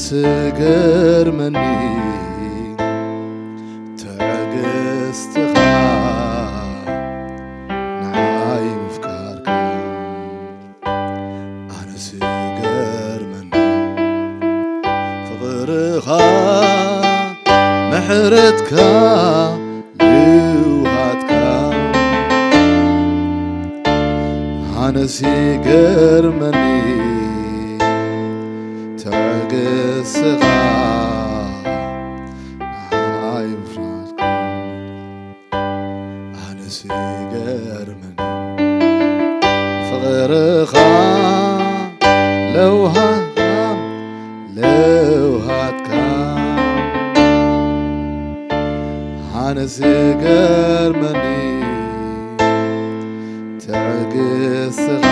ስገርመኒ ትዕግስትኻ ንዓይ ምፍቃርካ። ኣነ ስገርመኒ ፍቕርኻ ምሕረትካ ልውሃትካ። ኣነ ስገርመኒ ትዕግስትኻ ንዓይ ምፍራድካ። ኣነ ስገርመኒ ፍቕርኻ ለውሃትካ ለውሃትካ። ኣነ ስገርመኒ ትዕግስትኻ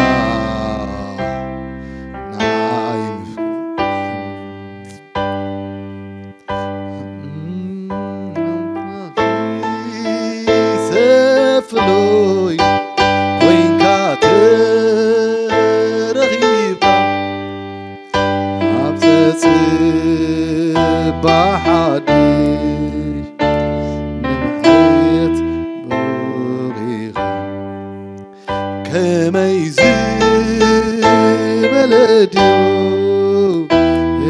ንዓይ ምፍቃር። ሰፍሎይ ኮይንካ ተረኺብካ ኣብ ጸጽባ ሓድሽ ንምሕየት በቒኻ። ከመይ ዝበለ ድዩ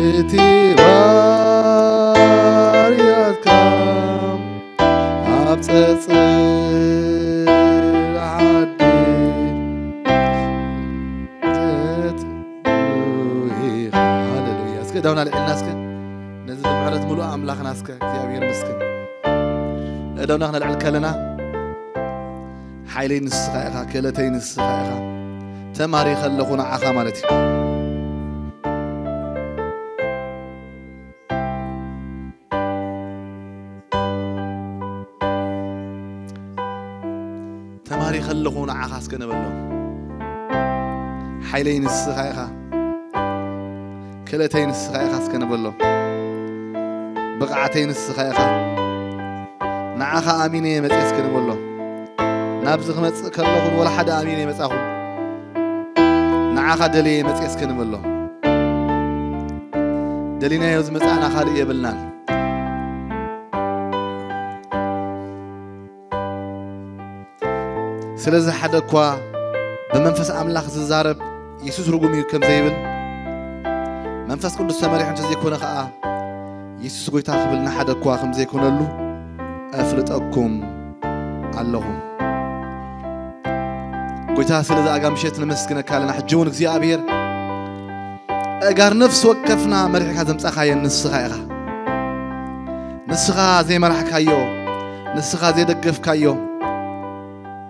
እቲ ባርያትካ ኣብ ጸጽር ዓዲ ዘትብሂኻ። ሃሌሉያ። እስከ እዳውና ልዕልና እስከ ነዚ ብምሕረት ሙሉእ ኣምላኽና እስከ እግዚኣብሔር ምስክን እዳውና ክነልዕል ከለና ሓይለይ ንስኻ ኢኻ፣ ክእለተይ ንስኻ ኢኻ፣ ተማሪኸ ኣለኹ ንዓኻ ማለት እዩ። ተማሪኸ ኣለኹ ንዓኻ እስከ ንበሎ። ሓይለይ ንስኻ ኢኻ፣ ክእለተይ ንስኻ ኢኻ እስከ ንበሎ። ብቕዓተይ ንስኻ ኢኻ፣ ንዓኻ ኣሚነ እየ መፅየ እስከ ንበሎ። ናብዚ ክመፅእ ከለኹን ወላ ሓደ ኣሚነ እየ መፃኹ፣ ንዓኻ ደልየ እየ መፅየ እስከ ንበሎ። ደሊናዮ ዝመፃእና ካልእ የብልናን። ስለዚ ሓደ እኳ ብመንፈስ ኣምላኽ ዝዛረብ የሱስ ርጉም እዩ ከም ዘይብል፣ መንፈስ ቅዱስ ተመሪሑ እንተዘይኮነ ኸኣ የሱስ ጎይታ ክብል ንሓደ እኳ ከም ዘይኮነሉ ኣፍልጠኩም ኣለኹ። ጎይታ ስለዚ ኣጋ ምሸት ነመስግነካ ኣለና። ሕጂ እውን እግዚኣብሔር ኣእጋር ነፍሲ ወከፍና መሪሕካ ዘምጻእካየን ንስኻ ኢኻ። ንስኻ ዘይመራሕካዮ፣ ንስኻ ዘይደገፍካዮ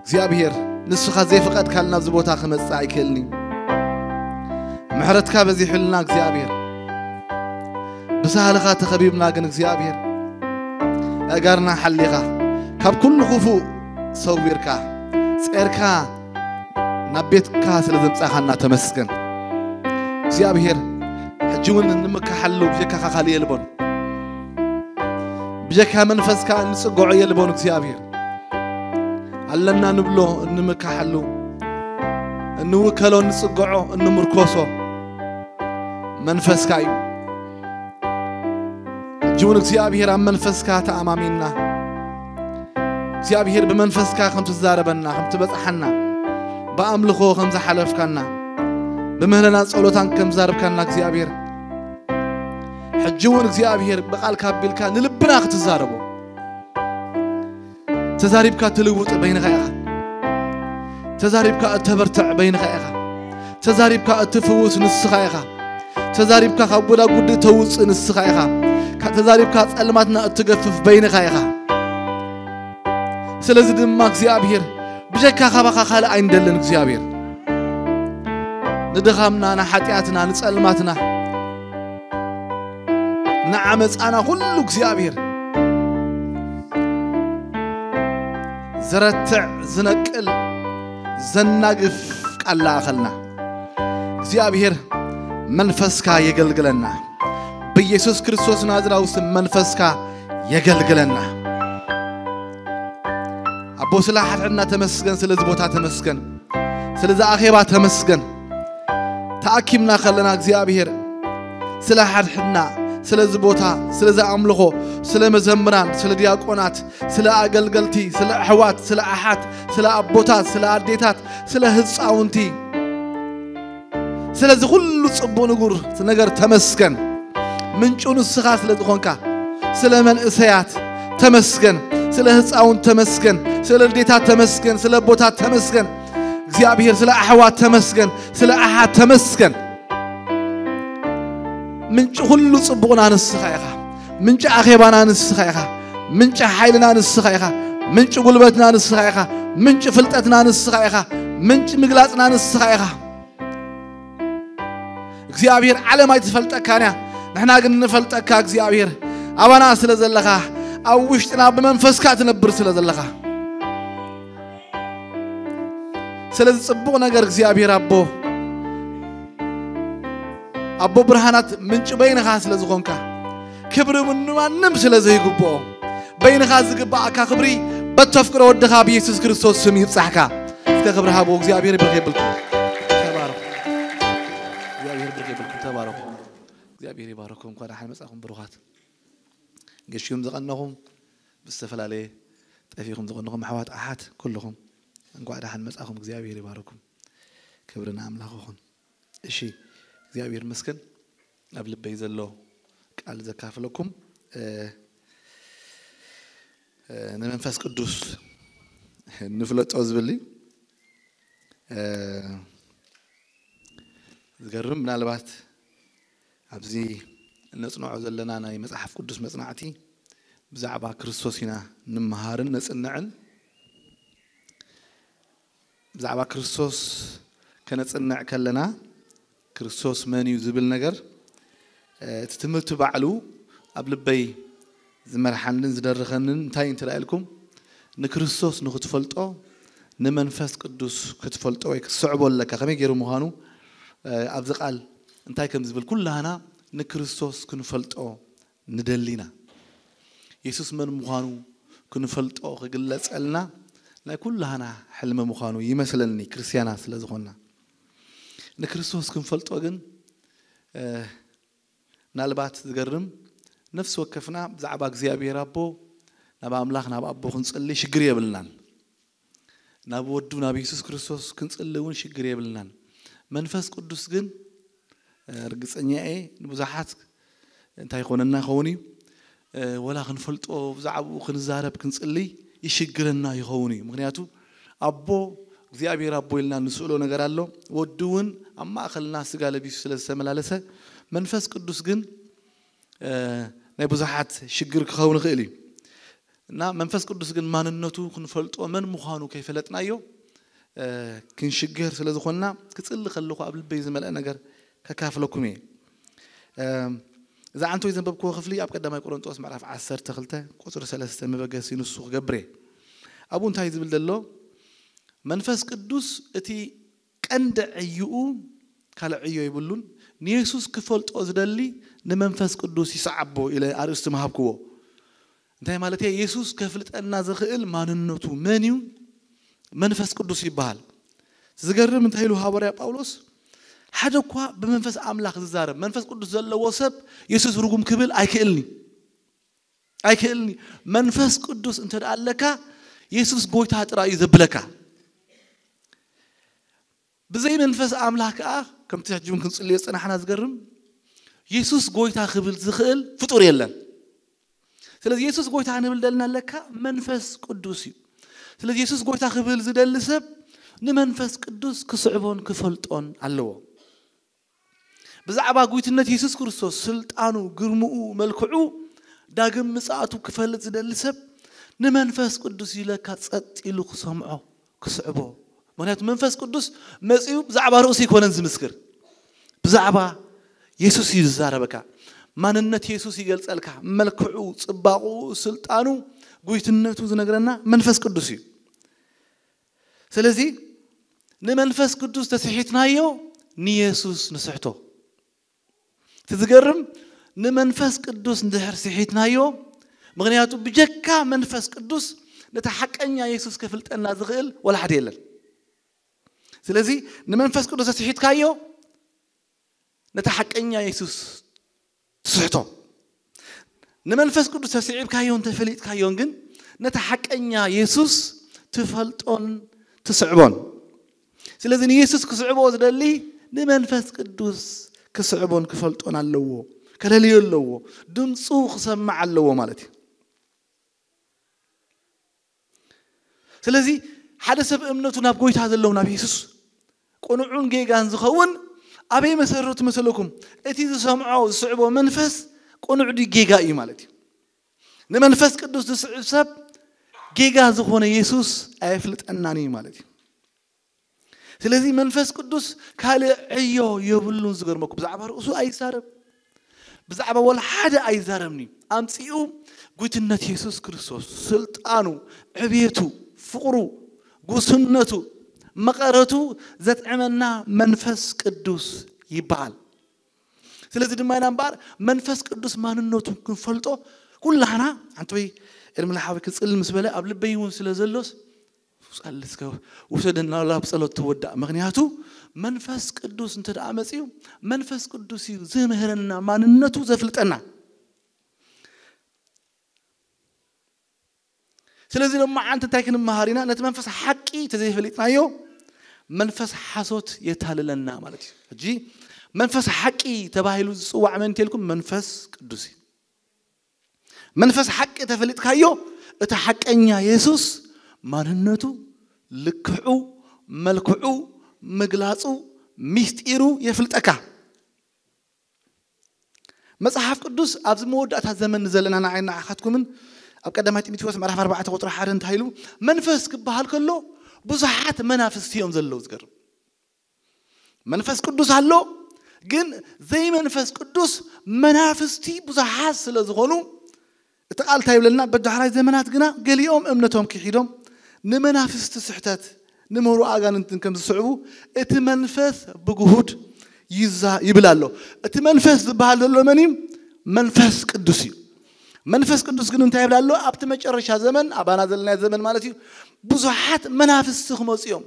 እግዚኣብሔር፣ ንስኻ ዘይፈቐድካልና ኣብዚ ቦታ ክመጽእ ኣይክእልን እዩ። ምሕረትካ በዚሑልና እግዚኣብሔር፣ ብሳህልኻ ተኸቢብና ግን እግዚኣብሔር፣ ኣእጋርና ሓሊኻ ካብ ኩሉ ክፉእ ሰዊርካ ጼርካ ናብ ቤትካ ስለ ዘምጻኻና ተመስገን እግዚኣብሔር። ሕጂ እውን እንምካሓሉ ብጀካኻ ካልእ የልቦን፣ ብጀካ መንፈስካ እንጽግዖ የልቦን እግዚኣብሔር። ኣለና ንብሎ እንምካሓሉ፣ እንውከሎ፣ እንጽግዖ፣ እንምርኮሶ መንፈስካ እዩ። ሕጂ እውን እግዚኣብሔር ኣብ መንፈስካ ተኣማሚንና፣ እግዚኣብሔር ብመንፈስካ ከም ትዛረበና፣ ከም ትበጽሓና፣ ብኣምልኾ ከም ዝሓለፍካና፣ ብምህለላን ጸሎታን ከም ዝዛረብካና እግዚኣብሔር፣ ሕጂ እውን እግዚኣብሔር ብቓልካ ኣቢልካ ንልብና ክትዛረቦ። ተዛሪብካ ትልውጥ በይንኻ ኢኻ። ተዛሪብካ እተበርትዕ በይንኻ ኢኻ። ተዛሪብካ እትፍውስ ንስኻ ኢኻ። ተዛሪብካ ካብ ጎዳጉዲ ተውፅእ ንስኻ ኢኻ። ካ-፣ ተዛሪብካ ጸልማትና እትገፍፍ በይንኻ ኢኻ። ስለዚ ድማ እግዚኣብሔር ብጀካ ካባኻ ካልእ ኣይንደልን እግዚኣብሔር። ንድኻምና፣ ንሓጢኣትና፣ ንጸልማትና፣ ንዓመፃና ኩሉ እግዚኣብሔር ዘረትዕ፣ ዝነቅል፣ ዘናግፍ ቃል ለኣኸልና። እግዚኣብሔር መንፈስካ የገልግለና። ብኢየሱስ ክርስቶስ ናዝራዊ ስም መንፈስካ የገልግለና። ኣቦ ስለ ሓድሕድና ተመስገን፣ ስለዚ ቦታ ተመስገን፣ ስለዚ ኣኼባ ተመስገን። ተኣኪብና ከለና እግዚኣብሔር ስለ ሓድሕድና ስለዚ ቦታ፣ ስለዚ ኣምልኾ፣ ስለ መዘምራን፣ ስለ ዲያቆናት፣ ስለ ኣገልገልቲ፣ ስለ ኣሕዋት፣ ስለ ኣሓት፣ ስለ ኣቦታት፣ ስለ ኣዴታት፣ ስለ ህፃውንቲ፣ ስለዚ ኩሉ ጽቡቕ ንጉር ነገር ተመስገን። ምንጩ ንስኻ ስለ ዝኾንካ፣ ስለ መንእሰያት ተመስገን፣ ስለ ህፃውንት ተመስገን፣ ስለ ልዴታት ተመስገን፣ ስለ ኣቦታት ተመስገን። እግዚኣብሔር ስለ ኣሕዋት ተመስገን፣ ስለ ኣሓት ተመስገን። ምንጪ ኩሉ ጽቡቕና ንስኻ ኢኻ። ምንጪ ኣኼባና ንስኻ ኢኻ። ምንጪ ሓይልና ንስኻ ኢኻ። ምንጪ ጉልበትና ንስኻ ኢኻ። ምንጪ ፍልጠትና ንስኻ ኢኻ። ምንጪ ምግላጽና ንስኻ ኢኻ። እግዚኣብሔር፣ ዓለም ኣይትፈልጠካን እያ፣ ንሕና ግን ንፈልጠካ። እግዚኣብሔር፣ ኣባና ስለ ዘለኻ፣ ኣብ ውሽጥና ብመንፈስካ ትነብር ስለ ዘለኻ፣ ስለዚ ጽቡቕ ነገር እግዚኣብሔር ኣቦ፣ ኣቦ ብርሃናት፣ ምንጪ በይንኻ ስለ ዝኾንካ፣ ክብሪ ንማንም ስለ ዘይግብኦ፣ በይንኻ ዝግብኣካ ክብሪ በተፍቅሮ ወድኻ ብየሱስ ክርስቶስ ስም ይብጻሕካ። እስከ ክብሪ ሃቦ። እግዚኣብሔር ይብርኽ የብልኩም። ተባረኹ። እግዚኣብሔር ይብርኽ የብልኩም። ተባረኹ። እግዚኣብሔር ይባረኩም። እንኳን ደሓን መጻኹም ብሩኻት። ገሽኩም ዝቐነኹም፣ ብዝተፈላለየ ጠፊኹም ዝቐነኹም ኣሕዋት ኣሓት ኩልኹም፣ እንኳዕ ደሓን መጻኹም። እግዚኣብሔር ይባረኩም። ክብሪ ንኣምላኽ ይኹን። እሺ፣ እግዚኣብሔር ይመስገን። ኣብ ልበይ ዘሎ ቃል ዘካፍለኩም፣ እ፣ እ፣ ንመንፈስ ቅዱስ ንፍለጦ ዝብል እዩ። እ፣ ዝገርም፣ ምናልባት ኣብዚ ነጽንዖ ዘለና ናይ መጽሓፍ ቅዱስ መጽናዕቲ ብዛዕባ ክርስቶስ ኢና ንምሃርን ነጽንዕን። ብዛዕባ ክርስቶስ ከነጽንዕ ከለና፣ ክርስቶስ መን እዩ ዝብል ነገር፣ እ፣ እቲ ትምህርቲ ባዕሉ ኣብ ልበይ ዝመርሓንን ዝደርኸንን እንታይ እንተ ኢልኩም፣ ንክርስቶስ ንክትፈልጦ፣ ንመንፈስ ቅዱስ ክትፈልጦ ወይ ክትስዕቦ ኣለካ። ከመይ ገይሩ ምዃኑ፣ እ፣ ኣብዚ ቃል እንታይ ከም ዝብል፣ ኩላህና ንክርስቶስ ክንፈልጦ ንደሊና። የሱስ መን ምዃኑ ክንፈልጦ፣ ክግለጸልና ናይ ኩላህና ሕልሚ ምዃኑ ይመስለኒ፣ ክርስትያናት ስለ ዝኾንና። ንክርስቶስ ክንፈልጦ ግን፣ እ፣ ምናልባት ዝገርም፣ ነፍሲ ወከፍና ብዛዕባ እግዚኣብሔር ኣቦ ናብ ኣምላኽ፣ ናብ ኣቦ ክንጽሊ ሽግር የብልናን። ናብ ወዱ፣ ናብ የሱስ ክርስቶስ ክንጽሊ እውን ሽግር የብልናን። መንፈስ ቅዱስ ግን፣ እ፣ ርግጸኛ እየ፣ ንብዙሓት እንታይ ይኾነና ይኸውን እዩ፣ እ፣ ወላ ክንፈልጦ፣ ብዛዕባኡ ክንዛረብ፣ ክንጽሊ ይሽግረና ይኸውን እዩ። ምኽንያቱ ኣቦ፣ እግዚኣብሔር ኣቦ ኢልና ንስእሎ ነገር ኣሎ። ወዱ እውን ኣብ ማእከልና ስጋ ለቢሱ ስለ ዝተመላለሰ፣ መንፈስ ቅዱስ ግን፣ እ፣ ናይ ብዙሓት ሽግር ክኸውን ይኽእል እዩ። እና መንፈስ ቅዱስ ግን ማንነቱ ክንፈልጦ፣ መን ምዃኑ ከይፈለጥናዮ፣ እ፣ ክንሽገር ስለ ዝኾንና፣ ክጽሊ ከለኹ ኣብ ልበይ ዝመልአ ነገር ከካፍለኩም እየ። እ፣ እዛ ዓንቶይ ዘንበብክዎ ክፍሊ ኣብ ቀዳማይ ቆሮንጦስ ምዕራፍ ዓሰርተ ክልተ ቁጽሪ ሰለስተ መበገሲ ንሱ ክገብር እየ። ኣብኡ እንታይ ዝብል ዘሎ? መንፈስ ቅዱስ እቲ ቀንዲ ዕዩኡ ካልእ ዕዮ የብሉን። ንየሱስ ክፈልጦ ዝደሊ ንመንፈስ ቅዱስ ይስዓቦ ኢለ ኣርእስቲ ምሃብክዎ። እንታይ ማለት እየ? የሱስ ከፍልጠና ዝኽእል ማንነቱ መን እዩ? መንፈስ ቅዱስ ይበሃል። ዝገርም እንታይ ኢሉ ሃዋርያ ጳውሎስ? ሓደ እኳ ብመንፈስ ኣምላኽ ዝዛረብ መንፈስ ቅዱስ ዘለዎ ሰብ የሱስ ርጉም ክብል ኣይክእልኒ፣ ኣይክእልኒ። መንፈስ ቅዱስ እንተ ደኣ ኣለካ፣ የሱስ ጎይታ ጥራይ እዩ ዘብለካ። ብዘይ መንፈስ ኣምላኽ ከኣ፣ ከምቲ ሕጂ እውን ክንጽልዮ ዝጸናሕና፣ ዝገርም፣ የሱስ ጎይታ ክብል ዝኽእል ፍጡር የለን። ስለዚ የሱስ ጎይታ ክንብል ደልና ኣለካ መንፈስ ቅዱስ እዩ። ስለዚ የሱስ ጎይታ ክብል ዝደሊ ሰብ ንመንፈስ ቅዱስ ክስዕቦን ክፈልጦን ኣለዎ። ብዛዕባ ጉይትነት የሱስ ክርስቶስ፣ ስልጣኑ፣ ግርምኡ፣ መልክዑ፣ ዳግም ምጽኣቱ ክፈልጥ ዝደሊ ሰብ ንመንፈስ ቅዱስ ኢለካ ጸጥ ኢሉ ክሰምዖ፣ ክስዕቦ። ምኽንያቱ መንፈስ ቅዱስ መጺኡ ብዛዕባ ርእሱ ኣይኮነን ዝምስክር፣ ብዛዕባ የሱስ እዩ ዝዛረበካ። ማንነት የሱስ ይገልጸልካ፣ መልክዑ፣ ጽባቕኡ፣ ስልጣኑ፣ ጉይትነቱ ዝነግረና መንፈስ ቅዱስ እዩ። ስለዚ ንመንፈስ ቅዱስ ተስሒትናዮ፣ ንየሱስ ንስሕቶ። እቲ ዝገርም፣ ንመንፈስ ቅዱስ እንድሕር ስሒትናዮ፣ ምኽንያቱ ብጀካ መንፈስ ቅዱስ ነቲ ሓቀኛ የሱስ ከፍልጠና ዝኽእል ወላ ሓደ የለን። ስለዚ ንመንፈስ ቅዱስ ተስሒትካዮ፣ ነቲ ሓቀኛ የሱስ ትስሕቶ። ንመንፈስ ቅዱስ ተስዒብካዮን ተፈሊጥካዮን ግን ነቲ ሓቀኛ የሱስ ትፈልጦን ትስዕቦን። ስለዚ ንየሱስ ክስዕቦ ዝደሊ ንመንፈስ ቅዱስ ክስዕቦን ክፈልጦን ኣለዎ። ከለልዮ ኣለዎ። ድምፁ ክሰማዕ ኣለዎ ማለት እዩ። ስለዚ ሓደ ሰብ እምነቱ ናብ ጎይታ ዘለዉ ናብ የሱስ ቅኑዑን ጌጋን ዝኸውን ኣበይ መሰረቱ መሰለኩም? እቲ ዝሰምዖ ዝስዕቦ መንፈስ ቅኑዕ ድዩ ጌጋ እዩ ማለት እዩ። ንመንፈስ ቅዱስ ዝስዕብ ሰብ ጌጋ ዝኾነ የሱስ ኣየፍልጠናን እዩ ማለት እዩ። ስለዚ መንፈስ ቅዱስ ካልእ ዕዮ የብሉን። ዝገርመኩም ብዛዕባ ርእሱ ኣይዛረብ፣ ብዛዕባ ወላ ሓደ ኣይዛረብን እዩ። ኣምጺኡ ጉይትነት የሱስ ክርስቶስ፣ ስልጣኑ፣ ዕብየቱ፣ ፍቕሩ፣ ጉስነቱ፣ መቐረቱ ዘጥዕመና መንፈስ ቅዱስ ይበሃል። ስለዚ ድማ ኢና እምበኣር መንፈስ ቅዱስ ማንነቱ ክንፈልጦ ኩላህና ሓንቲ ወይ ኤርሚላ ሓወይ ክጽል ምስ በለ ኣብ ልበይ እውን ስለ ዘሎስ ውሰደና ናብ ጸሎት ትወዳእ። ምክንያቱ መንፈስ ቅዱስ እንተ ደኣ መጺኡ መንፈስ ቅዱስ እዩ ዝምህረና ማንነቱ ዘፍልጠና። ስለዚ ሎማዓንቲ እንታይ ክንመሃር ኢና? ነቲ መንፈስ ሓቂ ተዘይፈሊጥናዮ መንፈስ ሓሶት የታልለና ማለት እዩ። ሕጂ መንፈስ ሓቂ ተባሂሉ ዝጽዋዕ መን እንተልኩም መንፈስ ቅዱስ እዩ። መንፈስ ሓቂ ተፈሊጥካዮ እቲ ሓቀኛ የሱስ ማንነቱ፣ ልክዑ፣ መልክዑ፣ ምግላጹ፣ ሚስጢሩ የፍልጠካ። መጽሓፍ ቅዱስ ኣብዚ መወዳእታ ዘመን ዘለና ንዓይ ንዓኻትኩምን ኣብ ቀዳማይ ጢሞቴዎስ ምዕራፍ ኣርባዕተ ቁጽሪ ሓደ እንታይ ኢሉ? መንፈስ ክበሃል ከሎ ብዙሓት መናፍስቲ እዮም ዘለዉ። ዝገርም መንፈስ ቅዱስ ኣሎ፣ ግን ዘይመንፈስ ቅዱስ መናፍስቲ ብዙሓት ስለ ዝኾኑ እቲ ቃል እንታይ ይብለና? በዳሕራይ ዘመናት ግና ገሊኦም እምነቶም ክሒዶም ንመናፍስቲ ስሕተት ንምህሩ ኣጋንንትን ከም ዝስዕቡ እቲ መንፈስ ብግሁድ ይዛ ይብል ኣሎ። እቲ መንፈስ ዝበሃል ዘሎ መን እዩ? መንፈስ ቅዱስ እዩ። መንፈስ ቅዱስ ግን እንታይ ይብል ኣሎ? ኣብቲ መጨረሻ ዘመን ኣባና ዘለናዮ ዘመን ማለት እዩ ብዙሓት መናፍስቲ ክመፁ እዮም።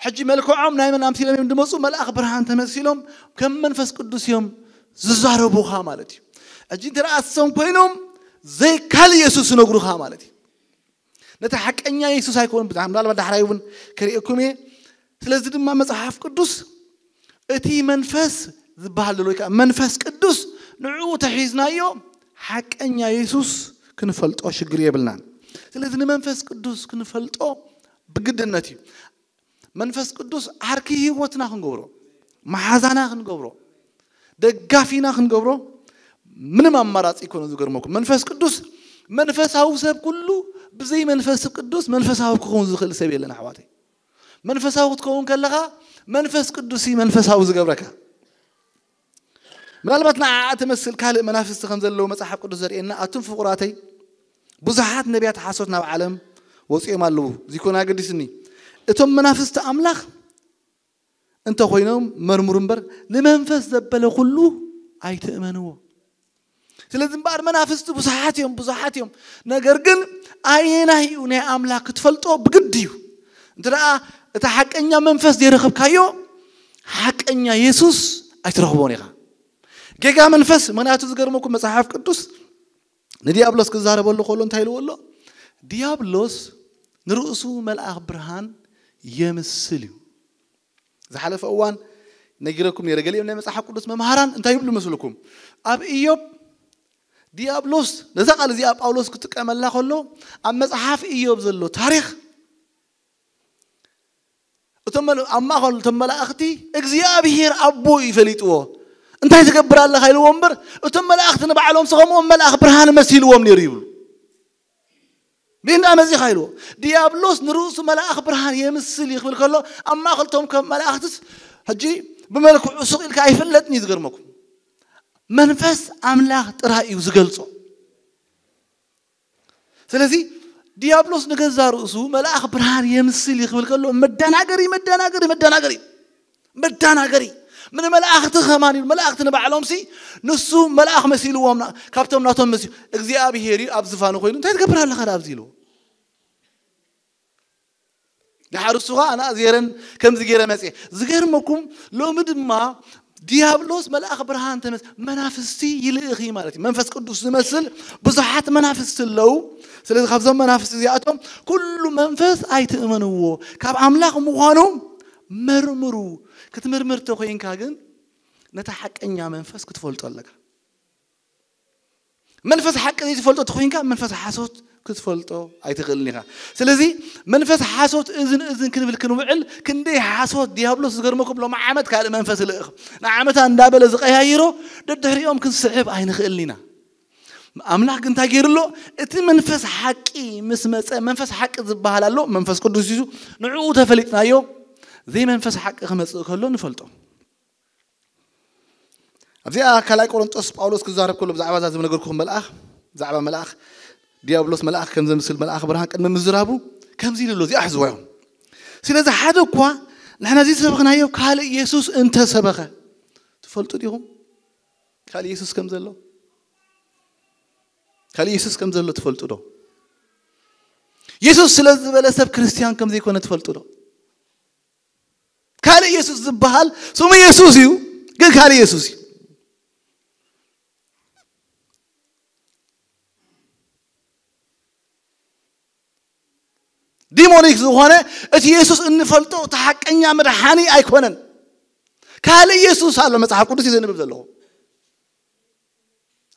ሕጂ መልክዖም ናይ መን ኣምሲሎም እዮም ዝመፁ? መልኣኽ ብርሃን ተመሲሎም ከም መንፈስ ቅዱስ እዮም ዝዛረቡኻ ማለት እዩ። ሕጂ እንተ ደኣ እሶም ኮይኖም ዘይካል የሱስ ይነግሩኻ ማለት እዩ። ነቲ ሓቀኛ የሱስ ኣይኮኑን። ብዛዕባ ምናልባት ዳሕራይ እውን ከርእየኩም እየ። ስለዚ ድማ መጽሓፍ ቅዱስ እቲ መንፈስ ዝበሃል ዘሎ ወይ ከዓ መንፈስ ቅዱስ ንዕኡ ተሒዝናዮ ሓቀኛ የሱስ ክንፈልጦ ሽግር የብልናን። ስለዚ ንመንፈስ ቅዱስ ክንፈልጦ ብግድነት እዩ። መንፈስ ቅዱስ ዓርኪ ህይወትና ክንገብሮ፣ መሓዛና ክንገብሮ፣ ደጋፊና ክንገብሮ ምንም ኣማራፂ ይኮነ። ዝገርመኩም መንፈስ ቅዱስ መንፈሳዊ ሰብ ኩሉ ብዘይ መንፈስ ቅዱስ መንፈሳዊ ክኸውን ዝኽእል ሰብ የለን ኣሕዋተይ። መንፈሳዊ ክትከውን ከለኻ መንፈስ ቅዱስ እዩ መንፈሳዊ ዝገብረካ። ምናልባት ንዓኣ ትመስል ካልእ መናፍስቲ ከም ዘለዉ መጽሓፍ ቅዱስ ዘርእየና። ኣቱም ፍቑራተይ ብዙሓት ነቢያት ሓሶት ናብ ዓለም ወፂኦም ኣለዉ። እዚ ኮነ ኣገዲስኒ። እቶም መናፍስቲ ኣምላኽ እንተኾይኖም መርምሩ እምበር ንመንፈስ ዘበለ ኩሉ ኣይትእመንዎ። ስለዚ እምበኣር መናፍስቲ ብዙሓት እዮም፣ ብዙሓት እዮም። ነገር ግን ኣየናይ እዩ ናይ ኣምላኽ ክትፈልጦ ብግድ እዩ። እንተ ደኣ እቲ ሓቀኛ መንፈስ ዘይረኸብካዮ ሓቀኛ የሱስ ኣይትረኽቦን ኢኻ። ጌጋ መንፈስ ምክንያቱ ዝገርመኩም መጽሓፍ ቅዱስ ንዲያብሎስ ክዛረበሉ ከሎ እንታይ ኢልዎ ኣሎ? ዲያብሎስ ንርእሱ መልኣኽ ብርሃን የምስል እዩ። ዝሓለፈ እዋን ነጊረኩም ነይረ። ገሊኦም ናይ መጽሓፍ ቅዱስ መምሃራን እንታይ ይብሉ መስልኩም? ኣብ ኢዮብ ዲያብሎስ ነዛ ቃል እዚኣ ጳውሎስ ክጥቀመላ ከሎ ኣብ መጽሓፍ ኢዮብ ዘሎ ታሪኽ እቶም መል- ኣብ ማእኸል እቶም መላእኽቲ እግዚኣብሔር ኣቦ እዩ ፈሊጥዎ። እንታይ ትገብር ኣለኻ ኢልዎ እምበር እቶም መላእኽቲ ንባዕሎም ስኸምዎም መልኣኽ ብርሃን መሲልዎም ነይሩ ይብሉ። ብእንዳ መዚኻ ኢልዎ ዲያብሎስ ንርእሱ መልኣኽ ብርሃን የምስል እዩ ክብል ከሎ ኣብ ማእኸልቶም ከም መላእኽትስ ሕጂ ብመልክዑ ሱቕ ኢልካ ኣይፍለጥን እዩ። ዝገርመኩም መንፈስ ኣምላኽ ጥራይ እዩ ዝገልጾ። ስለዚ ዲያብሎስ ንገዛ ርእሱ መልኣኽ ብርሃን የምስል እዩ ክብል ከሎ መደናገሪ መደናገሪ መደናገሪ መደናገሪ ምን መላእኽቲ ከማን ይብል። መላእኽቲ ንባዕሎም ሲ ንሱ መልኣኽ መሲልዎም ና- ካብቶም ናቶም መሲ እግዚኣብሔር እዩ ኣብ ዝፋኑ ኮይኑ እንታይ ትገብር ኣለኻ ዳ ኣብዚ ኢልዎ። ድሓር እሱ ኸዓ ኣና ዜረን ከምዚ ገይረ መፅየ። ዝገርመኩም ሎሚ ድማ ዲያብሎስ መልኣኽ ብርሃን ተመስ መናፍስቲ ይልእኽ እዩ ማለት እዩ። መንፈስ ቅዱስ ዝመስል ብዙሓት መናፍስቲ ኣለዉ። ስለዚ ካብዞም መናፍስቲ እዚኣቶም ኩሉ መንፈስ ኣይትእመንዎ፣ ካብ ኣምላኽ ምዃኑ መርምሩ። ክትምርምር ተኮይንካ ግን ነታ ሓቀኛ መንፈስ ክትፈልጦ ኣለካ። መንፈስ ሓቂ ዘይትፈልጦ ተኮይንካ መንፈስ ሓሶት ክትፈልጦ ኣይትኽእልን ኢኻ። ስለዚ መንፈስ ሓሶት እዝን እዝን ክንብል ክንውዕል ክንደይ ሓሶት ዲያብሎስ ዝገርመኩም ሎም ዓመት ካልእ መንፈስ ይልእኽ። ንዓመታ እንዳበለ ዝቀያይሮ ደድሕሪኦም ክንስሕብ ኣይንኽእልን ኢና። ኣምላኽ ግን እንታይ ገይሩ ኣሎ? እቲ መንፈስ ሓቂ ምስ መጸ፣ መንፈስ ሓቂ ዝበሃል ኣሎ፣ መንፈስ ቅዱስ እዩ። ንዕኡ ተፈሊጥናዮ። ዘይመንፈስ ሓቂ ክመጽእ ከሎ ንፈልጦ። ኣብዚኣ ካልኣይ ቆሮንጦስ ጳውሎስ ክዛረብ ከሎ ብዛዕባ እዛ ዝነገርኩኹም መልኣኽ፣ ብዛዕባ መልኣኽ ዲያብሎስ መልኣኽ ከም ዘምስል መልኣኽ ብርሃን ቅድሚ ምዝራቡ ከምዚ ኢሉ ኣሎ። እዚኣ ሕዝዋ እዮም። ስለዚ ሓደ እኳ ንሕና እዚ ዝሰበኽናዮ ካልእ ኢየሱስ እንተሰበኸ ትፈልጡ ዲኹም? ካልእ ኢየሱስ ከም ዘሎ ካልእ ኢየሱስ ከም ዘሎ ትፈልጡ ዶ? ኢየሱስ ስለ ዝበለ ሰብ ክርስቲያን ከም ዘይኮነ ትፈልጡ ዶ? ካልእ ኢየሱስ ዝበሃል ስሙ ኢየሱስ እዩ፣ ግን ካልእ ኢየሱስ እዩ። ዲሞኒክ ዝኾነ እቲ ኢየሱስ እንፈልጦ እቲ ሓቀኛ መድሓኒ ኣይኮነን። ካልእ ኢየሱስ ኣሎ። መጽሓፍ ቅዱስ እዩ ዘንብብ ዘለኹ።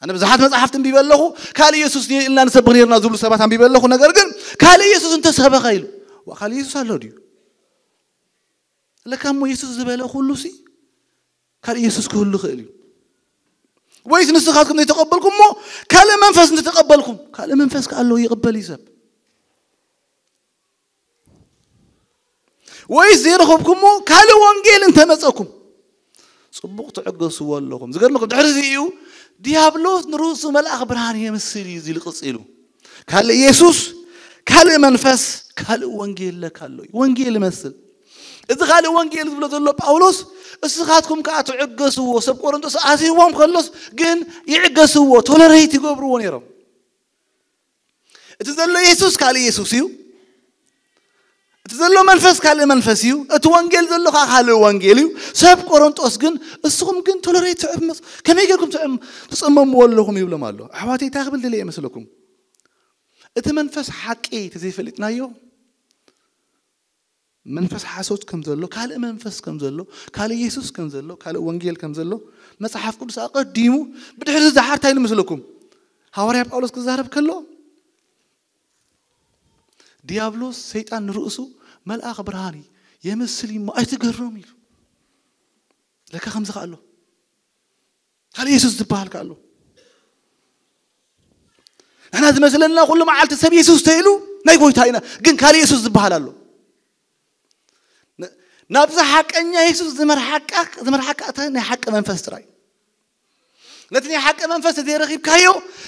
ኣነ ብዙሓት መጽሓፍቲ ኣንቢበ ኣለኹ። ካልእ ኢየሱስ ኢልና ንሰብኽ ነርና ዝብሉ ሰባት ኣንቢበ ኣለኹ። ነገር ግን ካልእ ኢየሱስ እንተሰበኸ ኢሉ፣ ዋ፣ ካልእ ኢየሱስ ኣሎ ድዩ? ለካ እሞ ኢየሱስ ዝበለ ኩሉ ሲ ካልእ ኢየሱስ ክህሉ ይኽእል እዩ። ወይስ ንስኻትኩም ዘይተቐበልኩሞ ካልእ መንፈስ እንተተቐበልኩም፣ ካልእ መንፈስ ከኣ ኣሎ ይቕበል እዩ ሰብ። ወይስ ዘይረኸብኩሞ ካልእ ወንጌል እንተመጸኩም ጽቡቕ ትዕገስዎ ኣለኹም። ዝገርመኩም ድሕሪ እዚ እዩ ዲያብሎስ ንርእሱ መልኣኽ ብርሃን የምስል እዩ ዝብል ቀጺሉ። ካልእ ኢየሱስ፣ ካልእ መንፈስ፣ ካልእ ወንጌል ለካ ኣሎ እዩ። ወንጌል ይመስል። እዚ ካልእ ወንጌል ዝብሎ ዘሎ ጳውሎስ እስኻትኩም ከኣ ትዕገስዎ። ሰብ ቆሮንቶስ ኣስይዎም ከሎስ ግን ይዕገስዎ፣ ቶለሬት ይገብርዎ ነይሮም። እቲ ዘሎ ኢየሱስ ካልእ ኢየሱስ እዩ። እቲ ዘሎ መንፈስ ካልእ መንፈስ እዩ። እቲ ወንጌል ዘሎ ከዓ ካልእ ወንጌል እዩ። ሰብ ቆሮንጦስ ግን እስኹም ግን ቶለሬት ትዕመ ከመይ ጌርኩም ትዕም ትጽመምዎ ኣለኹም ይብሎም ኣሎ። ኣሕዋተይ እንታይ ክብል ደልየ ይመስለኩም? እቲ መንፈስ ሓቂ ተዘይፈሊጥናዮ መንፈስ ሓሶት ከም ዘሎ፣ ካልእ መንፈስ ከም ዘሎ፣ ካልእ ኢየሱስ ከም ዘሎ፣ ካልእ ወንጌል ከም ዘሎ መጽሓፍ ቅዱስ ኣቐዲሙ ብድሕሪ እዚ ዝሓርታ ኢሉ መስለኩም? ሃዋርያ ጳውሎስ ክዛረብ ከሎ ዲያብሎስ ሰይጣን ንርእሱ መልኣኽ ብርሃን እዩ የመስል እዩ እሞ ኣይትገረሙ ኢሉ። ለካ ከምዚ ከ ኣሎ። ካልእ ኢየሱስ ዝበሃል ከ ኣሎ። ንሕና ዝመስለና ኩሉ መዓልቲ ሰብ ኢየሱስ ተይሉ ናይ ጎይታ ኢና፣ ግን ካልእ ኢየሱስ ዝበሃል ኣሎ። ን- ናብዚ ሓቀኛ ኢየሱስ ዝመርሓካ ዝመርሓካ እቲ ናይ ሓቂ መንፈስ ጥራይ። ነቲ ናይ ሓቂ መንፈስ ተዘይረኺብካዮ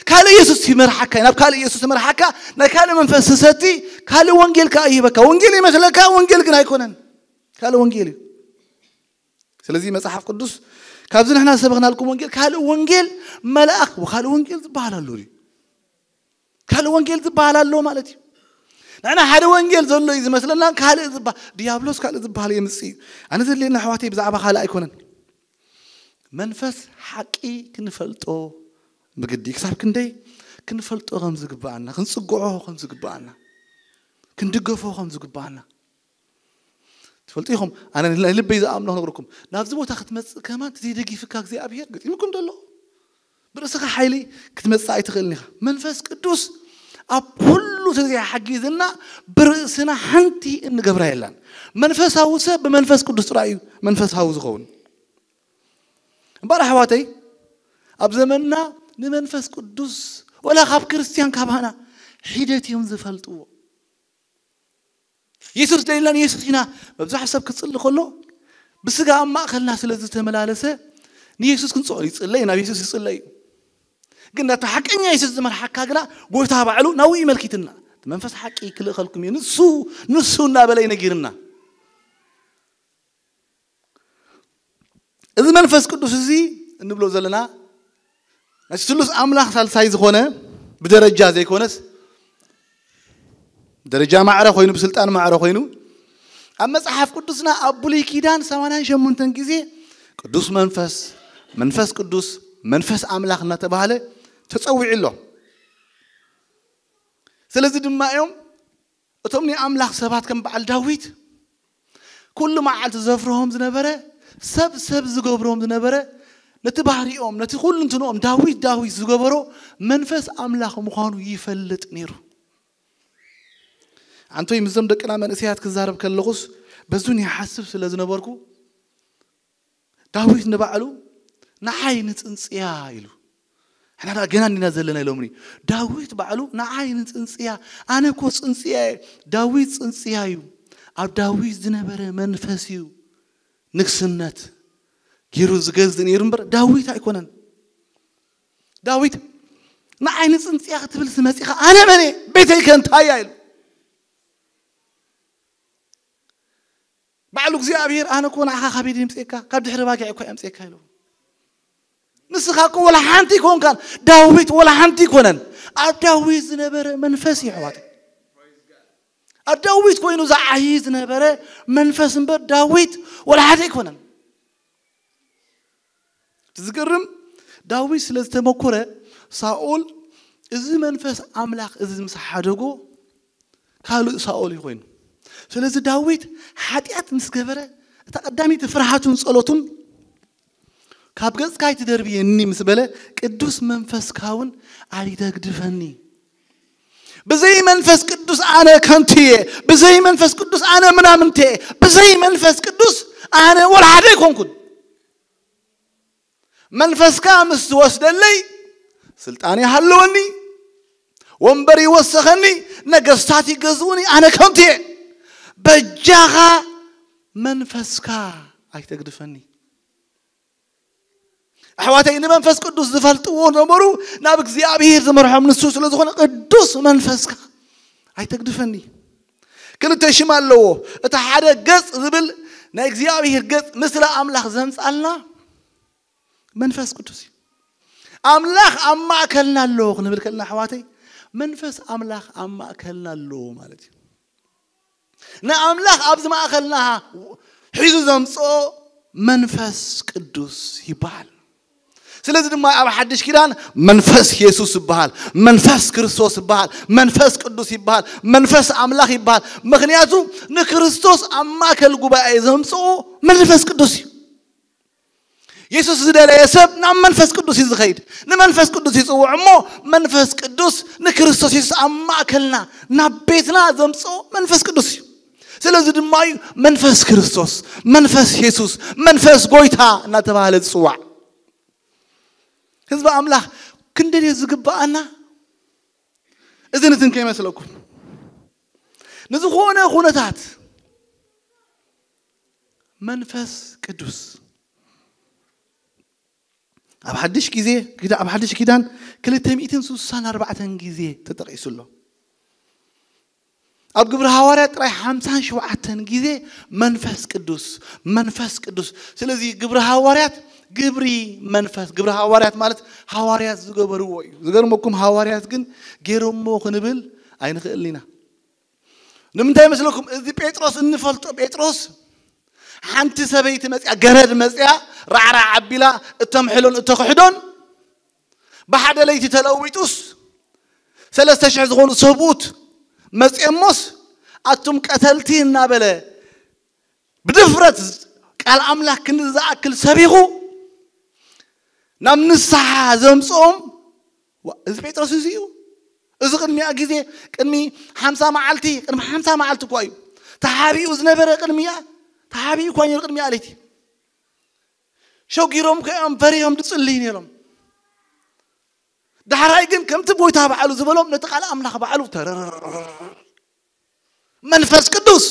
ካልእ ኢየሱስ ይመርሓካ እዩ። ናብ ካልእ ኢየሱስ ይመርሓካ። ናይ ካልእ መንፈስ ትሰቲ ካልእ ወንጌል ከኣ ይህበካ። ወንጌል ይመስለካ፣ ወንጌል ግን ኣይኮነን። ካልእ ወንጌል እዩ። ስለዚ መጽሓፍ ቅዱስ ካብዚ ንሕና ዝሰበኽናልኩም ወንጌል ካልእ ወንጌል መልኣኽ ካልእ ወንጌል ዝበሃል ኣሎ ድዩ? ካልእ ወንጌል ዝበሃል ኣሎ ማለት እዩ። ንሕና ሓደ ወንጌል ዘሎ እዩ ዝመስለና፣ ካልእ ዝበሃል ዲያብሎስ ካልእ ዝበሃል የምጽእ እዩ። ኣነ ዘድልየና ኣሕዋተይ ብዛዕባ ካልእ ኣይኮነን። መንፈስ ሓቂ ክንፈልጦ ብግዲ ክሳብ ክንደይ ክንፈልጦ ከም ዝግብኣና፣ ክንጽግዖ ከም ዝግብኣና፣ ክንድገፎ ከም ዝግብኣና ትፈልጡ ኢኹም። ኣነ ናይ ልበይ ዝኣምኖ ክነግረኩም፣ ናብዚ ቦታ ክትመጽእ ከማን ተዘይደጊፍካ እግዚኣብሔር ገጢሙኩም ደሎ ብርእስኻ ሓይሊ ክትመጽእ ኣይትኽእልን ኢኻ። መንፈስ ቅዱስ ኣብ ኩሉ ተዘይሓጊዝና ብርእስና ሓንቲ እንገብራ የላን። መንፈሳዊ ሰብ ብመንፈስ ቅዱስ ጥራይ እዩ መንፈሳዊ ዝኸውን። እምበኣር ኣሕዋተይ ኣብ ዘመንና ንመንፈስ ቅዱስ ወላ ካብ ክርስትያን ካባና ሒደት እዮም ዝፈልጥዎ። የሱስ ደሊና ንየሱስ ኢና መብዛሕትኡ ሰብ ክጽሊ ከሎ ብስጋ ኣብ ማእከልና ስለ ዝተመላለሰ ንየሱስ ክንጽዕሉ ይጽለይ ናብ የሱስ ይጽለይ እዩ። ግን ናታ ሓቀኛ የሱስ ዝመርሓካ ግና ጎይታ ባዕሉ ናብኡ ይመልኪትና። እቲ መንፈስ ሓቂ ክልእኸልኩም እዩ ንሱ ንሱ እናበለ ይነጊርና። እዚ መንፈስ ቅዱስ እዚ እንብሎ ዘለና ነቲ ስሉስ ኣምላኽ ሳልሳይ ዝኾነ ብደረጃ ዘይኮነስ ደረጃ ማዕረ ኮይኑ ብስልጣን ማዕረ ኮይኑ ኣብ መጽሓፍ ቅዱስና ኣብ ብሉይ ኪዳን ሰማንያን ሸሞንተን ግዜ ቅዱስ መንፈስ፣ መንፈስ ቅዱስ፣ መንፈስ ኣምላኽ እናተባህለ ተጸዊዑ ኣሎ። ስለዚ ድማ እዮም እቶም ናይ ኣምላኽ ሰባት ከም በዓል ዳዊት ኩሉ መዓልቲ ዘፍርሆም ዝነበረ፣ ሰብ ሰብ ዝገብሮም ዝነበረ፣ ነቲ ባህሪኦም፣ ነቲ ኩሉ እንትንኦም ዳዊት ዳዊት ዝገበሮ መንፈስ ኣምላኽ ምዃኑ ይፈልጥ ነይሩ። ኣንቶይ ምስዞም ደቅና መንእሰያት ክዛረብ ከለኹስ በዙን ይሓስብ ስለ ዝነበርኩ፣ ዳዊት ንባዕሉ ንዓይ ንጽንጽያ ኢሉ። ሕና ደኣ ገና እንዲና ዘለና ኢሎምኒ። ዳዊት ባዕሉ ንዓይ ንጽንጽያ፣ ኣነ እኮ ጽንጽያ እየ። ዳዊት ጽንጽያ እዩ። ኣብ ዳዊት ዝነበረ መንፈስ እዩ ንግስነት ገይሩ ዝገዝእ ነይሩ እምበር ዳዊት ኣይኮነን። ዳዊት ንዓይ ንጽንጽያ ክትብል ዝመጺኻ ኣነ መን እየ? ቤተይ ከ እንታይ እያ? ኢሉ። ባዕሉ እግዚኣብሔር ኣነ እኮ ንዓኻ ካብ ኢድ የምጽኤካ፣ ካብ ድሕሪ ባጊዕ እኮ የምጽኤካ ኢሉ። ንስኻ እኮ ወላ ሓንቲ ይኮንካን፣ ዳዊት ወላ ሓንቲ ይኮነን። ኣብ ዳዊት ዝነበረ መንፈስ እዩ ኣሕዋት። ኣብ ዳዊት ኮይኑ ዝዓይ ዝነበረ መንፈስ እምበር ዳዊት ወላ ሓደ ኣይኮነን። ዝገርም፣ ዳዊት ስለ ዝተመኮረ ሳኦል እዚ መንፈስ ኣምላኽ እዚ ምስ ሓደጎ ካልእ ሳኦል እዩ ኮይኑ። ስለዚ ዳዊት ሓጢኣት ምስ ገበረ እታ ቀዳመይቲ ፍርሃቱን ጸሎቱን ካብ ገጽካ ኣይትደርብየኒ ምስ በለ ቅዱስ መንፈስካ እውን ኣይደግድፈኒ። ብዘይ መንፈስ ቅዱስ ኣነ ከንቱ እየ፣ ብዘይ መንፈስ ቅዱስ ኣነ ምናምንተ እየ፣ ብዘይ መንፈስ ቅዱስ ኣነ ወላ ሓደ ኣይኮንኩን። መንፈስካ ምስ ትወስደለይ ስልጣን ይሃልወኒ፣ ወንበር ይወሰኸኒ፣ ነገስታት ይገዝኡኒ፣ ኣነ ከንቱ እየ። በጃኻ መንፈስካ ኣይተግድፈኒ። ኣሕዋተይ ንመንፈስ ቅዱስ ዝፈልጥዎ ነበሩ፣ ናብ እግዚኣብሔር ዝመርሖም ንሱ ስለ ዝኾነ ቅዱስ መንፈስካ ኣይተግድፈኒ። ክልተ ሽም ኣለዎ። እቲ ሓደ ገጽ ዝብል ናይ እግዚኣብሔር ገጽ፣ ምስለ ኣምላኽ ዘምጻልና መንፈስ ቅዱስ እዩ። ኣምላኽ ኣብ ማእከልና ኣሎ ክንብል ከለና ኣሕዋተይ፣ መንፈስ ኣምላኽ ኣብ ማእከልና ኣሎ ማለት እዩ። ንኣምላኽ ኣብዚ ማእከልና ሒዙ ዘምጽኦ መንፈስ ቅዱስ ይበሃል። ስለዚ ድማ ኣብ ሓድሽ ኪዳን መንፈስ የሱስ ይበሃል፣ መንፈስ ክርስቶስ ይበሃል፣ መንፈስ ቅዱስ ይበሃል፣ መንፈስ ኣምላኽ ይበሃል። ምኽንያቱ ንክርስቶስ ኣብ ማእከል ጉባኤ ዘምጽኦ መንፈስ ቅዱስ እዩ። የሱስ ዝደለየ ሰብ ናብ መንፈስ ቅዱስ እዩ ዝኸይድ። ንመንፈስ ቅዱስ ይጽውዕ እሞ መንፈስ ቅዱስ ንክርስቶስ የሱስ ኣብ ማእከልና ናብ ቤትና ዘምጽኦ መንፈስ ቅዱስ እዩ። ስለዚ ድማ እዩ መንፈስ ክርስቶስ፣ መንፈስ የሱስ፣ መንፈስ ጎይታ እናተባህለ ዝጽዋዕ። ህዝቢ ኣምላኽ ክንደልዮ ዝግብኣና እዚ ንትን ከይመስለኩም። ንዝኾነ ኩነታት መንፈስ ቅዱስ ኣብ ሓድሽ ግዜ፣ ኣብ ሓድሽ ኪዳን ክልተ ሚእትን ስሳን ኣርባዕተን ግዜ ተጠቒሱ ኣሎ። ኣብ ግብሪ ሃዋርያት ጥራይ ሓምሳን ሸውዓተን ግዜ መንፈስ ቅዱስ፣ መንፈስ ቅዱስ። ስለዚ ግብሪ ሃዋርያት ግብሪ መንፈስ፣ ግብሪ ሃዋርያት ማለት ሃዋርያት ዝገበርዎ እዩ። ዝገርመኩም ሃዋርያት ግን ገይሮሞ ክንብል ኣይንኽእልን ኢና። ንምንታይ መስለኩም? እዚ ጴጥሮስ እንፈልጦ ጴጥሮስ ሓንቲ ሰበይቲ መጽያ፣ ገረድ መጽያ፣ ራዕራዕ ኣቢላ እተምሕሎን እተኽሕዶን፣ ብሓደ ለይቲ ተለዊጡስ ሰለስተ ሽሕ ዝኾኑ ሰብኡት መጽዮሞስ ኣቱም ቀተልቲ እናበለ ብድፍረት ቃል ኣምላኽ ክንዲ ዝኣክል ሰቢኹ ናብ ንስሓ ዘምጽኦም ዋ፣ እዚ ጴጥሮስ እዚ እዩ። እዚ ቅድሚኣ ግዜ፣ ቅድሚ ሓምሳ መዓልቲ፣ ቅድሚ ሓምሳ መዓልቲ እኳ እዩ ተሓቢኡ ዝነበረ። ቅድሚኣ ተሓቢኡ እኳ ነይሩ፣ ቅድሚኣ ለይቲ ሸጊሮም ከ እዮም ፈሪሆም ዝጽልዩ ነይሮም። ዳሕራይ ግን ከምቲ ጎይታ ባዕሉ ዝበሎም ነቲ ቃል ኣምላኽ ባዕሉ ተረረረ። መንፈስ ቅዱስ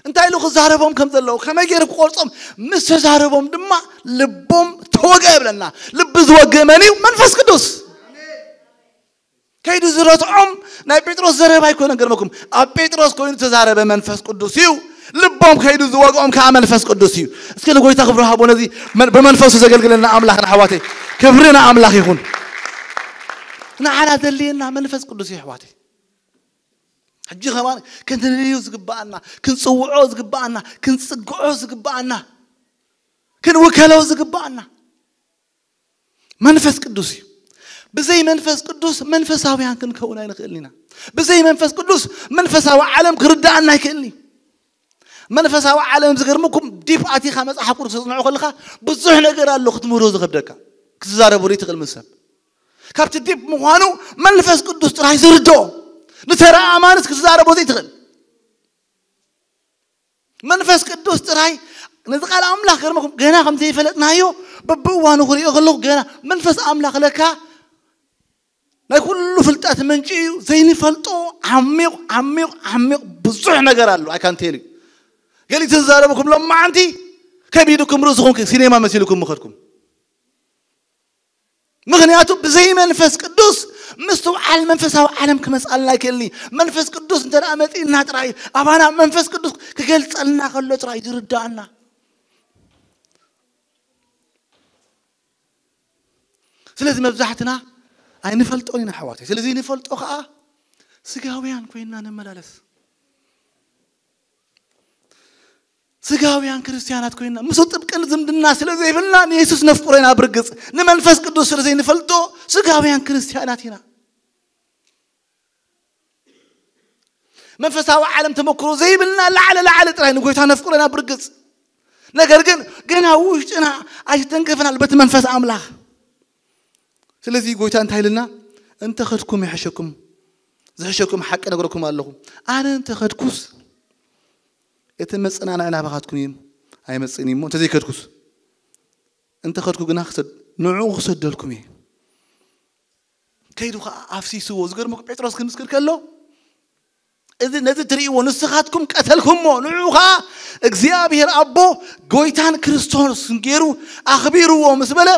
እንታይ ኢሉ ክዛረቦም ከም ዘለዎ፣ ከመይ ገይሩ ክቆርጾም ምስ ተዛረቦም ድማ ልቦም ተወግአ ይብለና። ልቢ ዝወግእ መን እዩ? መንፈስ ቅዱስ። ከይዱ ዝረትዖም ናይ ጴጥሮስ ዘረባ ኣይኮነን። ገርመኩም፣ ኣብ ጴጥሮስ ኮይኑ ተዛረበ መንፈስ ቅዱስ እዩ። ልቦም ከይዱ ዝወግኦም ከዓ መንፈስ ቅዱስ እዩ። እስኪ ንጎይታ ክብሪ ሃቦ፣ ነዚ መን-፣ ብመንፈሱ ዘገልግለና ኣምላኽና። ኣሕዋተይ፣ ክብሪ ንኣምላኽ ይኹን። ንዓና ዘድልየና መንፈስ ቅዱስ እዩ ኣሕዋተይ። ሕጂ ከማን ክንልልዮ ዝግብኣና፣ ክንጽውዖ ዝግብኣና፣ ክንጽግዖ ዝግብኣና ክንውከሎ ዝግባኣና መንፈስ ቅዱስ እዩ። ብዘይ መንፈስ ቅዱስ መንፈሳውያን ክንከውን ኣይንኽእልን ኢና። ብዘይ መንፈስ ቅዱስ መንፈሳዊ ዓለም ክርዳኣና ኣይክእልን እዩ። መንፈሳዊ ዓለም ዝገርመኩም ዲፕ ኣቲኻ መጽሓፍ ቅዱስ ተጽንዖ ከለኻ ብዙሕ ነገር ኣሎ ክትምህሮ ዝኸብደካ፣ ክትዛረበሉ ይትኽእል ምስ ሰብ። ካብቲ ዲፕ ምዃኑ መንፈስ ቅዱስ ጥራይ ዝርድኦ፣ ንተራ ኣማንስ ክትዛረቦ ዘይትኽእል። መንፈስ ቅዱስ ጥራይ ነዚ ቃል ኣምላኽ ገርመኩም ገና ከም ዘይፈለጥናዮ በብእዋኑ ክሪኦ ከለኹ ገና መንፈስ ኣምላኽ ለካ ናይ ኩሉ ፍልጠት ምንጪ እዩ። ዘይንፈልጦ ዓሚቕ ዓሚቕ ዓሚቕ ብዙሕ ነገር ኣሎ። ኣይካንቴል እዩ ገሊ ትዛረብኩም ሎማዓንቲ ከቢድኩም ርእስኹም ሲኔማ መሲልኩም ምኸድኩም። ምኽንያቱ ብዘይ መንፈስ ቅዱስ ምስትውዓል መንፈሳዊ ዓለም ክመጽኣልና ኣይክእልኒ። መንፈስ ቅዱስ እንተ ደኣ መጺእልና ጥራይ ኣባና መንፈስ ቅዱስ ክገልጸልና ከሎ ጥራይ ዝርዳኣና። ስለዚ መብዛሕትና ኣይንፈልጦን ኢና ኣሕዋተይ። ስለዚ ንፈልጦ ከዓ ስጋውያን ኮይና ንመላለስ። ስጋውያን ክርስትያናት ኮይና ምስኡ ጥብቅን ዝምድና ስለ ዘይብልና ንየሱስ ነፍቅሮ ኢና ብርግጽ። ንመንፈስ ቅዱስ ስለ ዘይንፈልጦ ስጋውያን ክርስትያናት ኢና። መንፈሳዊ ዓለም ተመክሮ ዘይብልና ላዕለ ላዕለ ጥራይ ንጎይታ ነፍቅሮ ኢና ብርግጽ። ነገር ግን ገና ውሽጥና ኣይተንከፈናል በቲ መንፈስ ኣምላኽ። ስለዚ ጎይታ እንታይ ኢልና? እንተ ኸድኩም ይሕሸኩም፣ ዝሕሸኩም ሓቂ ነግረኩም ኣለኹ። ኣነ እንተ ኸድኩስ እቲ መጽናንዒ ናባኻትኩም እዩ ኣይመጽእን እዩ እሞ እንተ ዘይከድኩስ፣ እንተ ኸድኩ ግና ክሰድ ንዕኡ ክሰደልኩም እየ። ከይዱ ኸዓ ኣፍሲስዎ። ዝገርመኩም ጴጥሮስ ክምስክር ከሎ እዚ ነዚ ትርእይዎ ንስኻትኩም ቀተልኩሞ፣ ንዕኡ ኸዓ እግዚኣብሔር ኣቦ ጎይታን ክርስቶስን ገይሩ ኣኽቢርዎ ምስ በለ፣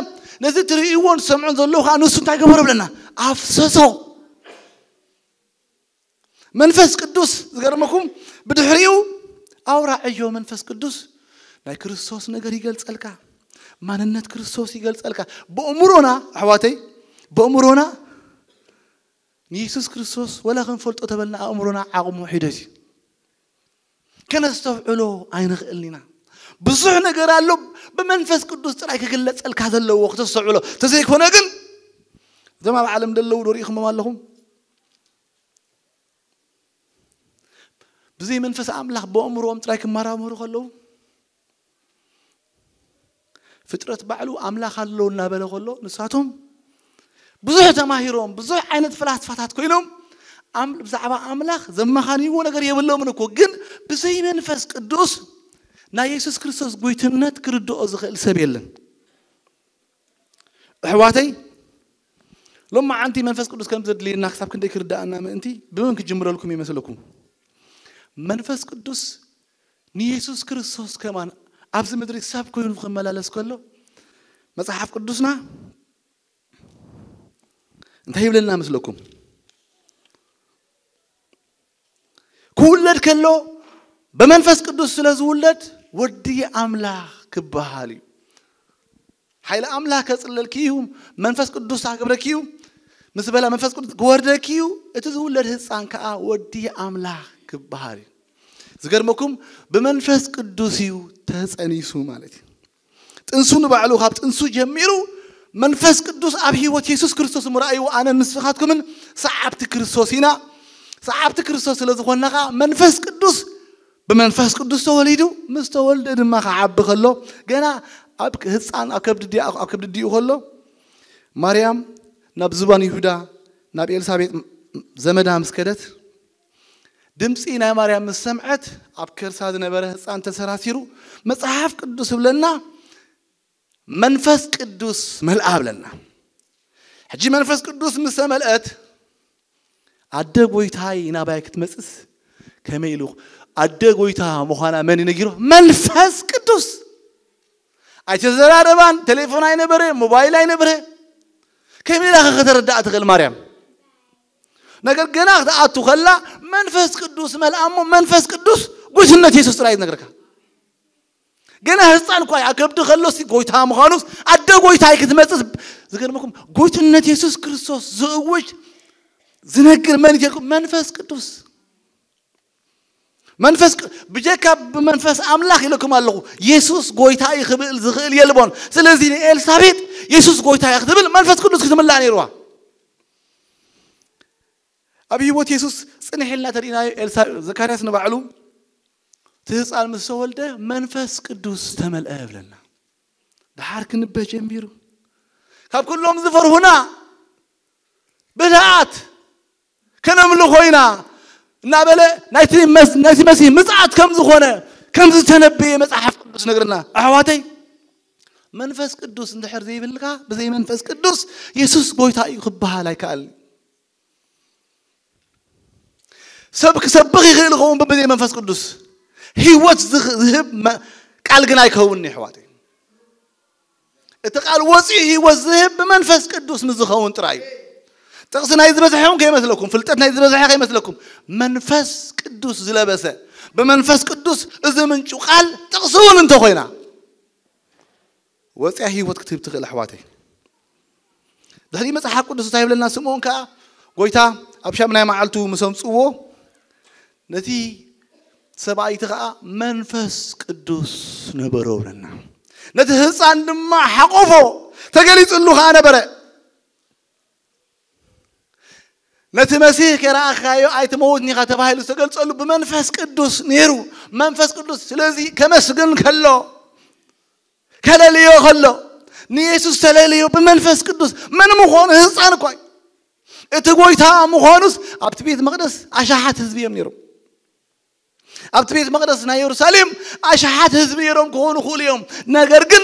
ነዚ ትርእይዎን ትሰምዑን ዘለዉ ኸዓ ንሱ እንታይ ገበሮ ብለና? ኣፍሰሶ። መንፈስ ቅዱስ ዝገርመኩም ብድሕሪኡ ኣውራ ዕዮ መንፈስ ቅዱስ ናይ ክርስቶስ ነገር ይገልጸልካ፣ ማንነት ክርስቶስ ይገልጸልካ። ብእምሮና ኣሕዋተይ፣ ብእምሮና ንየሱስ ክርስቶስ ወላ ክንፈልጦ ተበልና ኣእምሮና ዓቕሙ ሒደት እዩ። ከነስተውዕሎ ኣይንኽእልን ኢና። ብዙሕ ነገር ኣሎ። ብመንፈስ ቅዱስ ጥራይ ክግለጸልካ ዘለዎ ክተስተውዕሎ ተዘይኮነ ግን እዞም ኣብ ዓለም ዘለዉ ዶ ርኢኹሞም ኣለኹም? ብዘይ መንፈስ ኣምላኽ ብኣእምሮኦም ጥራይ ክመራመሩ ከለዉ ፍጥረት ባዕሉ ኣምላኽ ኣሎ እናበለ ከሎ ንሳቶም ብዙሕ ተማሂሮም ብዙሕ ዓይነት ፈላስፋታት ኮይኖም ኣም- ብዛዕባ ኣምላኽ ዘመኻንይዎ ነገር የብሎምን እኮ። ግን ብዘይ መንፈስ ቅዱስ ናይ የሱስ ክርስቶስ ጎይትነት ክርድኦ ዝኽእል ሰብ የለን። ኣሕዋተይ፣ ሎማዓንቲ መንፈስ ቅዱስ ከም ዘድልየና ክሳብ ክንደይ ክርዳኣና ምእንቲ ብመን ክጅምረልኩም ይመስለኩም? መንፈስ ቅዱስ ንየሱስ ክርስቶስ ከማን ኣብዚ ምድሪ ሰብ ኮይኑ ክመላለስ ከሎ መጽሓፍ ቅዱስና እንታይ ይብለና መስለኩም? ክውለድ ከሎ ብመንፈስ ቅዱስ ስለ ዝውለድ ወዲ ኣምላኽ ክበሃል እዩ። ሓይሊ ኣምላኽ ከጽለልኪ እዩ፣ መንፈስ ቅዱስ ኣገብረኪ እዩ ምስ በላ መንፈስ ቅዱስ ክወርደኪ እዩ። እቲ ዝውለድ ህፃን ከዓ ወዲ ኣምላኽ ክበሃል እዩ። ዝገርመኩም ብመንፈስ ቅዱስ እዩ ተጸኒሱ ማለት እዩ። ጥንሱ ንባዕሉ ካብ ጥንሱ ጀሚሩ መንፈስ ቅዱስ ኣብ ህይወት የሱስ ክርስቶስ ምርኣይዎ ኣነ ንስኻትኩምን ሰዓብቲ ክርስቶስ ኢና። ሰዓብቲ ክርስቶስ ስለ ዝኾንና ከዓ መንፈስ ቅዱስ ብመንፈስ ቅዱስ ተወሊዱ ምስ ተወልደ ድማ ክዓቢ ከሎ ገና ኣብ ህፃን ኣብ ከብዲ ዲኣ- ኣብ ከብዲ ዲኡ ከሎ ማርያም ናብ ዝባን ይሁዳ ናብ ኤልሳቤጥ ዘመዳ ምስ ከደት ድምፂ ናይ ማርያም ምስ ሰምዐት ኣብ ከርሳ ዝነበረ ህፃን ተሰራሲሩ መፅሓፍ ቅዱስ ብለና መንፈስ ቅዱስ መልኣ ብለና። ሕጂ መንፈስ ቅዱስ ምስ ተመልአት ኣደ ጎይታይ ናባይ ክትመፅስ ከመይ ኢሉ ኣደ ጎይታ ምዃና መን ነጊሮ? መንፈስ ቅዱስ። ኣይተዘራረባን፣ ቴሌፎን ኣይነበረ፣ ሞባይል ኣይነበረ። ከመይ ኢላ ከተረዳእ ትኽእል ማርያም? ነገር ገና ክትኣቱ ከላ መንፈስ ቅዱስ መልኣ እሞ መንፈስ ቅዱስ ጉድነት የሱስ ጥራይ እዩ ዝነግረካ። ገና ህፃን እኳ ኣብ ከብዲ ከሎሲ ጎይታ ምዃኑስ ኣደ ጎይታይ ክትመፅስ ዝገርመኩም ጎይትነት የሱስ ክርስቶስ ዝእውጅ ዝነግር መን ይጀልኩም? መንፈስ ቅዱስ። መንፈስ ቅ- ብጀካ ብመንፈስ ኣምላኽ ኢለኩም ኣለኹ። የሱስ ጎይታ እዩ ክብል ዝኽእል የልቦን። ስለዚ ንኤልሳቤጥ የሱስ ጎይታ እያ ክትብል መንፈስ ቅዱስ ክትምላእ ነይርዋ። ኣብ ህይወት የሱስ ጽንሕ ኢልና ተሪእናዮ። ኤልሳ ዘካርያስ ንባዕሉ እቲ ህፃን ምስ ተወልደ መንፈስ ቅዱስ ተመልአ ይብለና። ድሓር ክንበ ጀሚሩ ካብ ኩሎም ዝፈርሁና ብድኣት ከነምልኾ ኢና እናበለ ናይቲ መስ- ናይቲ መሲህ ምጽኣት ከም ዝኾነ ከም ዝተነበየ መጽሓፍ ቅዱስ ነግርና። ኣሕዋተይ፣ መንፈስ ቅዱስ እንድሕር ዘይብልካ፣ ብዘይ መንፈስ ቅዱስ የሱስ ጎይታ እዩ ክበሃል ኣይከኣልን። ሰብ ክሰብኽ ይኽእል ይኸውን ብዘይ መንፈስ ቅዱስ። ህይወት ዝህ- ዝህብ መ- ቃል ግን ኣይከውንን፣ ኣሕዋተይ። እቲ ቃል ወፂኡ ህይወት ዝህብ ብመንፈስ ቅዱስ ምስ ዝኸውን ጥራይ እዩ። ጥቕሲ ናይ ዝበዝሐ እውን ከይመስለኩም፣ ፍልጠት ናይ ዝበዝሐ ከይመስለኩም፣ መንፈስ ቅዱስ ዝለበሰ፣ ብመንፈስ ቅዱስ እዚ ምንጩ ቃል ጥቕሲ እውን እንተኾይና፣ ወፂኣ ህይወት ክትህብ ትኽእል፣ ኣሕዋተይ። ድሕሪ መጽሓፍ ቅዱስ እንታይ ይብለና? ስምዖን ከኣ ጎይታ ኣብ ሻምናይ መዓልቱ ምስ ኣምጽዎ፣ ነቲ ሰብኣይቲ ከኣ መንፈስ ቅዱስ ነበሮ ብለና። ነቲ ህፃን ድማ ሓቆፎ፣ ተገሊጽሉ ከኣ ነበረ። ነቲ መሲህ ከይረኣኻዮ ኣይትመውትን ኢኻ ተባሂሉ ዝተገልጸሉ ብመንፈስ ቅዱስ ነይሩ። መንፈስ ቅዱስ ስለዚ ከመስግን ከሎ፣ ከለልዮ ከሎ፣ ንየሱስ ተለልዮ ብመንፈስ ቅዱስ። መን ምዃኑ ህፃን እኳ እዩ። እቲ ጎይታ ምዃኑስ ኣብቲ ቤት መቕደስ ኣሽሓት ህዝቢ እዮም ነይሮም። ኣብቲ ቤት መቕደስ ናይ የሩሳሌም ኣሽሓት ህዝቢ ነይሮም ክኾኑ ይኽእሉ እዮም። ነገር ግን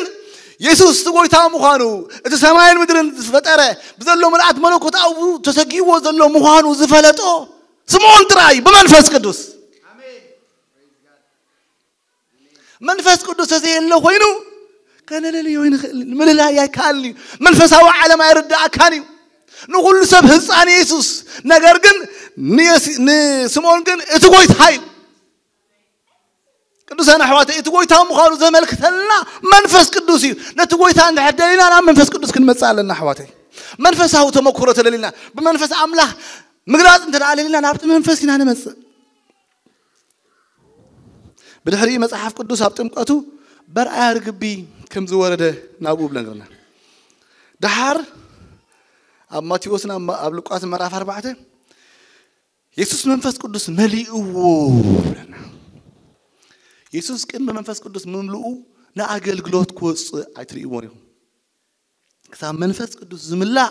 የሱስ እቲ ጎይታ ምዃኑ፣ እቲ ሰማይን ምድርን ዝፈጠረ፣ ብዘሎ ምልኣት መለኮት ኣብኡ ተሰጊዎ ዘሎ ምዃኑ ዝፈለጦ ስምዖን ጥራይ ብመንፈስ ቅዱስ። መንፈስ ቅዱስ ተዘየለ ኮይኑ ከነለልዮ ይንኽእል፣ ምልላይ ኣይከኣልን እዩ። መንፈሳዊ ዓለም ኣይርዳእካን እዩ። ንኹሉ ሰብ ህፃን የሱስ፣ ነገር ግን ንየስ- ንስምዖን ግን እቲ ጎይታ እዩ። ቅዱሳን ኣሕዋተይ፣ እቲ ጎይታ ምዃኑ ዘመልክተልና መንፈስ ቅዱስ እዩ። ነቲ ጎይታ እንድሕር ደሊና ናብ መንፈስ ቅዱስ ክንመጽእ ኣለና ኣሕዋተይ። መንፈሳዊ ተመክሮ ተደሊና፣ ብመንፈስ ኣምላኽ ምግላጽ እንተ ደኣ ደሊና ናብቲ መንፈስ ኢና ንመጽእ። ብድሕሪኡ መጽሓፍ ቅዱስ ኣብ ጥምቀቱ በርኣያ ርግቢ ከም ዝወረደ ናብኡ ብለንግርና። ደሓር ኣብ ማቴዎስን ኣብ ማ- ኣብ ሉቃስ ምዕራፍ ኣርባዕተ የሱስ መንፈስ ቅዱስ መሊእዎ ብለና። የሱስ ቅድሚ መንፈስ ቅዱስ ምምልኡ ንኣገልግሎት ክወፅእ ኣይትርእይዎን ኢኹም። ክሳብ መንፈስ ቅዱስ ዝምላእ፣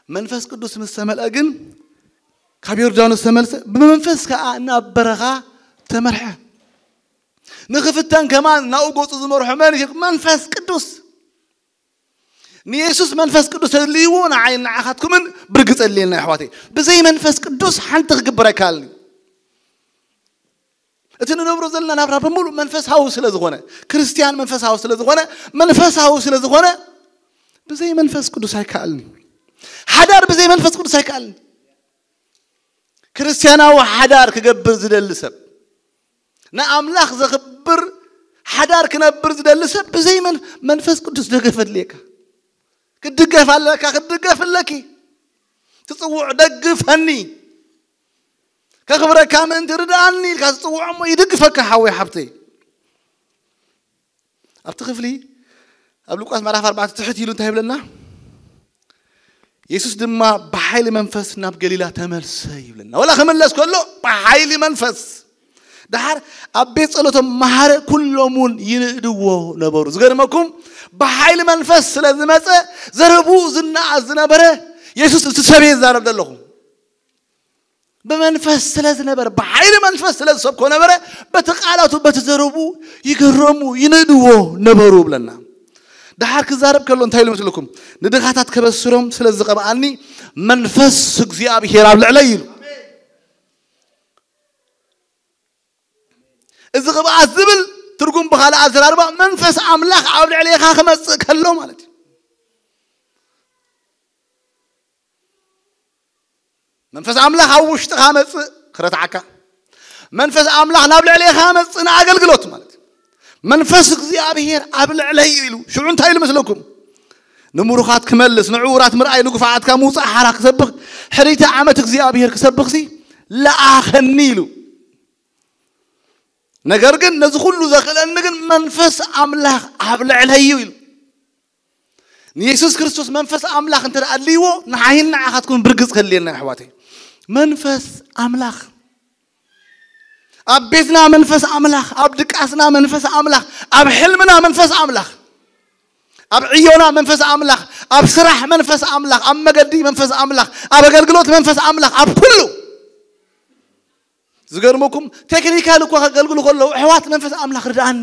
መንፈስ ቅዱስ ምስ ተመልአ ግን ካብ ዮርዳኖስ ተመልሰ፣ ብመንፈስ ከዓ ናብ በረኻ ተመርሐ። ንኽፍተን ከማን ናብኡ ገፁ ዝመርሖ መን እዩ? መንፈስ ቅዱስ። ንየሱስ መንፈስ ቅዱስ ተድልይዎ ንዓይን ንዓኻትኩምን ብርግፅ ኣድልየና ኣሕዋተይ። ብዘይ መንፈስ ቅዱስ ሓንቲ ክግበር ኣይከኣልን እዩ። እቲ ንነብሮ ዘለና ናብራ ብምሉእ መንፈሳዊ ስለ ዝኾነ፣ ክርስትያን መንፈሳዊ ስለ ዝኾነ፣ መንፈሳዊ ስለ ዝኾነ ብዘይ መንፈስ ቅዱስ ኣይከኣልን እዩ። ሓዳር ብዘይ መንፈስ ቅዱስ ኣይከኣልን እዩ። ክርስትያናዊ ሓዳር ክገብር ዝደሊ ሰብ፣ ንኣምላኽ ዘኽብር ሓዳር ክነብር ዝደሊ ሰብ ብዘይ መን- መንፈስ ቅዱስ ደገፍ ኣድልየካ። ክትድገፍ ኣለካ፣ ክትድገፍ ኣለኪ። ትጽውዕ፣ "ደግፈኒ፣ ከኽብረካ ምእንቲ ርድኣኒ" ኢልካ ትጽውዖ እሞ ይድግፈካ ሓወይ ሓብተይ። ኣብቲ ክፍሊ ኣብ ሉቃስ ምዕራፍ ኣርባዕተ ትሕት ኢሉ እንታይ ይብለና? የሱስ ድማ ብሓይሊ መንፈስ ናብ ገሊላ ተመልሰ ይብለና። ወላ ክምለስ ከሎ ብሓይሊ መንፈስ። ደሓር ኣብ ቤት ጸሎቶም መሃረ፣ ኩሎም እውን ይንእድዎ ነበሩ። ዝገርመኩም፣ ብሓይሊ መንፈስ ስለ ዝመጸ ዘረብኡ ዝነኣስ ዝነበረ የሱስ እቲ ሰብ እየ ዝዛረብ ዘለኹ። ብመንፈስ ስለ ዝነበረ፣ ብሓይሊ መንፈስ ስለ ዝሰብኮ ነበረ፣ በቲ ቃላቱ፣ በቲ ዘረቡ ይገረሙ፣ ይንእድዎ ነበሩ ብለና። ደሓር ክዛረብ ከሎ እንታይ ኢሉ መስለኩም? "ንድኻታት ከበስሮም ስለ ዝቐብኣኒ መንፈስ እግዚኣብሔር ኣብ ልዕለይ" ኢሉ። እዚ ቅብኣት ዝብል ትርጉም ብኻልእ ኣዘራርባ መንፈስ ኣምላኽ ኣብ ልዕሌኻ ክመጽእ ከሎ ማለት እዩ። መንፈስ ኣምላኽ ኣብ ውሽጥኻ መጽእ ክረትዓካ። መንፈስ ኣምላኽ ናብ ልዕሌኻ መጽእ ንኣገልግሎት ማለት እዩ። "መንፈስ እግዚኣብሔር ኣብ ልዕለይ እዩ" ኢሉ። ሽዑ እንታይ ኢሉ መስለኩም? "ንምሩኻት ክመልስ፣ ንዕዉራት ምርኣይ፣ ንግፉዓትካ ምውጻእ ሓራ ክሰብኽ፣ ሕርይቲ ዓመት እግዚኣብሔር ክሰብኽሲ ለኣኸኒ" ኢሉ። ነገር ግን ነዚ ኩሉ ዘኽእለኒ ግን መንፈስ ኣምላኽ ኣብ ልዕለይ እዩ ኢሉ። ንየሱስ ክርስቶስ መንፈስ ኣምላኽ እንተ ደኣ ኣድልይዎ፣ ንዓይን ንዓኻትኩም ብርግጽ ከድልየና፣ ኣሕዋተይ። መንፈስ ኣምላኽ ኣብ ቤትና፣ መንፈስ ኣምላኽ ኣብ ድቃስና፣ መንፈስ ኣምላኽ ኣብ ሕልምና፣ መንፈስ ኣምላኽ ኣብ ዕዮና፣ መንፈስ ኣምላኽ ኣብ ስራሕ፣ መንፈስ ኣምላኽ ኣብ መገዲ፣ መንፈስ ኣምላኽ ኣብ ኣገልግሎት፣ መንፈስ ኣምላኽ ኣብ ኩሉ። ዝገርመኩም፣ ቴክኒካል እኳ ከገልግሉ ከለዉ፣ ኣሕዋት፣ መንፈስ ኣምላኽ ርድኣኒ።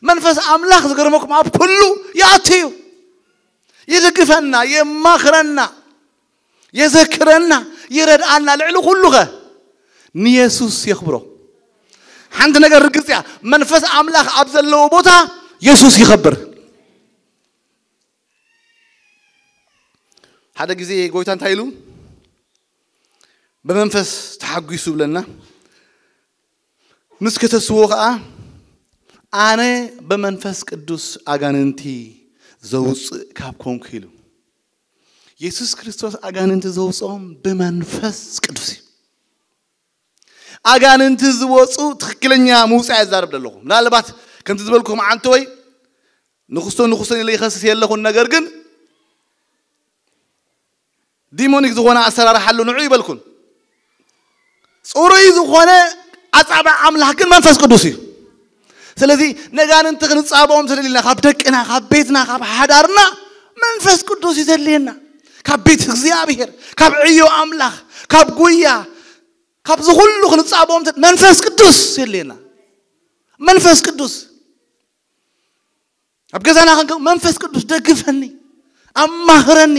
መንፈስ ኣምላኽ፣ ዝገርመኩም፣ ኣብ ኩሉ ይኣቱ እዩ። ይድግፈና፣ የማኽረና፣ የዘክረና፣ ይረድኣና። ልዕሊ ኩሉ ኸ ንየሱስ የኽብሮ። ሓንቲ ነገር ርግጽ እያ፣ መንፈስ ኣምላኽ ኣብ ዘለዎ ቦታ የሱስ ይኸብር። ሓደ ግዜ ጎይታ እንታይ ኢሉ? ብመንፈስ ተሓጒሱ ብለና። ምስ ከተስዎ ኸዓ፣ ኣነ ብመንፈስ ቅዱስ ኣጋንንቲ ዘውፅእ ካብ ኮንኩ ኢሉ። የሱስ ክርስቶስ ኣጋንንቲ ዘውፅኦም ብመንፈስ ቅዱስ እዩ። ኣጋንንቲ ዝወፁ ትኽክለኛ ምውፃእ ይዛረብ ዘለኹ። ምናልባት ከምቲ ዝበልኩም ዓንተወይ ንኽስቶን ንኽስቶን ኢለ ይኸስስ የለኹን። ነገር ግን ዲሞኒክ ዝኾነ ኣሰራርሓ ኣሎ፣ ንዑ ይበልኩን። ጽሩይ ዝኾነ ኣጻብዕ ኣምላኽ ግን መንፈስ ቅዱስ እዩ። ስለዚ ነጋንንቲ ክንጻብኦም ስለሊና፣ ካብ ደቅና፣ ካብ ቤትና፣ ካብ ሓዳርና መንፈስ ቅዱስ እዩ ዘድልየና። ካብ ቤት እግዚኣብሔር፣ ካብ ዕዮ ኣምላኽ፣ ካብ ጉያ፣ ካብዚ ኩሉ ክንጻብኦም ተ-፣ መንፈስ ቅዱስ የድልየና። መንፈስ ቅዱስ ኣብ ገዛና ክንከ-፣ መንፈስ ቅዱስ ደግፈኒ፣ ኣማኽረኒ፣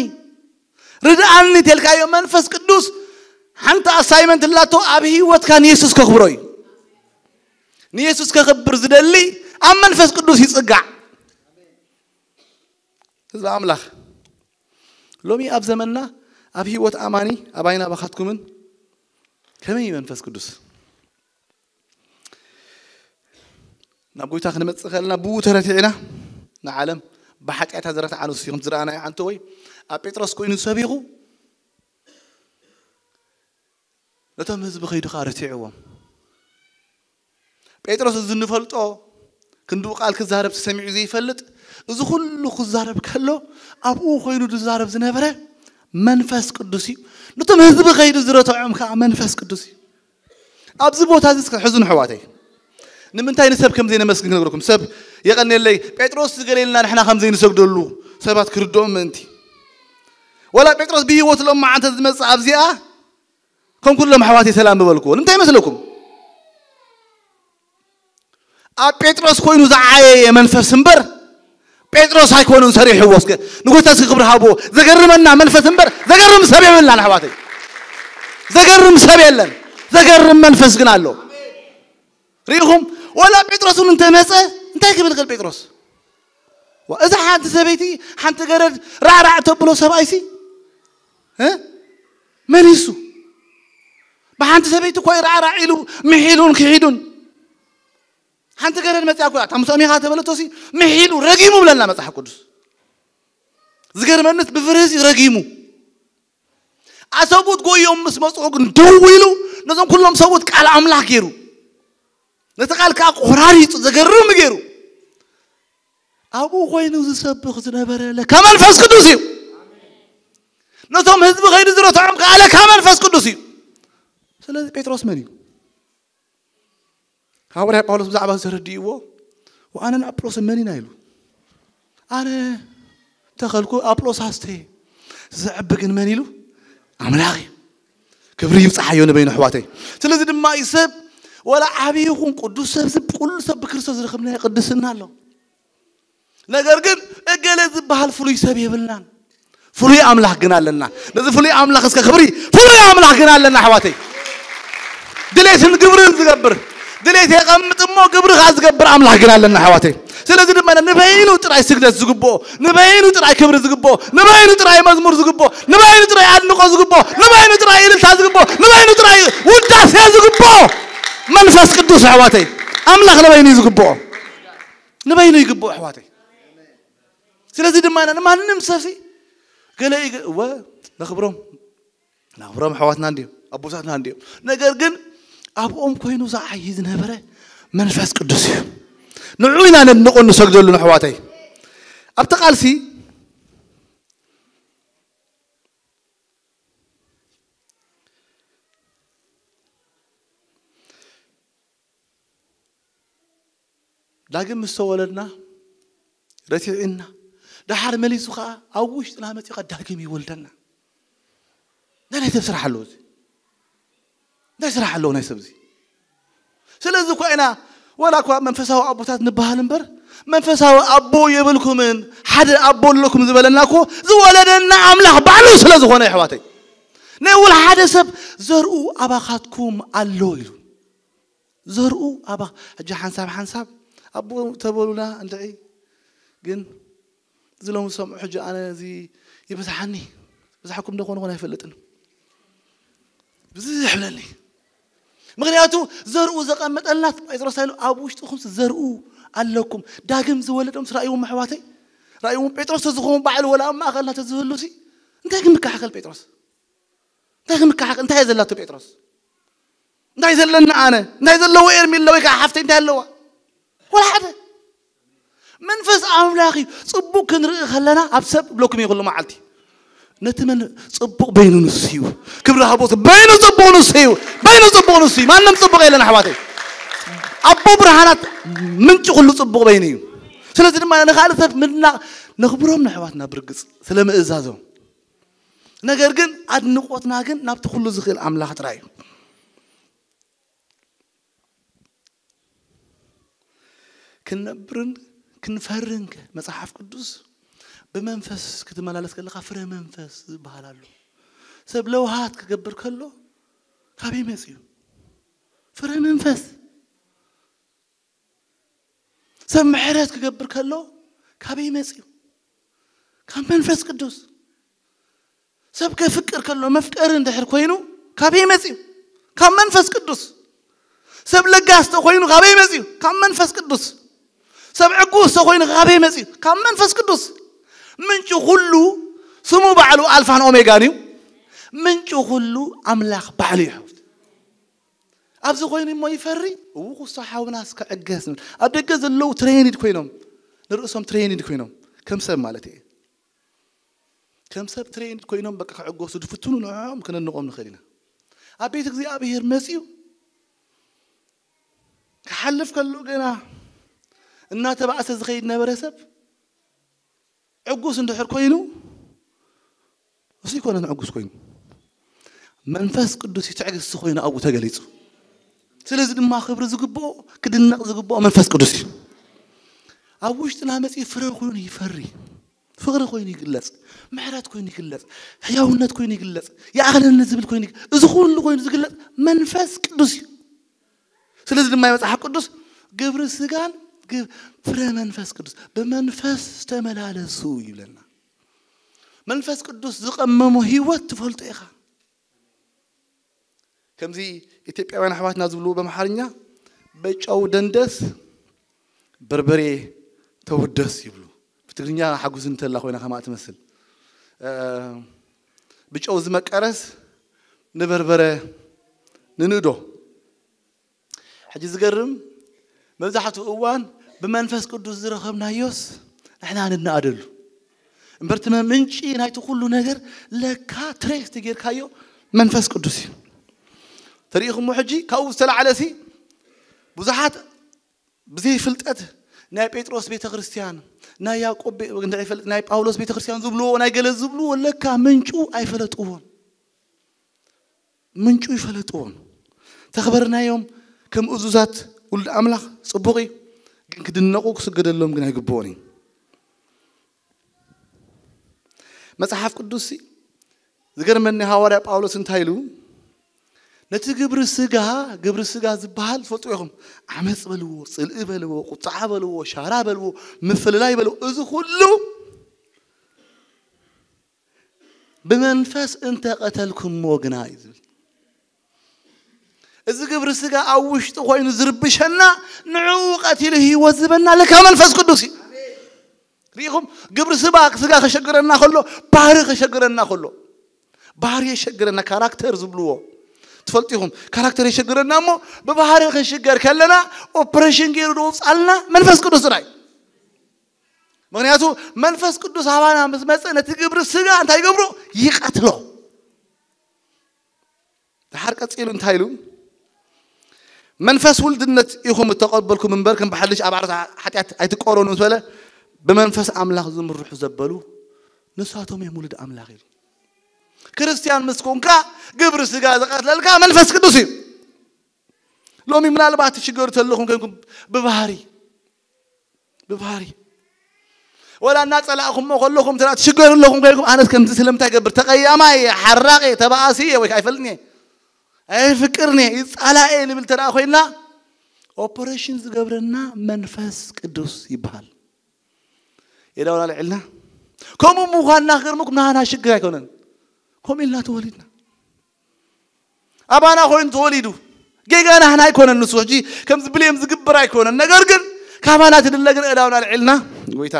ርድኣኒ ተልካዮ መንፈስ ቅዱስ ሓንቲ ኣሳይመንት ላቶ ኣብ ህይወትካ ንየሱስ ከኽብሮ እዩ። ንየሱስ ከኽብር ዝደሊ ኣብ መንፈስ ቅዱስ ይጽጋዕ። ህዝቢ ኣምላኽ፣ ሎሚ ኣብ ዘመንና ኣብ ህይወት ኣማኒ፣ ኣባይን ኣባኻትኩምን ከመይ እዩ መንፈስ ቅዱስ? ናብ ጎይታ ክንመጽእ ከለና ብኡ ተረቲዕና ንዓለም ብሓጢኣታ ዝረትዓ ንሱ እዩ። ከምቲ ዝረኣናዮ ዓንተወይ ኣብ ጴጥሮስ ኮይኑ ሰቢኹ ነቶም ህዝቢ ከይዱ ኸኣ ረቲዕዎም። ጴጥሮስ እዚ እንፈልጦ ክንድኡ ቃል ክዛረብ ተሰሚዑ ዘይፈልጥ፣ እዚ ኩሉ ክዛረብ ከሎ ኣብኡ ኮይኑ ዝዛረብ ዝነበረ መንፈስ ቅዱስ እዩ። ነቶም ህዝቢ ከይዱ ዝረትዖም ከኣ መንፈስ ቅዱስ እዩ። ኣብዚ ቦታ እዚ እስከ ሕዙን ኣሕዋተይ፣ ንምንታይ ንሰብ ከም ዘይነመስግን ክነግረኩም። ሰብ የቐንየለይ፣ ጴጥሮስ ዝገለየልና ንሕና ከም ዘይንሰግደሉ ሰባት ክርድኦም ምእንቲ። ወላ ጴጥሮስ ብህይወት ሎመዓንቲ ዝመጽእ ኣብዚኣ ከም ኩሎም ኣሕዋተይ ሰላም ምበልክዎ። ንምንታይ ይመስለኩም? ኣብ ጴጥሮስ ኮይኑ ዝዓየየ መንፈስ እምበር ጴጥሮስ ኣይኮነን ሰሪሕዎ። እስከ ንጎይታ እስኪ ክብሪ ሃብዎ። ዘገርመና መንፈስ እምበር ዘገርም ሰብ የብልናን ኣሕዋተይ። ዘገርም ሰብ የለን። ዘገርም መንፈስ ግን ኣሎ። ርኢኹም? ወላ ጴጥሮስ እውን እንተመጸ እንታይ ክብል ክእል ጴጥሮስ? ዋ፣ እዛ ሓንቲ ሰበይቲ ሓንቲ ገረድ ራዕራዕ ተብሎ ሰብኣይሲ፣ እ? መን ይሱ? ብሓንቲ ሰበይቲ እኮ ራዕራዕ ኢሉ ምሒሉን ክሒዱን። ሓንቲ ገረድ መጽያ እኮ እያ። እታ ምስኦም ኢኻ ተበለቶሲ ምሒሉ ረጊሙ ብለና መጽሓፍ ቅዱስ። ዝገርመንስ ብፍርህሲ ረጊሙ። ኣሰቡት ጎዮም ምስ መጽኡ ግን ደው ኢሉ ነዞም ኩሎም ሰቡት ቃል ኣምላኽ ገይሩ። ነቲ ቃል ከኣ ቆራሪጹ ዘገርም ገይሩ። ኣብኡ ኮይኑ ዝሰብኽ ዝነበረ ለካ መንፈስ ቅዱስ እዩ። ነቶም ህዝቢ ከይዱ ዝረትዖም ከኣ ለካ መንፈስ ቅዱስ እዩ። ስለዚ ጴጥሮስ መን እዩ? ሃዋርያ ጳውሎስ ብዛዕባ እዚ ተረዲእዎ፣ "ወኣነን ኣጵሎስን መን ኢና?" ኢሉ። "ኣነ ተኸልኩ፣ ኣጵሎስ ኣስተየ፣ ዘዕቢ ግን መን?" ኢሉ፣ "ኣምላኽ እዩ።" ክብሪ ይብጽሓዮ ንበይኑ፣ ኣሕዋተይ። ስለዚ ድማ እዩ ሰብ፣ ወላ ዓብዪ ይኹን ቅዱስ ሰብ፣ ሰብ፣ ኩሉ ሰብ ብክርስቶስ ዝረኸብናዮ ቅድስና ኣሎ። ነገር ግን እገለ ዝበሃል ፍሉይ ሰብ የብልናን። ፍሉይ ኣምላኽ ግን ኣለና። ነዚ ፍሉይ ኣምላኽ እስከ ክብሪ፣ ፍሉይ ኣምላኽ ግን ኣለና፣ ኣሕዋተይ። ድሌትን ግብርን ዝገብር፣ ድሌት የቐምጥ እሞ ግብሪ ኸዓ ዝገብር ኣምላኽ ግን ኣለና፣ ኣሕዋተይ። ስለዚ ድማ ንበይኑ ጥራይ ስግደት ዝግብኦ፣ ንበይኑ ጥራይ ክብሪ ዝግብኦ፣ ንበይኑ ጥራይ መዝሙር ዝግብኦ፣ ንበይኑ ጥራይ ኣድንቖ ዝግብኦ፣ ንበይኑ ጥራይ እልልታ ዝግብኦ፣ ንበይኑ ጥራይ ውዳሴ ዝግብኦ መንፈስ ቅዱስ፣ ኣሕዋተይ። ኣምላኽ ንበይኑ እዩ ዝግብኦ። ንበይኑ ይግብኦ፣ ኣሕዋተይ። ስለዚ ድማ ኢና ንማንም ሰብሲ ገለ ይገ-፣ እወ፣ ነኽብሮም፣ ነኽብሮም ኣሕዋትና እንድዮም፣ ኣቦታትና እንድዮም። ነገር ግን ኣብኦም ኮይኑ ዝዓዪ ዝነበረ መንፈስ ቅዱስ እዩ። ንዑ ኢና ነድንቆ ንሰግደሉ ኣሕዋተይ። ኣብቲ ቃልሲ ዳግም ምስ ተወለድና ረቲዕና ደሓር መሊሱ ከዓ ኣብ ውሽጥና መፂኡ ከዓ ዳግም ይወልደና። ናይ ናይ ሰብ ስራሕ ኣለዎ እዚ። እንታይ ስራሕ ኣለዎ ናይ ሰብ እዚ? ስለዚ እኳ ኢና ወላ እኳ መንፈሳዊ ኣቦታት ንበሃል እምበር መንፈሳዊ ኣቦ የብልኩምን ሓደ ኣቦ ኣለኩም ዝበለና እኮ ዝወለደና ኣምላኽ ባዕሉ ስለ ዝኾነ ኣሕዋተይ። ናይ ወላ ሓደ ሰብ ዘርኡ ኣባኻትኩም ኣሎ ኢሉ ዘርኡ ኣባ ሕጂ ሓንሳብ ሓንሳብ ኣቦ ተበሉና እንድዒ ግን እዚ ሎም ዝሰምዑ ሕጂ ኣነ እዚ ይበዝሓኒ ብዝሓኩም ዶ ኮንኹን ኣይፈልጥን ብዙሕ ይብለኒ ምክንያቱ ዘርኡ ዘቐመጠልና ጴጥሮስ ኣይሉ ኣብ ውሽጥኹም ዘርኡ ኣለኩም ዳግም ዝወለዶም ስራእይዎም ኣሕዋተይ ራእይዎም ጴጥሮስ ተዝኸውን ባዕሉ ወላ ኣብ ማእኸልና ተዝህሉ ሲ እንታይ ክምካሓኸል ጴጥሮስ እንታይ ክምካሓኸል እንታይ ዘላቶ ጴጥሮስ እንታይ ዘለኒ ኣነ እንታይ ዘለዎ ኤርሚለ ወይ ከዓ ሓፍተይ እንታይ ኣለዋ ወላ ሓደ መንፈስ ኣምላኽ እዩ ፅቡቅ ክንርኢ ከለና ኣብ ሰብ ብለኩም ይኽሉ መዓልቲ ነቲ መን ፅቡቅ በይኑ ንሱ እዩ ክብሪ ሃቦት በይኑ ፅቡቅ ንሱ እዩ በይኑ ፅቡቅ ንሱ እዩ ማንም ፅቡቅ የለን ኣሕዋተይ ኣቦ ብርሃናት ምንጭ ኩሉ ፅቡቅ በይኑ እዩ ስለዚ ድማ ንካልእ ሰብ ምድናቅ ነኽብሮም ንኣሕዋትና ብርግፅ ስለ ምእዛዞም ነገር ግን ኣድንቆትና ግን ናብቲ ኩሉ ዝኽእል ኣምላኽ ጥራይ እዩ ክንነብርን ክንፈርን መጽሓፍ ቅዱስ ብመንፈስ ክትመላለስ ከለካ ፍረ መንፈስ ዝበሃል ኣሎ ሰብ ለውሃት ክገብር ከሎ ካበይ መፅዩ ፍረ መንፈስ ሰብ ምሕረት ክገብር ከሎ ካበይ መፅዩ ካብ መንፈስ ቅዱስ ሰብ ከፍቅር ከሎ መፍቀሪ እንድሕር ኮይኑ ካበይ መፅዩ ካብ መንፈስ ቅዱስ ሰብ ለጋስ ተኮይኑ ካበይ መፅዩ ካብ መንፈስ ቅዱስ ሰብ ዕጉስ ተኮይኑ ካበይ መፅዩ ካብ መንፈስ ቅዱስ ምንጩ ኩሉ ስሙ ባዕሉ ኣልፋን ኦሜጋን እዩ ምንጩ ኩሉ ኣምላኽ ባዕሉ እዩ ኣብዚ ኮይኑ እሞ ይፈሪ እው ክስቶ ሓውናስ ክዕገስ ኣብ ደገ ዘለዉ ትሬኒድ ኮይኖም ንርእሶም ትሬኒድ ኮይኖም ከም ሰብ ማለት እየ ከም ሰብ ትሬኒድ ኮይኖም በቃ ክዕገሱ ዝፍትኑ ንዕኦም ክነንቆም ንኽእል ኢና ኣብ ቤት እግዚኣብሔር መፅዩ ክሓልፍ ከሎ ገና እናተባእሰ ዝኸይድ ነበረ ሰብ ዕጉስ እንድሕር ኮይኑ እሱ ይኮነን ዕጉስ ኮይኑ መንፈስ ቅዱስ ትዕግስቲ ኮይኑ ኣብኡ ተገሊፁ ስለዚ ድማ ክብሪ ዝግብኦ ክድነቕ ዝግብኦ መንፈስ ቅዱስ እዩ ኣብ ውሽጥና መፅኡ ፍረ ኮይኑ ይፈሪ ፍቕሪ ኮይኑ ይግለፅ ምሕረት ኮይኑ ይግለፅ ሕያውነት ኮይኑ ይግለፅ ይኣኽለኒ ዝብል ኮይኑ እዚ ኩሉ ኮይኑ ዝግለፅ መንፈስ ቅዱስ እዩ ስለዚ ድማ መፅሓፍ ቅዱስ ግብሪ ስጋን ፍረ መንፈስ ቅዱስ ብመንፈስ ተመላለሱ ይብለና መንፈስ ቅዱስ ዝቐመሞ ህይወት ትፈልጦ ኢኻ ከምዚ ኢትዮጵያውያን ኣሕዋትና ዝብልዎ በምሓርኛ በጨው ደንደስ በርበሬ ተውደስ ይብሉ ብትግርኛ ሓጉስ እንተላ ኮይና ከማ ትመስል ብጨው ዝመቀረስ ንበርበረ ንንእዶ ሕጂ ዝገርም መብዛሕትኡ እዋን ብመንፈስ ቅዱስ ዝረኸብናዮስ ንሕና ንናኣደሉ እምበርቲ ምንጪ ናይቲ ኩሉ ነገር ለካ ትሬስ ትጌርካዮ መንፈስ ቅዱስ እዩ ተሪኢኹሞ ሕጂ ካብኡ ዝተላዕለሲ ብዙሓት ብዘይ ፍልጠት ናይ ጴጥሮስ ቤተ ክርስቲያን ናይ ያዕቆብ ናይ ጳውሎስ ቤተ ክርስቲያን ዝብልዎ ናይ ገለ ዝብልዎ ለካ ምንጩ ኣይፈለጥዎን ምንጩ ይፈለጥዎን ተኽበርናዮም ከም እዙዛት ውልድ ኣምላኽ ጽቡቕ እዩ ግን ክድነቑ ክስገደሎም ግን ኣይግብኦን እዩ መጽሓፍ ቅዱስ ዝገርመኒ ሃዋርያ ጳውሎስ እንታይ ኢሉ ነቲ ግብሪ ስጋ ግብሪ ስጋ ዝበሃል ትፈልጡ ኢኹም ዓመፅ በልዎ ፅልኢ በልዎ ቁፅዓ በልዎ ሻራ በልዎ ምፍልላይ በልዎ እዚ ኩሉ ብመንፈስ እንተቐተልኩሞ ግና እዩ ዝብል እዚ ግብሪ ስጋ ኣብ ውሽጢ ኮይኑ ዝርብሸና ንዕኡ ቀቲሉ ህይወት ዝበና ለካ መንፈስ ቅዱስ እዩ ርኢኹም ግብሪ ስባ ስጋ ከሸግረና ከሎ ባህሪ ከሸግረና ከሎ ባህሪ የሸግረና ካራክተር ዝብልዎ ትፈልጡ ኢኹም። ካራክተር የሸግረና እሞ ብባህሪ ክንሽገር ከለና ኦፕሬሽን ገይሩ ደውፃልና መንፈስ ቅዱስ ጥራይ። ምክንያቱ መንፈስ ቅዱስ ኣባና ምስ መፀ ነቲ ግብሪ ስጋ እንታይ ይገብሮ? ይቀትሎ። ድሓር ቀፂሉ እንታይ ኢሉ? መንፈስ ውልድነት ኢኹም እተቐበልኩም እምበር ከም ብሓድሽ ኣብ ዓርሳ ሓጢኣት ኣይትቆረኑ ምስ በለ ብመንፈስ ኣምላኽ ዝምርሑ ዘበሉ ንሳቶም እዮም ውሉድ ኣምላኽ ኢሉ። ክርስትያን ምስ ኮንካ ግብሪ ስጋ ዝቐትለልካ መንፈስ ቅዱስ እዩ። ሎሚ ምናልባት ትሽገሩ ተለኹም ኮይንኩም ብባህሪ ብባህሪ ወላ እናፀላእኹሞ ከለኹም እንተ ትሽገሩ ኣለኹም ኮይንኩም ኣነስ ከምዚ ስለምንታይ ገብር ተቐያማይ እየ ሓራቕ እየ ተባኣሲ እየ ወይ ከዓ ኣይፈልጥን እየ ኣይፍቅርን እየ ይፃላእ እየ ንብል እንተ ኮይንና ኦፐሬሽን ዝገብረና መንፈስ ቅዱስ ይበሃል። የዳውን ኣልዕልና ከምኡ ምዃንና ክገርመኩም ናና ሽግር ኣይኮነን። ከምኡ ኢልና ተወሊድና ኣባና ኮይኑ ተወሊዱ ጌጋ ናህና ኣይኮነን። ንሱ ሕጂ ከምዚ ብሌም ዝግበር ኣይኮነን። ነገር ግን ካባና ትድለ ግን እዳውን ኣልዕልና ጎይታ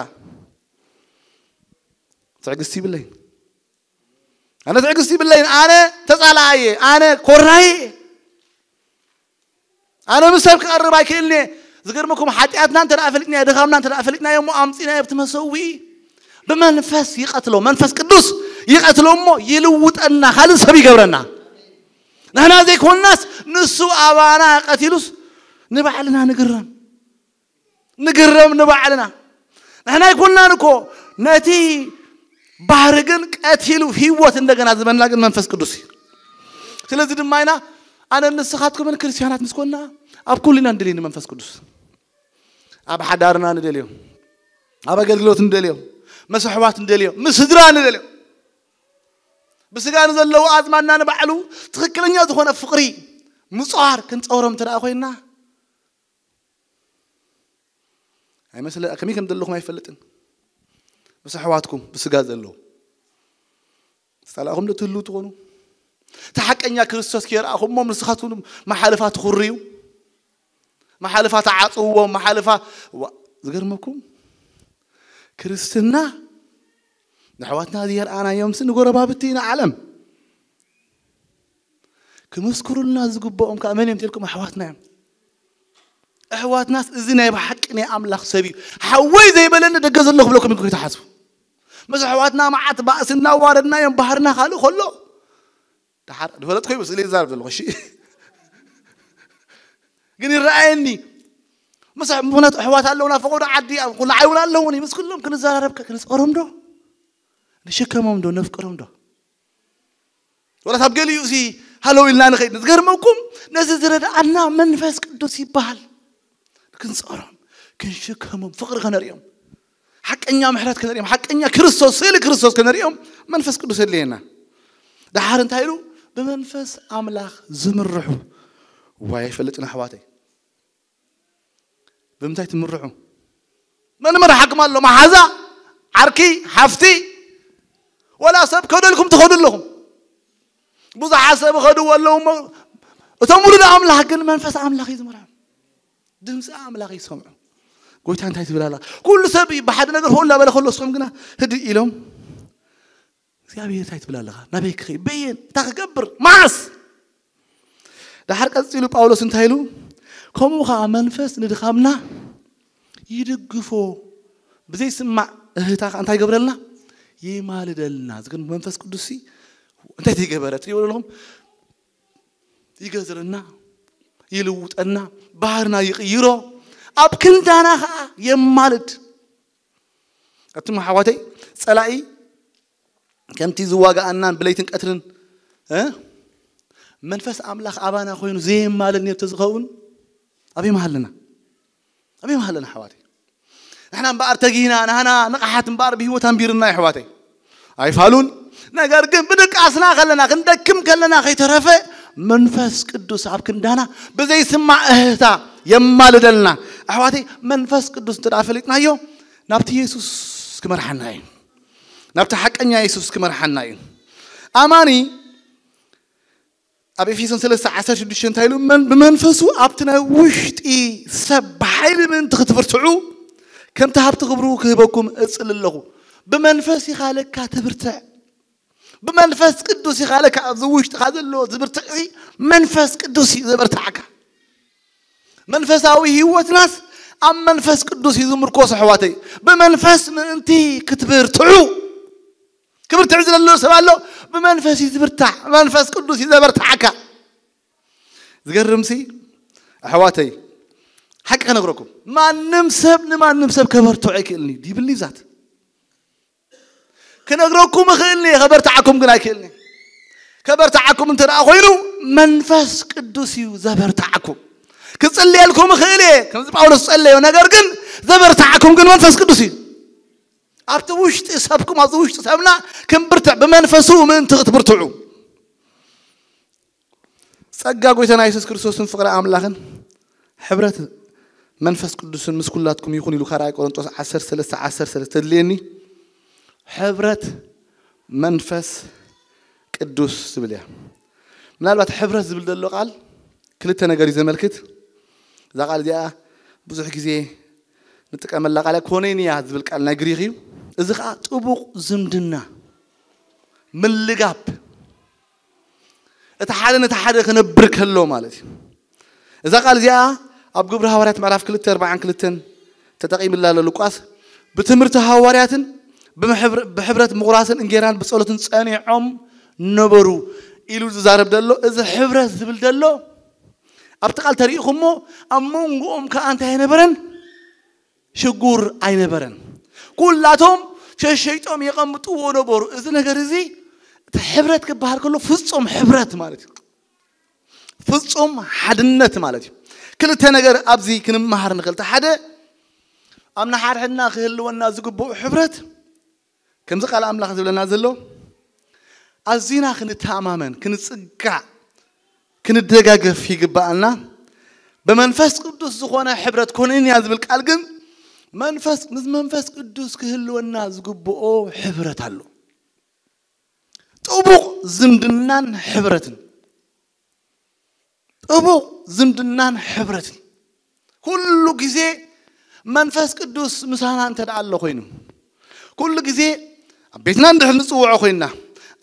ትዕግስቲ ይብለይ። ኣነ ትዕግስቲ ይብለይን። ኣነ ተጻላኣየ፣ ኣነ ኮራየ፣ ኣነ ምስ ሰብ ክቐርብ ኣይክእልንየ። ዝገርመኩም ሓጢኣትና እንተ ደኣ ፈሊጥናዮ፣ ድኻምና እንተ ደኣ ፈሊጥናዮ እሞ ኣምጺናዮ ኣብቲ መሰውኢ ብመንፈስ ይቐትሎ። መንፈስ ቅዱስ ይቐትሎ እሞ ይልውጠና፣ ካልእ ሰብ ይገብረና። ንሕና ዘይኮንናስ ንሱ ኣባና ቀቲሉስ ንባዕልና ንግረም። ንግረም ንባዕልና። ንሕና ኣይኮንናን እኮ ነቲ ባህሪ ግን ቀቲሉ ህይወት እንደገና ዝበና ግን መንፈስ ቅዱስ እዩ። ስለዚ ድማ ኢና ኣነ ንስኻትኩምን ክርስቲያናት ምስ ኮንና ኣብ ኩሉ ኢና ንደልዮ ንመንፈስ ቅዱስ። ኣብ ሓዳርና ንደልዮ፣ ኣብ ኣገልግሎት ንደልዮ፣ ምስ ኣሕዋት ንደልዮ፣ ምስ ስድራ ንደልዮ። ብስጋ ንዘለዉ ኣዝማድና ንባዕሉ ትኽክለኛ ዝኾነ ፍቕሪ ምጽዋር ክንጸውሮም እንተ ደኣ ኮይንና ኣይመስለ ከመይ ከም ዘለኹም ኣይፈልጥን። ምስ ኣሕዋትኩም ብስጋ ዘለዉ ዝጸላእኹም ዶ ትህልዉ ትኾኑ? እቲ ሓቀኛ ክርስቶስ ከይረኣኹሞ ንስኻትኩም መሓልፋ ትኹርዩ፣ መሓልፋ ተዓጽውዎ፣ መሓልፋ ዋ- ዝገርመኩም ክርስትና ንኣሕዋትና ዝየርኣናዮምሲ ንጎረባብቲ ኢና ዓለም ክምስክሩልና ዝግብኦም ከዓ መን እዮም ትልኩም ኣሕዋትና እዮም። ኣሕዋትናስ እዚ ናይ ብሓቂ ናይ ኣምላኽ ሰብ እዩ። ሓወይ ዘይበለኒ ደገ ዘሎ ክብለኩም ኢልኩም ከይትሓስቡ። ምስ ኣሕዋትና መዓት ባእሲ እናዋረድናዮም ባህርና ካልእ ከሎ ደሓር ዝፈለጥኩ ይመስል እየ ዝዛረብ ዘለኹ እሺ። ግን ይረኣየኒ ምስ ምክንያቱ ኣሕዋት ኣለውና ፈቆዶ ዓዲ ኣብ ኩሉ ዓይውን ኣለውኒ ምስ ኩሎም ክንዘራረብ ክንፀሮም ዶ ንሽከሞም ዶ ነፍቅሮም ዶ ወላት ኣብ ገሊኡ እዚ ሃለው ኢልና ንኸይድ ዝገርመኩም ነዚ ዝረድኣና መንፈስ ቅዱስ ይበሃል። ክንፀሮም ክንሽከሞም ፍቕሪ ከነርእዮም ሓቀኛ ምሕረት ከነርእዮም ሓቀኛ ክርስቶስ ስእሊ ክርስቶስ ከነርእዮም መንፈስ ቅዱስ የድልየና። ደሓር እንታይ ኢሉ ብመንፈስ ኣምላኽ ዝምርሑ ዋይ ኣይፈልጥን ኣሕዋተይ። ብምንታይ ትምርሑ? መን መርሓኩም ኣሎ? መሓዛ፣ ዓርኪ፣ ሓፍቲ፣ ወላ ሰብ ከደልኩም ትኸዱ ኣለኹም። ብዙሓት ሰብ ኸድዎ ኣለዉ እሞ እቶም ውሉድ ኣምላኽ ግን መንፈስ ኣምላኽ እዩ ዝመርሖም። ድምፂ ኣምላኽ ይሰምዑ። ጎይታ እንታይ ትብል ኣላ? ኩሉ ሰብ ብሓደ ነገር ሆ እናበለ ከሎ እስኹም ግና ህድእ ኢሎም እግዚኣብሔር እንታይ ትብል ኣለኻ? ናበይ ክኸይ በየን እታ ክገብር መዓስ? ደሓር ቀፂሉ ጳውሎስ እንታይ ኢሉ? ከምኡ ከዓ መንፈስ ንድኻምና ይድግፎ ብዘይስማዕ እህታ ከዓ እንታይ ይገብረልና? ይማልደልና። ዝግን መንፈስ ቅዱስ እንታይ ትይገበረ ትሪእዎ ኣለኹም? ይገዝረና፣ ይልውጠና፣ ባህርና ይቕይሮ፣ ኣብ ክንዳና ከዓ የማልድ። ኣቱም ኣሕዋተይ ፀላኢ ከምቲ ዝዋጋኣናን ብለይትን ቀትርን እ መንፈስ ኣምላኽ ኣባና ኮይኑ ዘየማልድ ነብተ ዝኸውን ኣበይ መሃለና? ኣበይ መሃለና ኣሕዋተይ? ንሕና እምበኣር ተጊህና ናህና ንቕሓት እምበኣር ብህይወት ኣንቢርና ኣሕዋተይ ኣይፋሉን። ነገር ግን ብድቃስና ከለና ክንደክም ከለና ከይተረፈ መንፈስ ቅዱስ ኣብ ክንዳና ብዘይስማዕ እህታ የማልደልና። ኣሕዋተይ መንፈስ ቅዱስ እንተ ፈሊጥናዮ ናብቲ የሱስ ክመርሓና እዩ። ናብቲ ሓቀኛ የሱስ ክመርሓና እዩ። ኣማኒ ኣብ ኤፌሶን ሰለስተ ዓሰርተ ሽዱሽተ እንታይ ኢሉ? መን ብመንፈሱ ኣብቲ ናይ ውሽጢ ሰብ ብሓይሊ ምእንቲ ክትብርትዑ ከምቲ ሃብቲ ክብሩ ክህበኩም እጽሊ ኣለኹ። ብመንፈስ ኢኻ ለካ ትብርትዕ። ብመንፈስ ቅዱስ ኢኻ ለካ ኣብዚ ውሽጥኻ ዘሎ ዝብርትዕ እዚ መንፈስ ቅዱስ እዩ ዘበርትዓካ። መንፈሳዊ ህይወትናስ ኣብ መንፈስ ቅዱስ እዩ ዝምርኮስ ኣሕዋተይ። ብመንፈስ ምእንቲ ክትብርትዑ፣ ክብርትዕ ዝደሎ ሰብ ኣሎ። ብመንፈስ እዩ ዝብርታዕ። መንፈስ ቅዱስ እዩ ዘበርትዓካ። ዝገርምሲ ኣሕዋተይ፣ ሓቂ ከነግረኩም፣ ማንም ሰብ ንማንም ሰብ ከበርትዖ ኣይክእልን እዩ። ዲብሊ ዛት ክነግረኩም እኽእል እየ፣ ከበርትዓኩም ግን ኣይክእልን እየ። ከበርትዓኩም እንተ ደኣ ኮይኑ መንፈስ ቅዱስ እዩ ዘበርትዓኩም። ክጽልየልኩም እኽእል እየ፣ ከምዚ ጳውሎስ ጸለዮ፣ ነገር ግን ዘበርትዓኩም ግን መንፈስ ቅዱስ እዩ። ኣብቲ ውሽጢ ሰብኩም፣ ኣብዚ ውሽጢ ሰብና ክንብርትዕ፣ ብመንፈሱ ምእንቲ ክትብርትዑ። ጸጋ ጎይታና የሱስ ክርስቶስን ፍቕሪ ኣምላኽን ሕብረት መንፈስ ቅዱስን ምስ ኩላትኩም ይኹን ኢሉ ካልኣይ ቆሮንጦስ ዓሰርተ ሰለስተ ዓሰርተ ሰለስተ ተድልየኒ። ሕብረት መንፈስ ቅዱስ ዝብል እያ። ምናልባት ሕብረት ዝብል ዘሎ ቃል ክልተ ነገር እዩ ዘመልክት። እዛ ቃል እዚኣ ብዙሕ ግዜ ንጥቀመላ ቃል እያ። ኮኔንያ ዝብል ቃል ናይ ግሪክ እዩ። እዚ ኸዓ ጥቡቕ ዝምድና፣ ምልጋብ፣ እቲ ሓደ ነቲ ሓደ ክነብር ከሎ ማለት እዩ። እዛ ቃል እዚኣ ኣብ ግብሪ ሃዋርያት ምዕራፍ ክልተ ኣርባዓን ክልተን ተጠቒምላ ኣሎ ሉቃስ። ብትምህርቲ ሃዋርያትን ብምሕብር-፣ ብሕብረት ምቑራስን እንጌራን ብጸሎትን ጸኒዖም ነበሩ ኢሉ ዝዛረብ ዘሎ፣ እዚ ሕብረት ዝብል ዘሎ ኣብቲ ቃል ተሪኢኹሞ፣ ኣብ መንጎኦም ከኣ እንታይ ኣይነበረን? ሽጉር ኣይነበረን። ኩላቶም ሸሸይጦም የቐምጥዎ ነበሩ። እዚ ነገር እዚ፣ እቲ ሕብረት ክበሃል ከሎ ፍጹም ሕብረት ማለት እዩ። ፍጹም ሓድነት ማለት እዩ። ክልተ ነገር ኣብዚ ክንመሃር ንኽእል። እቲ ሓደ፣ ኣብ ንሓድሕድና ክህልወና ዝግብኡ ሕብረት፣ ከምዚ ቃል ኣምላኽ ዝብለና ዘሎ፣ ኣዚና ክንተኣማመን፣ ክንጽጋዕ፣ ክንደጋገፍ ይግብኣና። ብመንፈስ ቅዱስ ዝኾነ ሕብረት ኮነንያ ዝብል ቃል ግን መንፈስ፣ ምስ መንፈስ ቅዱስ ክህልወና ዝግብኦ ሕብረት ኣሎ። ጥቡቕ ዝምድናን ሕብረትን። ጥቡቕ ዝምድናን ሕብረትን። ኩሉ ግዜ መንፈስ ቅዱስ ምሳና እንተ ደኣ ኣሎ ኮይኑ፣ ኩሉ ግዜ ኣብ ቤትና እንድሕር ንጽውዖ ኮይንና፣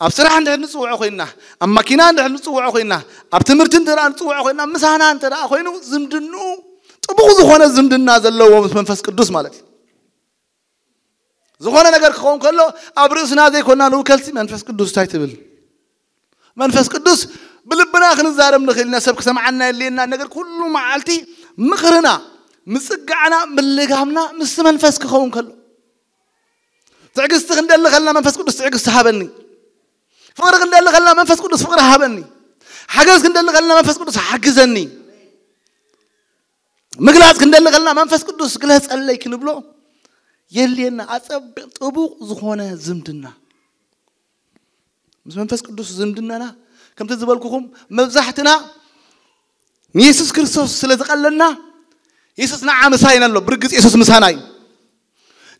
ኣብ ስራሕ እንድሕር ንጽውዖ ኮይንና፣ ኣብ ማኪና እንድሕር ንጽውዖ ኮይንና፣ ኣብ ትምህርቲ እንተ ደኣ ንጽውዖ ኮይንና፣ ምሳና እንተ ደኣ ኮይኑ፣ ዝምድንኡ ጥቡቕ ዝኾነ ዝምድና ዘለዎ ምስ መንፈስ ቅዱስ ማለት እዩ። ዝኾነ ነገር ክኸውን ከሎ፣ ኣብ ርእስና ዘይኮና ንውከልሲ መንፈስ ቅዱስ እንታይ ትብል? መንፈስ ቅዱስ ብልብና ክንዛረብ ንኽእል ኢና፣ ሰብ ክሰምዓና የድልየና። ነገር ኩሉ መዓልቲ ምኽርና፣ ምጽጋዕና፣ ምልጋምና ምስቲ መንፈስ ክኸውን ከሎ፣ ትዕግስቲ ክንደሊ ከለና መንፈስ ቅዱስ ትዕግስቲ ሃበኒ፣ ፍቕሪ ክንደሊ ከለና መንፈስ ቅዱስ ፍቕሪ ሃበኒ፣ ሓገዝ ክንደሊ ከለና መንፈስ ቅዱስ ሓግዘኒ፣ ምግላጽ ክንደሊ ከለና መንፈስ ቅዱስ ግለጸለይ ክንብሎ የድልየና። ኣጸቢቕ ጥቡቕ ዝኾነ ዝምድና ምስ መንፈስ ቅዱስ ዝምድናና፣ ከምቲ ዝበልኩኹም፣ መብዛሕትና ንየሱስ ክርስቶስ ስለ ዝቐለና፣ የሱስ ንዓ ምሳይና ኣሎ። ብርግጽ የሱስ ምሳና እዩ።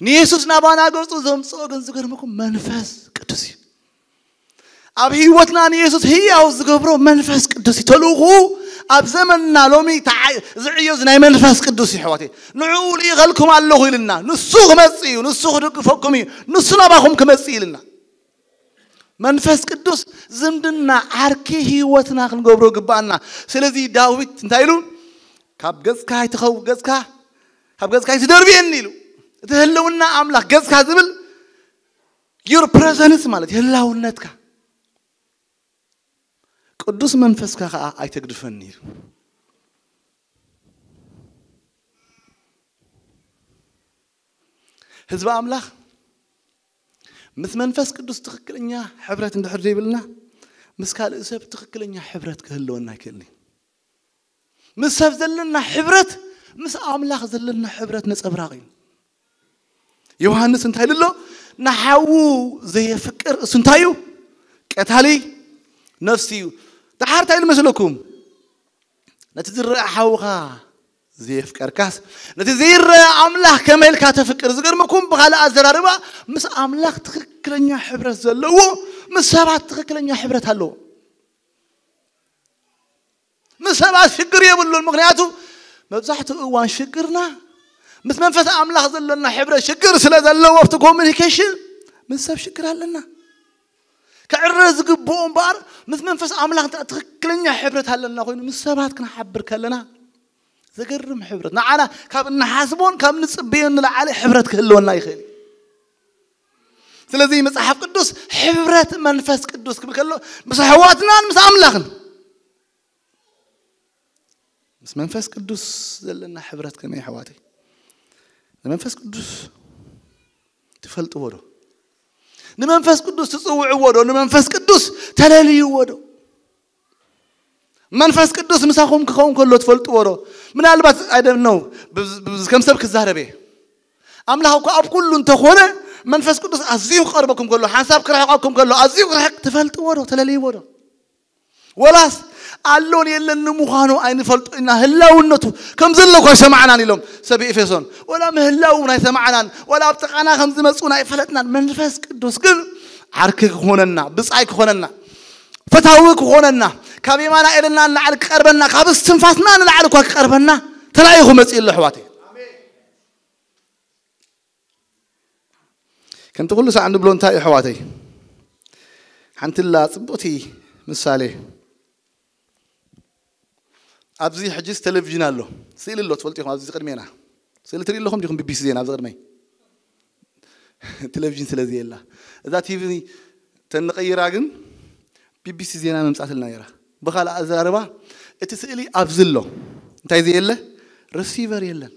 ንየሱስ ናባና ገጹ ዘምጽኦ ግን ዝገርመኩም መንፈስ ቅዱስ እዩ። ኣብ ህይወትና ንየሱስ ህያው ዝገብሮ መንፈስ ቅዱስ እዩ። ተልእኹ ኣብ ዘመንና ሎሚ ተዓ-፣ ዝዕዮ እዚ ናይ መንፈስ ቅዱስ እዩ፣ ኣሕዋተይ። ንዕኡ ልኢኸልኩም ኣለኹ ኢልና። ንሱ ክመጽእ እዩ፣ ንሱ ክድግፈኩም እዩ፣ ንሱ ናባኹም ክመጽእ እዩ ኢልና። መንፈስ ቅዱስ ዝምድና ዓርኪ ህይወትና ክንገብሮ ግባኣና። ስለዚ ዳዊት እንታይ ኢሉ? "ካብ ገጽካ ኣይትኸው-፣ ገጽካ፣ ካብ ገጽካ ኣይትደርብየኒ" ኢሉ። እቲ ህልውና ኣምላኽ ገጽካ ዝብል your presence ማለት ህላውነትካ። "ቅዱስ መንፈስካ ከኣ ኣይተግድፈኒ" ኢሉ። ህዝቢ ኣምላኽ ምስ መንፈስ ቅዱስ ትኽክለኛ ሕብረት እንድሕር ዘይብልና፣ ምስ ካልእ ሰብ ትኽክለኛ ሕብረት ክህልወና ኣይክእልን እዩ። ምስ ሰብ ዘለና ሕብረት ምስ ኣምላኽ ዘለና ሕብረት ነጸብራቕ እዩ። ዮሃንስ እንታይ ኢሉ ኣሎ? "ንሓዉ ዘየፍቅር እሱ እንታይ እዩ? ቀታሊ ነፍሲ እዩ።" ደሓር እንታይ ኢሉ መስለኩም? "ነቲ ዝረአ ሓውኻ ዘየፍቀርካስ፣ ነቲ ዘይረአ ኣምላኽ ከመይ ኢልካ ተፍቅር?" ዝገርመኩም፣ ብኻልእ ኣዘራርባ፣ ምስ ኣምላኽ ትኽክለኛ ሕብረት ዘለዎ፣ ምስ ሰባት ትኽክለኛ ሕብረት ኣለዎ። ምስ ሰባት ሽግር የብሉን። ምኽንያቱ መብዛሕትኡ እዋን ሽግርና ምስ መንፈስ ኣምላኽ ዘሎና ሕብረት ሽግር ስለ ዘለዎ፣ ኣብቲ ኮሚኒኬሽን ምስ ሰብ ሽግር ኣለና። ክዕረ ዝግብኦ እምበኣር ምስ መንፈስ ኣምላኽ እንተ ትኽክለኛ ሕብረት ኣለና ኮይኑ ምስ ሰባት ክንሓብር ከለና ዘገርም ሕብረት፣ ንዓና ካብ እንሓስቦን ካብ ንጽበዮን ንላዕሊ ሕብረት ክህልወና ይኽእል እዩ። ስለዚ መጽሓፍ ቅዱስ ሕብረት መንፈስ ቅዱስ ክብል ከሎ ምስ ኣሕዋትናን ምስ ኣምላኽን፣ ምስ መንፈስ ቅዱስ ዘለና ሕብረት ከመይ ኣሕዋተይ? ንመንፈስ ቅዱስ ትፈልጥዎ ዶ? ንመንፈስ ቅዱስ ትጽውዕዎ ዶ? ንመንፈስ ቅዱስ ተለልይዎ ዶ? መንፈስ ቅዱስ ምሳኹም ክኸውን ከሎ ትፈልጥዎ ዶ? ምናልባት I don't know፣ ብዝ- ብዝ- ከም ሰብ ክዛረብ እየ። ኣምላኽ እኮ ኣብ ኩሉ እንተኾነ መንፈስ ቅዱስ ኣዝዩ ክቐርበኩም ከሎ፣ ሓንሳብ ክርሕቐኩም ከሎ፣ ኣዝዩ ክርሕቕ ትፈልጥዎ ዶ? ተለልይዎ ዶ? ወላስ ኣሎን የለን ንምዃኑ ኣይንፈልጦ ኢና፣ ህላውነቱ ከም ዘሎ እኳ ኣይሰማዕናን ኢሎም ሰብ ኤፌሶን። ወላ ምህላው ናይ ሰማዕናን ወላ ኣብ ጥቓና ከም ዝመፁ ናይ ፈለጥናን። መንፈስ ቅዱስ ግን ዓርኪ ክኾነና፣ ብፃይ ክኾነና፣ ፈታዊ ክኾነና፣ ካብ የማና ኤደና ንላዕሊ ክቐርበና፣ ካብ እስትንፋስና ንላዕሊ እኳ ክቐርበና ተላኢኹ መፂኡ ኣሎ ኣሕዋተይ። ከምቲ ኩሉ ሳዕ እንብሎ እንታይ እዩ ኣሕዋተይ? ሓንቲ ላ ፅቡቕቲ ምሳሌ። ኣብዚ ሕጂስ ቴሌቪዥን ኣሎ፣ ስእሊ ኣሎ፣ ትፈልጡ ኢኹም። ኣብዚ ቅድሜና ስእሊ ትርኢ ኣለኹም ዲኹም? ቢቢሲ ዜና ኣብዚ ቅድመይ ቴሌቪዥን ስለ ዘየላ እዛ ቲቪ ተንቐይራ ግን ቢቢሲ ዜና መምጻትልና ነይራ። ብኻልእ ኣዘራርባ እቲ ስእሊ ኣብዚ ኣሎ፣ እንታይ ዘየለ? ሪሲቨር የለን።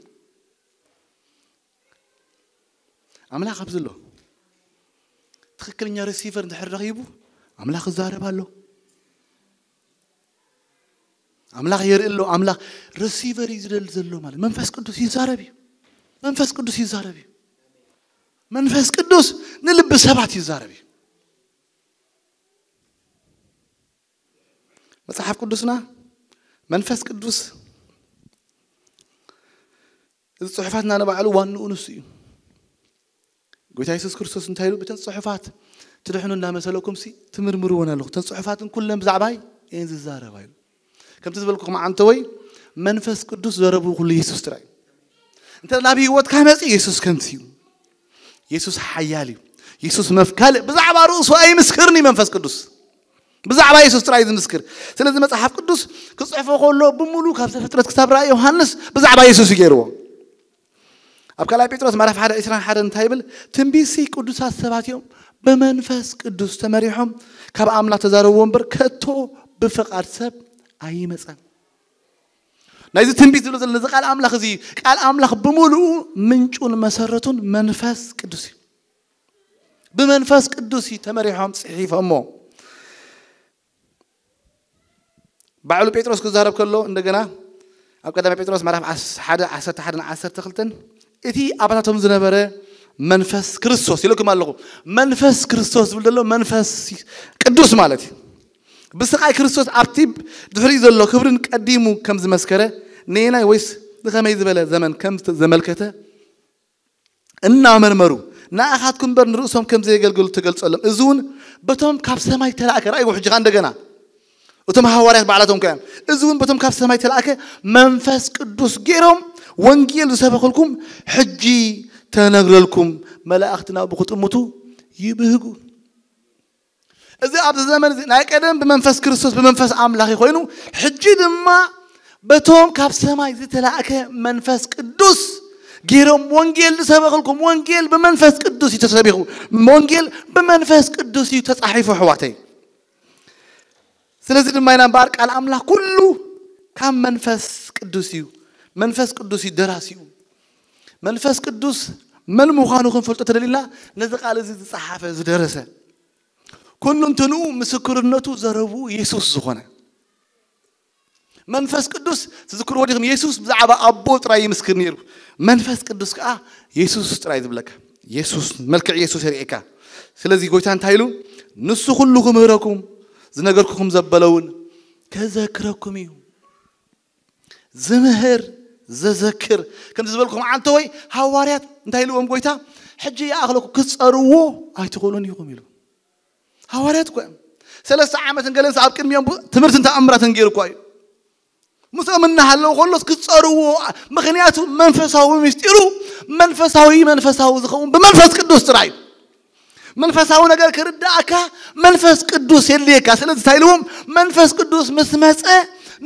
ኣምላኽ ኣብዚ ኣሎ። ትኽክለኛ ሪሲቨር እንድሕር ረኺቡ ኣምላኽ ይዛረብ ኣሎ። ኣምላኽ የርኢ ኣሎ። ኣምላኽ ሪሲቨር እዩ ዝደሊ ዘሎ ማለት መንፈስ ቅዱስ ይዛረብ እዩ። መንፈስ ቅዱስ ይዛረብ እዩ። መንፈስ ቅዱስ ንልቢ ሰባት ይዛረብ እዩ። መጽሓፍ ቅዱስና መንፈስ ቅዱስ እዚ ጽሑፋትና ንባዕሉ ዋንኡ ንሱ እዩ። ጎይታ የሱስ ክርስቶስ እንታይ ኢሉ? ብተን ጽሑፋት ትድሕኑ እናመሰለኩም ሲ ትምርምርወን ኣለኹ፣ እተን ጽሑፋትን ኩለን ብዛዕባይ እየን ዝዛረባ ኢሉ። ከምቲ ዝበልኩኹም ዓንተወይ መንፈስ ቅዱስ ዘረቡ ኩሉ የሱስ ጥራይ እዩ። እንተ ናብ ህይወትካ መጽእ የሱስ ከምቲ እዩ። የሱስ ሓያል እዩ። የሱስ መፍካል ብዛዕባ ርእሱ ኣይምስክርን እዩ መንፈስ ቅዱስ። ብዛዕባ የሱስ ጥራይ እዩ ዝምስክር። ስለዚ መጽሓፍ ቅዱስ ክጽሕፎ ከሎ ብምሉ ካብ ዘፍጥረት ክሳብ ራእይ ዮሃንስ ብዛዕባ የሱስ እዩ ገይርዎ። ኣብ ካልኣይ ጴጥሮስ ምዕራፍ ሓደ ዕስራን ሓደን እንታይ ይብል? ትንቢትሲ ቅዱሳት ሰባት እዮም ብመንፈስ ቅዱስ ተመሪሖም ካብ ኣምላኽ ተዛረብዎ እምበር ከቶ ብፍቓድ ሰብ ኣይመጸን። ናይዚ ትንቢት ዝብሎ ዘሎ ነዚ ቃል ኣምላኽ እዚ ቃል ኣምላኽ ብምሉኡ ምንጩን መሰረቱን መንፈስ ቅዱስ እዩ። ብመንፈስ ቅዱስ እዩ ተመሪሖም ጽሒፎሞ። ባዕሉ ጴጥሮስ ክዛረብ ከሎ እንደገና ኣብ ቀዳማይ ጴጥሮስ ምዕራፍ ዓስ- ሓደ ዓሰርተ ሓደን ዓሰርተ ክልተን እቲ ኣባታቶም ዝነበረ መንፈስ ክርስቶስ ኢለኩም ኣለኹ። መንፈስ ክርስቶስ ዝብል ዘሎ መንፈስ ቅዱስ ማለት እዩ። ብስቓይ ክርስቶስ ኣብቲ ድሕሪኡ ዘሎ ክብርን ቀዲሙ ከም ዝመስከረ ነየናይ ወይስ ንኸመይ ዝበለ ዘመን ከም ዘመልከተ እናመርመሩ ንኣኻትኩም እምበር ንርእሶም ከም ዘየገልግሉ ተገልጸሎም። እዚ እውን በቶም ካብ ሰማይ ተላእከ። ራእይዎ ሕጂ ኸኣ እንደገና እቶም ሃዋርያት ባዕላቶም ከ እዮም። እዚ እውን በቶም ካብ ሰማይ ተላእከ መንፈስ ቅዱስ ገይሮም ወንጌል ዝሰበኽልኩም ሕጂ ተነግረልኩም መላእኽቲ ናብኡ ክጥምቱ ይብህጉ። እዚ ኣብዚ ዘመን እዚ ናይ ቀደም ብመንፈስ ክርስቶስ ብመንፈስ ኣምላኽ ኮይኑ ሕጂ ድማ በቶም ካብ ሰማይ ዝተላእከ መንፈስ ቅዱስ ገይሮም ወንጌል ዝሰበኽልኩም። ወንጌል ብመንፈስ ቅዱስ እዩ ተሰቢኹ። ወንጌል ብመንፈስ ቅዱስ እዩ ተጻሒፉ ኣሕዋተይ። ስለዚ ድማ ኢና እምበኣር ቃል ኣምላኽ ኩሉ ካብ መንፈስ ቅዱስ እዩ። መንፈስ ቅዱስ እዩ ደራሲኡ። መንፈስ ቅዱስ መን ምዃኑ ክንፈልጦ ተደሊልና ነዚ ቃል እዚ ዝጸሓፈ ዝደረሰ ኩሉ እንትንኡ ምስክርነቱ ዘረብኡ የሱስ ዝኾነ መንፈስ ቅዱስ ትዝክርዎ ዲኹም? የሱስ ብዛዕባ ኣቦ ጥራይ ይምስክር ነይሩ። መንፈስ ቅዱስ ከዓ የሱስ ጥራይ ዝብለካ፣ የሱስ መልክዕ የሱስ የርእየካ። ስለዚ ጎይታ እንታይ ኢሉ? ንሱ ኩሉ ክምህረኩም ዝነገርኩኹም ዘበለውን ከዘክረኩም እዩ። ዝምህር ዘዘክር ከምቲ ዝበልኩም ዓንተወይ ሃዋርያት እንታይ ኢልዎም ጎይታ? ሕጂ ይኣኽለኩም ክትጸርዎ ኣይትኽእሉን ኢኹም ኢሉ። ሃዋርያት እኮ እዮም። ሰለስተ ዓመትን ገለን ኣብ ቅድሚኦም ቡ- ትምህርትን ተኣምራትን ገይሩ እኮ እዩ። ምስኦም እናሃለዉ ከሎስ ክትጸርዎ፣ ምኽንያቱ መንፈሳዊ ምስጢሩ መንፈሳዊ መንፈሳዊ ዝኸውን ብመንፈስ ቅዱስ ጥራይ እዩ። መንፈሳዊ ነገር ክርዳእካ መንፈስ ቅዱስ የድልየካ። ስለዚ እንታይ ኢልዎም? መንፈስ ቅዱስ ምስ መጸ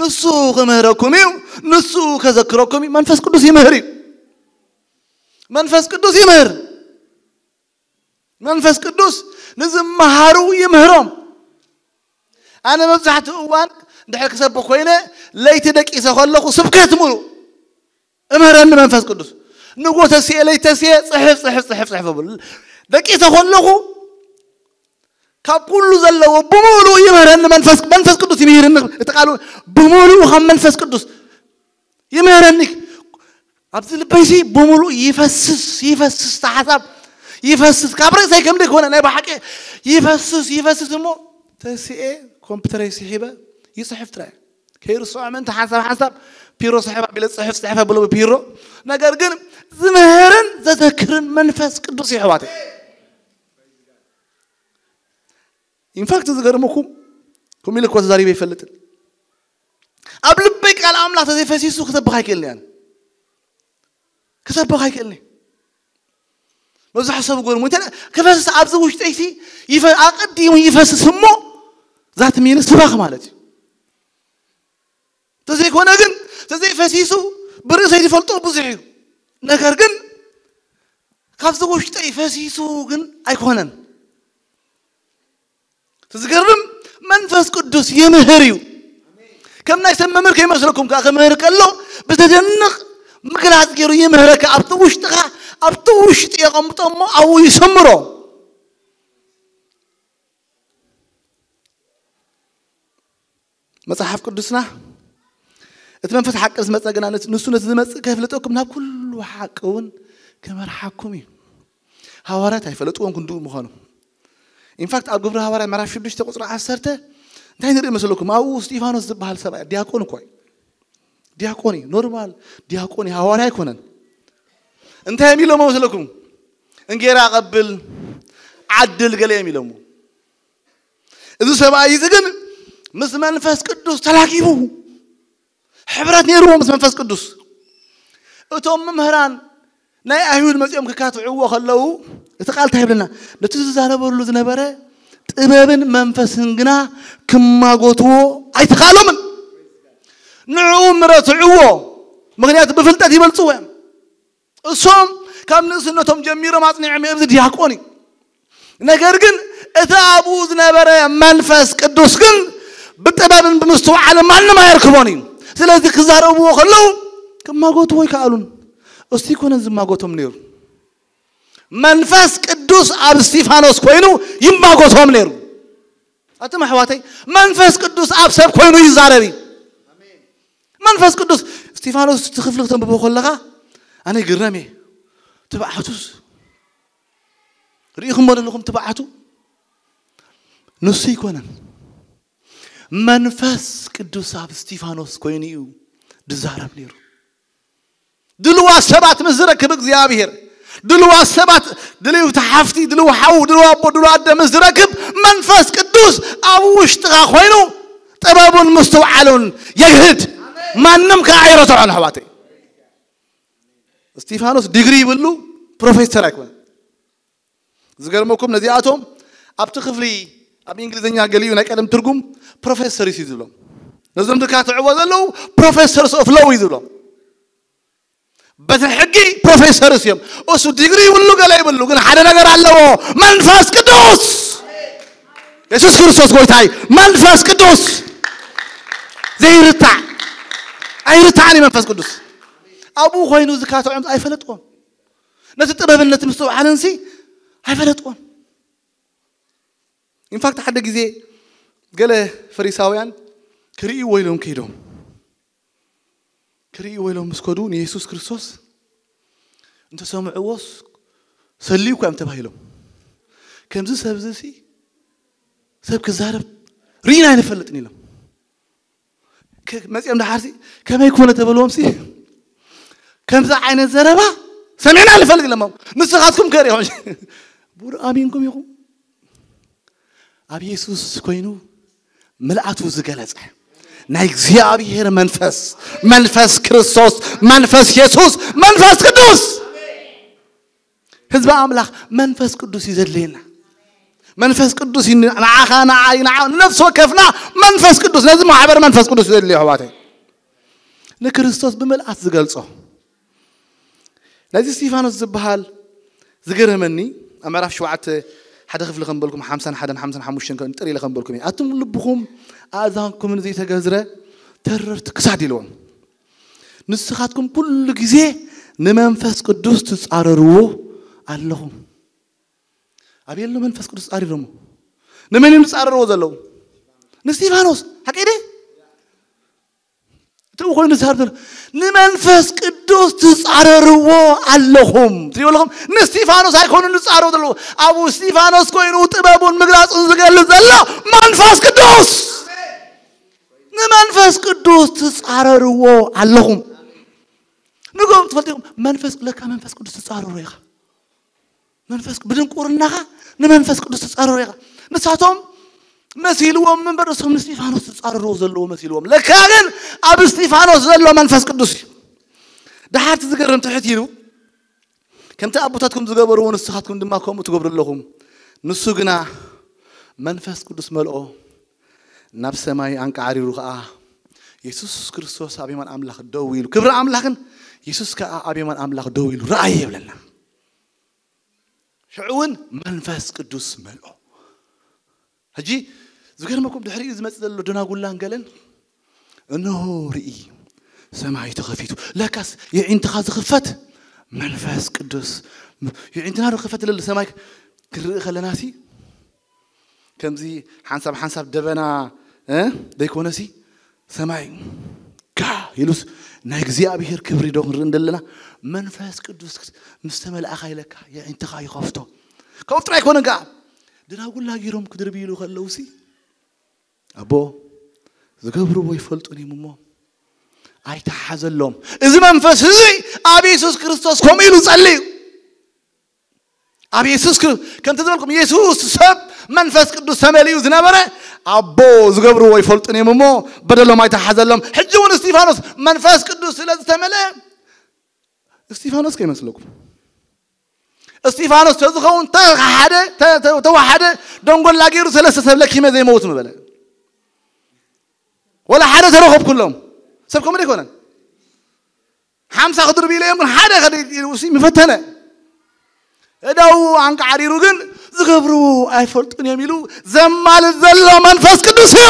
ንሱ ክምህረኩም እዩ፣ ንሱ ከዘክረኩም እዩ። መንፈስ ቅዱስ ይምህር እዩ። መንፈስ ቅዱስ ይምህር። መንፈስ ቅዱስ ንዝመሃሩ ይምህሮም። ኣነ መብዛሕትኡ እዋን እንድሕር ክሰብኽ ኮይነ ለይቲ ደቂሰ ከለኹ ስብከት ሙሉ እምህረኒ መንፈስ ቅዱስ። ንጎ ተስኤ ለይቲ ተስኤ ጽሕፍ ጽሕፍ ጽሕፍ ጽሕፍ ብሉ ደቂሰ ከለኹ ካብ ኩሉ ዘለዎ ብምሉኡ ይምህረኒ መንፈስ መንፈስ ቅዱስ ይምህርኒ። እቲ ቃሉ ብምሉኡ ካብ መንፈስ ቅዱስ ይምህረኒ። ኣብዚ ልበይሲ ብምሉእ ይፈስስ ይፈስስ፣ እቲ ሓሳብ ይፈስስ። ካብ ርእሰይ ከም ደይኮነ ናይ ብሓቂ ይፈስስ ይፈስስ። እሞ ተስኤ ኮምፒተረይ ስሒበ ይፅሕፍ ጥራይ ከይርስዖ ምእንቲ ሓሳብ ሓሳብ ፒሮ ስሕብ ኣቢለ ፅሕፍ ፅሕፈ ብሎ ብፒሮ። ነገር ግን ዝምህርን ዘዘክርን መንፈስ ቅዱስ ይሕዋት። ኢንፋክት ዝገርመኩም፣ ከምኡ ኢለ እኮ ተዛሪበ ይፈልጥን። ኣብ ልበይ ቃል ኣምላኽ ተዘይፈሲሱ ክሰብኽ ኣይክእልን እያን። ክሰብኽ ኣይክእልን። መብዛሕትኡ ሰብ ገርሙ እንተ ክፈስስ ኣብዚ ውሽጠይሲ ይፈ- ኣቐዲሙ ይፈስስ እሞ ዛት ሚን ስባኽ ማለት እዩ። ተዘይኮነ ግን ተዘይፈሲሱ ብርእሰይ ዝፈልጦ ብዙሕ እዩ። ነገር ግን ካብዚ ውሽጠይ ፈሲሱ ግን ኣይኮነን። ዝገርም መንፈስ ቅዱስ ይምህር እዩ። ከም ናይ ሰብ መምህር ከይመስለኩም ከዓ ክምህር ከሎ ብዘደንቕ ምግላጽ ገይሩ ይምህረካ። ኣብቲ ውሽጥኻ ኣብቲ ውሽጢ የቐምጦ እሞ ኣብኡ ይሰምሮ። መጽሓፍ ቅዱስና እቲ መንፈስ ሓቂ ዝመጸ ግና ነት- ንሱ ነቲ ዝመጽእ ከፍልጠኩም ናብ ኩሉ ሓቂ እውን ክመርሓኩም እዩ። ሃዋርያት ኣይፈለጥዎን ክንድኡ ምዃኑ። ኢንፋክት ኣብ ግብሪ ሃዋርያ ምዕራፍ ሽዱሽተ ቁፅሪ ዓሰርተ እንታይ ንርኢ መስለኩም? ኣብኡ እስጢፋኖስ ዝበሃል ሰብኣይ ዲያቆን እኮ እዩ። ዲያቆን እዩ፣ ኖርማል ዲያቆን እዩ፣ ሃዋርያ ኣይኮነን። እንታይ እዮም ኢሎሞ መስለኩም? እንጌራ ቀብል ዓድል ገለ እዮም ኢሎሞ። እዚ ሰብኣይ እዚ ግን ምስ መንፈስ ቅዱስ ተላኪቡ ሕብረት ነይርዎ ምስ መንፈስ ቅዱስ። እቶም መምህራን ናይ ኣይሁድ መጺኦም ክካትዕዎ ከለዉ እቲ ቃል እንታይ ይብለና? ነቲ ዝዛረበሉ ዝነበረ ጥበብን መንፈስን ግና ክማጎትዎ ኣይተኻእሎምን። ንዕኡ ምረትዕዎ፣ ምኽንያቱ ብፍልጠት ይበልጽዎ እዮም። እሶም ካብ ንእስነቶም ጀሚሮም ኣጽኒዖም እዮም። እዚ ዲያቆን እዩ። ነገር ግን እቲ ኣብኡ ዝነበረ መንፈስ ቅዱስ ግን ብጥበብን ብምስትውዓልን ማንም ኣየርክቦን እዩ። ስለዚ ክዛረብዎ ከለዉ ክማጎትዎ ይከኣሉን። እስቲ ይኮነን ዝማጎቶም ነይሩ። መንፈስ ቅዱስ ኣብ እስጢፋኖስ ኮይኑ ይማጎቶም ነይሩ። ኣቱም ኣሕዋተይ፣ መንፈስ ቅዱስ ኣብ ሰብ ኮይኑ ይዛረብ እዩ። መንፈስ ቅዱስ እስጢፋኖስ እቲ ክፍሊ ክተንብቦ ከለኻ ኣነ ይግረም እየ። ትብዓቱስ ርኢኹሞ ዘለኹም ትብዓቱ ንሱ ይኮነን። መንፈስ ቅዱስ ኣብ እስጢፋኖስ ኮይኑ እዩ ዝዛረብ ነይሩ። ድልዋ ሰባት ምስ ዝረክብ እግዚኣብሔር ድልዋ ሰባት ድልው ተሓፍቲ ድልው ሓው ድልው ኣቦ ድልው ኣደ ምስ ዝረክብ መንፈስ ቅዱስ ኣብ ውሽጥኻ ኮይኑ ጥበቡን ምስትውዓሉን የግህድ። ማንም ከዓ ኣይረትዖን ኣሕዋተይ። እስጢፋኖስ ዲግሪ ይብሉ ፕሮፌሰር ኣይኮነን። ዝገርመኩም ነዚኣቶም ኣብቲ ክፍሊ ኣብ እንግሊዝኛ ገሊኡ ናይ ቀደም ትርጉም ፕሮፌሰር እዩ ዝብሎም። ነዞም ዝካትዕዎ ዘለዉ ፕሮፌሰርስ ኦፍ ሎው እዩ ዝብሎም። በቲ ሕጊ ፕሮፌሰርስ እዮም። እሱ ዲግሪ ይብሉ ገለ ይብሉ ግን ሓደ ነገር ኣለዎ። መንፈስ ቅዱስ የሱስ ክርስቶስ ጎይታይ መንፈስ ቅዱስ ዘይርታዕ ኣይርታዕን እዩ መንፈስ ቅዱስ። ኣብኡ ኮይኑ ዝካትዖም ኣይፈለጥዎም። ነቲ ጥበብን ነቲ ምስትውዓልን ሲ ኣይፈለጥዎም። ኢንፋክት ሓደ ግዜ ገለ ፈሪሳውያን ክርእይዎ ኢሎም ከይዶም ክርእይዎ ኢሎም ምስ ከዱ ንየሱስ ክርስቶስ እንተሰምዕዎስ ሰልዩ እኳ እዮም ተባሂሎም። ከምዚ ሰብ እዚ ሲ ሰብ ክዛረብ ርኢና ኣይንፈልጥን ኢሎም። መፂኦም ደሓርሲ ከመይ ኮነ ተበልዎም ሲ ከምዚ ዓይነት ዘረባ ሰሚዕና ንፈልግ ለማ ንስኻትኩም ከር ይኹን ቡር ኣሚንኩም ኢኹም። ኣብ የሱስ ኮይኑ ምልኣቱ ዝገለጸ ናይ እግዚኣብሔር መንፈስ መንፈስ ክርስቶስ መንፈስ የሱስ መንፈስ ቅዱስ ህዝቢ ኣምላኽ መንፈስ ቅዱስ እዩ ዘድለየና። መንፈስ ቅዱስ እዩ ንዓኻ፣ ንዓይ፣ ንዓ-፣ ንነፍሲ ወከፍና መንፈስ ቅዱስ፣ ነዚ ማሕበር መንፈስ ቅዱስ ዘድልዮ ኣሕዋተይ። ንክርስቶስ ብምልኣት ዝገልጾ። ነዚ እስጢፋኖስ ዝበሃል ዝገረመኒ፣ ኣብ ምዕራፍ ሸውዓተ ሓደ ክፍሊ ከም በልኩም፣ ሓምሳን ሓደን ሓምሳን ሓሙሽተን ከም ጥር ኢለ ከም በልኩም እየ። ኣቱም ልብኹም ኣእዛንኩምን ዘይተገዝረ ተረርቲ ክሳድ ኢልዎም። ንስኻትኩም ኩሉ ግዜ ንመንፈስ ቅዱስ ትጻረርዎ ኣለኹም። ኣበይ ኣሎ መንፈስ ቅዱስ ጻሪሮሞ? ንመን እዮም ዝጻረርዎ ዘለዉ? ንእስጢፋኖስ። ሓቀይ ደ? እቲ ኮይኑ ዝዛረብ ዘሎ ንመንፈስ ቅዱስ ትጻረርዎ ኣለኹም። ትሪእዎ ኣለኹም? ንእስጢፋኖስ ኣይኮኑን ዝጻረሩ ዘለዉ። ኣብኡ እስጢፋኖስ ኮይኑ ጥበቡን ምግላጹን ዝገልጽ ዘሎ መንፈስ ቅዱስ። ንመንፈስ ቅዱስ ትጻረርዎ ኣለኹም። ንጎም ትፈልጡ ኢኹም። መንፈስ፣ ለካ መንፈስ ቅዱስ ትጻረሮ ኢኻ። መንፈስ ብድንቁርናኻ ንመንፈስ ቅዱስ ትጻረሮ ኢኻ። ንሳቶም መሲልዎም እምበር እሶም ንእስጢፋኖስ ዝጻረርዎ ዘለዎ መሲልዎም። ለካ ግን ኣብ እስጢፋኖስ ዘሎ መንፈስ ቅዱስ እዩ። ደሓር እቲ ዝገርም ትሕት ኢሉ፣ ከምቲ ኣቦታትኩም ዝገበርዎ ንስኻትኩም ድማ ከምኡ ትገብሩ ኣለኹም። ንሱ ግና መንፈስ ቅዱስ መልኦ፣ ናብ ሰማይ ኣንቃዕሪሩ ኸኣ የሱስ ክርስቶስ ኣብ የማን ኣምላኽ ደው ኢሉ፣ ክብሪ ኣምላኽን የሱስ ከኣ ኣብ የማን ኣምላኽ ደው ኢሉ ረኣየ ይብለና። ሽዑ እውን መንፈስ ቅዱስ መልኦ። ሕጂ ዝገርመኩም ድሕሪኡ ዝመጽእ ዘሎ ደናጉላን ገለን፣ እንሆ ርኢ ሰማይ ተኸፊቱ። ለካስ የዒንትኻ ዝኽፈት መንፈስ ቅዱስ። የዒንትና ዶ ክፈት ለሉ ሰማይ ክንርኢ ከለና ሲ ከምዚ ሓንሳብ ሓንሳብ ደበና፣ እ፣ ዘይኮነሲ ሰማይ ጋ ኢሉስ ናይ እግዚኣብሔር ክብሪ ዶ ክንርኢ እንደለና መንፈስ ቅዱስ ምስ ተመልኣኻ ኢለካ የዒንትኻ ይኸፍቶ። ካብኡ ጥራይ ኣይኮነን ከኣ ደናጉላ ገይሮም ክድርብይሉ ከለውሲ ኣቦ ዝገብርዎ ይፈልጡን እዮም እሞ ኣይተሓዘሎም። እዚ መንፈስ እዚ ኣብ የሱስ ክርስቶስ ከምኡ ኢሉ ጸልዩ። ኣብ የሱስ ክር-፣ ከምቲ ዝበልኩም የሱስ ሰብ መንፈስ ቅዱስ ተመሊኡ ዝነበረ ኣቦ ዝገብርዎ ይፈልጡን እዮም እሞ በደሎም ኣይተሓዘሎም። ሕጂ እውን እስጢፋኖስ መንፈስ ቅዱስ ስለ ዝተመልአ እስጢፋኖስ ከይመስለኩም። እስጢፋኖስ ተዝኸውን ተሓደ፣ ተ-፣ ተ-፣ ተዋሓደ ደንጎላ ገይሩ ሰለስተ ሰብ ለኪመ ዘይመውት ምበለ። ወላ ሓደ ተረኸብኩሎም። ሰብ ከምኡ ኣይኮነን። ሓምሳ ክድርብ ኢለ እዮም ግን ሓደ ከደ ኢሉ ሲ ምፈተነ። እዳው ኣንቃዕሪሩ ግን ዝገብርዎ ኣይፈልጡን እዮም ኢሉ ዘማልድ ዘሎ መንፈስ ቅዱስ እዩ።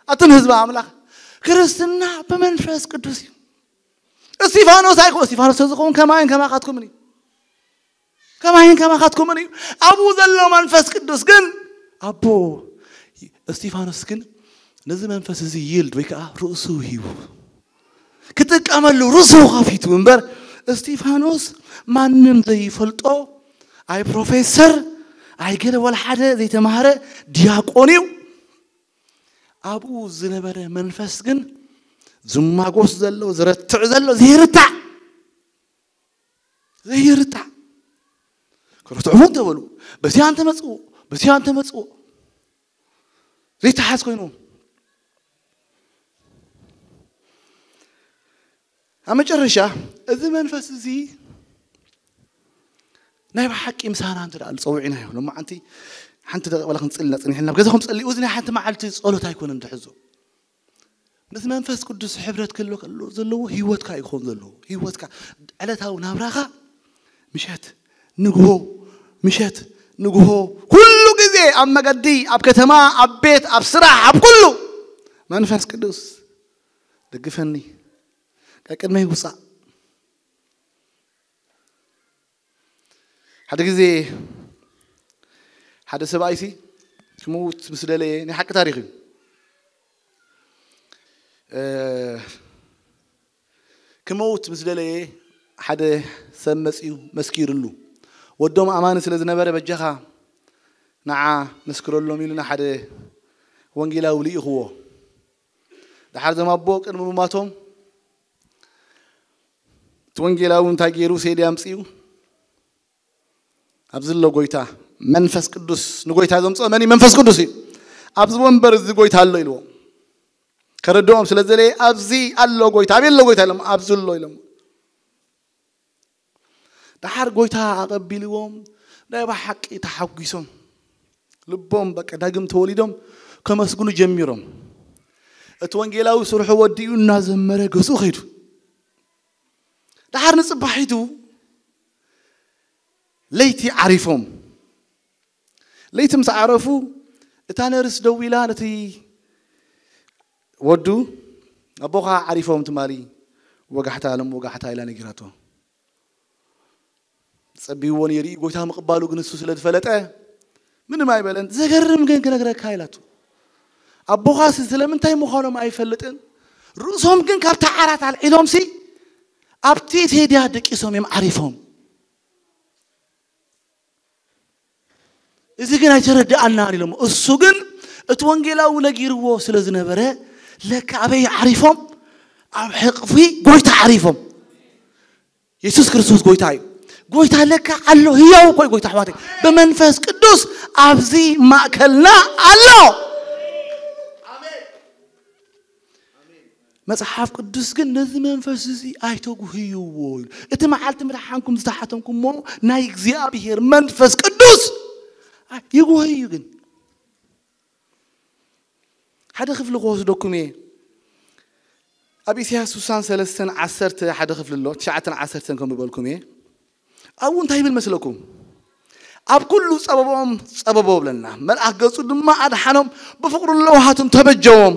ኣቱም ህዝቢ ኣምላኽ፣ ክርስትና ብመንፈስ ቅዱስ እዩ። እስጢፋኖስ ኣይኮ-፣ እስጢፋኖስ ተዝኸውን ከማይን ከማኻትኩምን እዩ። ከማይን ከማኻትኩምን እዩ። ኣብኡ ዘሎ መንፈስ ቅዱስ ግን ኣቦ እስጢፋኖስ ግን ነዚ መንፈስ እዚ ይልድ ወይ ከዓ ርእሱ ሂቡ ክጥቀመሉ ርእሱ ከፊቱ እምበር እስጢፋኖስ ማንም ዘይፈልጦ ኣይ ፕሮፌሰር ኣይ ገለ ወላ ሓደ ዘይተማሃረ ዲያቆን እዩ። ኣብኡ ዝነበረ መንፈስ ግን ዝማጎስ ዘሎ፣ ዝረትዕ ዘሎ፣ ዘይርታዕ፣ ዘይርታዕ። ከረትዕዎ እንተበሉ፣ በዚኣ እንተመጽዎ፣ በዚኣ እንተመጽዎ፣ ዘይተሓዝ ኮይንዎም። ኣብ መጨረሻ፣ እዚ መንፈስ እዚ ናይ ብሓቂ ምሳና እንተ ደኣ ዝጸውዕናዮ፣ ሎማዓንቲ ሓንቲ ደቂቕ በላ ክንጽሊ ኢና ጸኒሕና፣ ኣብ ገዛኹም ጸልዩ፣ እዚ ናይ ሓንቲ መዓልቲ ጸሎት ኣይኮነን ዝሕዞ። ምስ መንፈስ ቅዱስ ሕብረት ክህልወካ ከሎ ዘለዎ ህይወትካ እዩ ክኸውን ዘለዎ። ህይወትካ፣ ዕለታዊ ናብራኻ፣ ምሸት፣ ንግሆ፣ ምሸት፣ ንግሆ፣ ኩሉ ግዜ ኣብ መገዲ፣ ኣብ ከተማ፣ ኣብ ቤት፣ ኣብ ስራሕ፣ ኣብ ኩሉ መንፈስ ቅዱስ ደግፈኒ፣ ቀቅድመይ ውጻእ። ሓደ ግዜ ሓደ ሰብኣይሲ ክመውት ምስ ደለየ፣ ናይ ሓቂ ታሪኽ እዩ። እ፣ ክመውት ምስ ደለየ ሓደ ሰብ መጺኡ መስኪርሉ። ወዶም ኣማኒ ስለ ዝነበረ፣ በጃኻ ንዓ መስክረሎም ኢሉ ንሓደ ወንጌላዊ ልኢኽዎ። ደሓር እዞም ኣቦ ቅድሚ ምማቶም እቲ ወንጌላዊ እንታይ ገይሩ? ሴዲ ኣምጺኡ፣ ኣብዚ ኣሎ ጎይታ መንፈስ ቅዱስ፣ ንጎይታ ዘምጽኦ መን እዩ? መንፈስ ቅዱስ እዩ። ኣብዚ ወንበር እዚ ጎይታ ኣሎ ኢልዎ። ከረድኦም ስለ ዘለ፣ ኣብዚ ኣሎ ጎይታ። ኣበይ ኣሎ ጎይታ ኢሎም፣ ኣብዚ ኣሎ ኢሎም። ደሓር ጎይታ ኣቐቢልዎም፣ ናይ ብሓቂ ተሓጒሶም። ልቦም በቃ ዳግም ተወሊዶም ከመስግኑ ጀሚሮም። እቲ ወንጌላዊ ስርሑ ወዲኡ እናዘመረ ገዝኡ ከይዱ። ደሓር ንጽባሒቱ ለይቲ ዓሪፎም። ለይቲ ምስ ዓረፉ እታ ነርስ ደው ኢላ ነቲ ወዱ፣ ኣቦኻ ዓሪፎም ትማሊ ወጋሕታ፣ ሎም ወጋሕታ ኢላ ነጊራቶ። ጸቢብዎ ነይሩ እዩ፣ ጎይታ ምቕባሉ ግን እሱ ስለ ዝፈለጠ ምንም ኣይበለን። ዘገርም ግን ክነግረካ ኢላቱ። ኣቦኻሲ ስለምንታይ ምዃኖም ኣይፈልጥን። ርእሶም ግን ካብታ ዓራት ኣልዒሎምሲ ኣብቲ ቴድያ ደቂሶም እዮም ዓሪፎም። እዚ ግን ኣይተረድኣናን ኢሎም። እሱ ግን እቲ ወንጌላዊ ነጊርዎ ስለ ዝነበረ ለካ ኣበይ ዓሪፎም? ኣብ ሕቕፊ ጎይታ ዓሪፎም። የሱስ ክርስቶስ ጎይታ እዩ። ጎይታ ለካ ኣሎ፣ ህያው እኮ እዩ ጎይታ ኣሕዋተይ። ብመንፈስ ቅዱስ ኣብዚ ማእከልና ኣሎ። መጽሓፍ ቅዱስ ግን ነዚ መንፈስ እዚ ኣይተጉህይዎ ኢሉ። እቲ መዓልቲ ምድሓንኩም ዝተሓተምኩሞ ናይ እግዚኣብሔር መንፈስ ቅዱስ ይጉህይ እዩ። ግን ሓደ ክፍሊ ክወስደኩም እየ። ኣብ ኢሳያስ ስሳን ሰለስተን ዓሰርተ ሓደ ክፍሊ ኣሎ፣ ትሽዓተን ዓሰርተን ከም ዝበልኩም እየ። ኣብኡ እንታይ ይብል መስለኩም? ኣብ ኩሉ ጸበቦም ጸበቦ ብለና። መልኣኽ ገጹ ድማ ኣድሓኖም፣ ብፍቕሩ ለውሃቱን ተበጀዎም።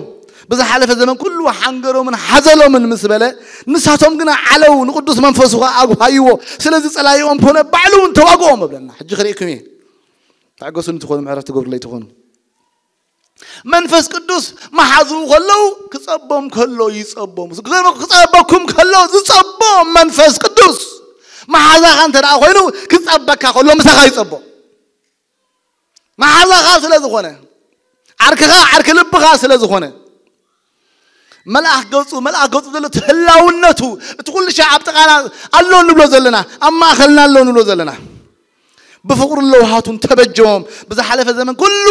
ብዝሓለፈ ዘመን ኩሉ ሓንገሮምን ሓዘሎምን ምስ በለ፣ ንሳቶም ግና ዓለው፣ ንቅዱስ መንፈሱ ኸኣ ኣጉሃይዎ። ስለዚ ጸላኢኦም ኮነ፣ ባዕሉ እውን ተዋግኦም ብለና። ሕጂ ክርእየኩም እየ። ታገሱኒ ትኾኑ፣ ምሕረት ትገብሩለይ ትኾኑ። መንፈስ ቅዱስ መሓዝኡ ከለዉ ክጸቦም ከሎ ይጸቦም። ክጸበኩም ከሎ ዝጸቦ መንፈስ ቅዱስ መሓዛኻ እንተ ደኣ ኮይኑ ክጸበካ ከሎ ምሳኻ ይጸቦ። መሓዛኻ ስለ ዝኾነ፣ ዓርክኻ ዓርኪ ልብኻ ስለ ዝኾነ፣ መልኣኽ ገጹ፣ መልኣኽ ገጹ ዘሎ እቲ ህላውነቱ፣ እቲ ኩሉ ሻዕ ኣብ ጥቓና ኣሎ ንብሎ ዘለና፣ ኣብ ማእኸልና ኣሎ ንብሎ ዘለና። ብፍቕሩ ለውሃቱን ተበጀዎም፣ ብዝሓለፈ ዘመን ኩሉ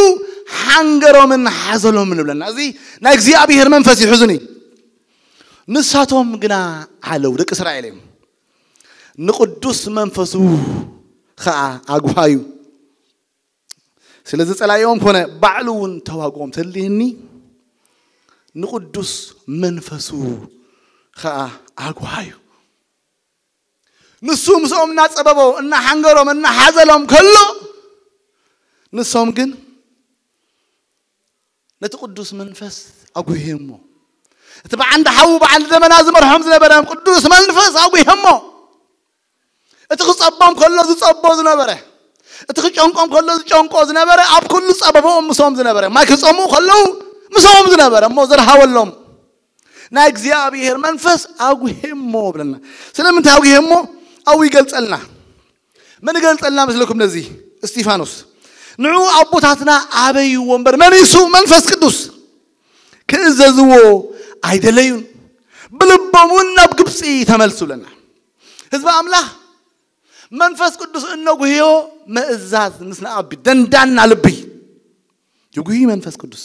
ሓንገሮምን ሓዘሎምን ንብለና። እዚ ናይ እግዚኣብሔር መንፈስ ይሕዙኒ። ንሳቶም ግና ዓለው፣ ደቂ እስራኤል እዮም። ንቅዱስ መንፈሱ ኸኣ ኣጉሃዩ። ስለዚ ጸላኢኦም ኮነ፣ ባዕሉ እውን ተዋግኦም ተልየኒ፣ ንቅዱስ መንፈሱ ኸኣ ኣጉሃዩ። ንሱ ምስኦም እናጸበቦ፣ እናሓንገሮም፣ እናሓዘሎም ከሎ፣ ንሶም ግን ነቲ ቅዱስ መንፈስ ኣጉህየሞ። እቲ ብዓንዲ ሓዉ፣ ብዓንዲ ደመና ዝመርሖም ዝነበረ ቅዱስ መንፈስ ኣጉህየሞ። እቲ ክጸቦም ከሎ ዝጸቦ ዝነበረ፣ እቲ ክጨንቆም ከሎ ዝጨንቆ ዝነበረ፣ ኣብ ኩሉ ጸበቦኦም ምስኦም ዝነበረ፣ ማይ ክጸምኡ ከለዉ ምስኦም ዝነበረ፣ እሞ ዘርሃወሎም ናይ እግዚኣብሔር መንፈስ ኣጉሄሞ ብለና። ስለምንታይ ኣጉሄሞ? ኣብኡ ይገልጸልና። መን ይገልጸልና መስለኩም ነዚ? እስጢፋኖስ። ንዑ ኣቦታትና ኣበይዎ እምበር፣ መን እዩ እሱ? መንፈስ ቅዱስ። ክእዘዝዎ ኣይደለዩን፣ ብልቦም እውን ናብ ግብጺ ተመልሱ ብለና። ህዝቢ ኣምላኽ መንፈስ ቅዱስ እነጉህዮ ምእዛዝ ምስ ንኣቢ ደንዳና ልቢ ይጉሂ መንፈስ ቅዱስ።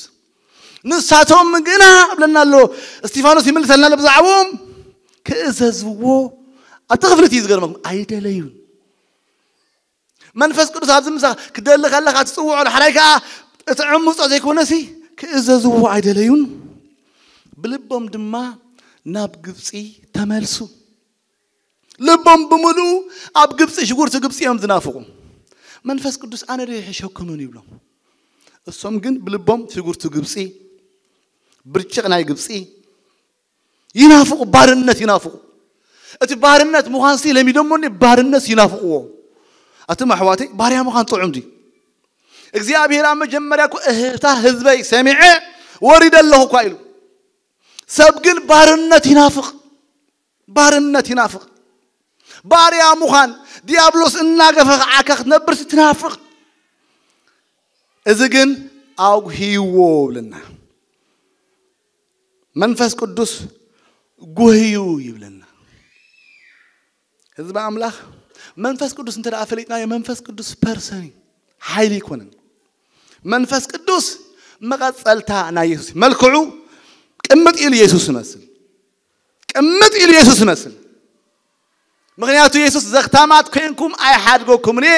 ንሳቶም ግና ብለና ኣሎ፣ እስጢፋኖስ ይምልሰልና ኣሎ ብዛዕባኦም፣ ክእዘዝዎ ኣብቲ ክፍልቲ እዩ ዝገርመኩም፣ ኣይደለዩን። መንፈስ ቅዱስ ኣብዚ ምሳ ክደሊ ከለኻ ትጽውዖ፣ ሓራይ ከኣ እቲ ዕምጾ ዘይኮነሲ ክእዘዝዎ ኣይደለዩን። ብልቦም ድማ ናብ ግብጺ ተመልሱ። ልቦም ብምሉኡ ኣብ ግብጺ፣ ሽጉርቲ ግብጺ እዮም ዝናፍቑ። መንፈስ ቅዱስ ኣነ ዶ ይሕሸኩምን ይብሎም። እሶም ግን ብልቦም ሽጉርቲ ግብጺ፣ ብርጭቕ ናይ ግብጺ ይናፍቑ፣ ባርነት ይናፍቑ። እቲ ባርነት ምዃንሲ ለሚዶሞ እንዲ ባርነት ይናፍቕዎ። ኣቱም ኣሕዋተይ፣ ባርያ ምዃን ጥዑም ድዩ? እግዚኣብሔር ኣብ መጀመርያ እኮ እህታ ህዝበይ ሰሚዐ ወሪደ ኣለኹ እኳ ኢሉ። ሰብ ግን ባርነት ይናፍቕ፣ ባርነት ይናፍቕ። ባርያ ምዃን፣ ዲያብሎስ እናገፈ ከዓካ ክትነብር ትናፍቕ። እዚ ግን ኣጉህይዎ ይብለና። መንፈስ ቅዱስ ጉህዩ ይብለና። ህዝቢ ኣምላኽ መንፈስ ቅዱስ እንተ ደኣ ፈሊጥናዮ፣ መንፈስ ቅዱስ ፐርሰን እዩ፣ ሓይሊ ኣይኮነን። መንፈስ ቅዱስ መቐጸልታ ናይ የሱስ እዩ። መልክዑ ቅምጥ ኢሉ የሱስ ይመስል፣ ቅምጥ ኢሉ የሱስ ይመስል። ምኽንያቱ የሱስ ዘኽታማት ኮይንኩም ኣይሓድገኩምን እየ፣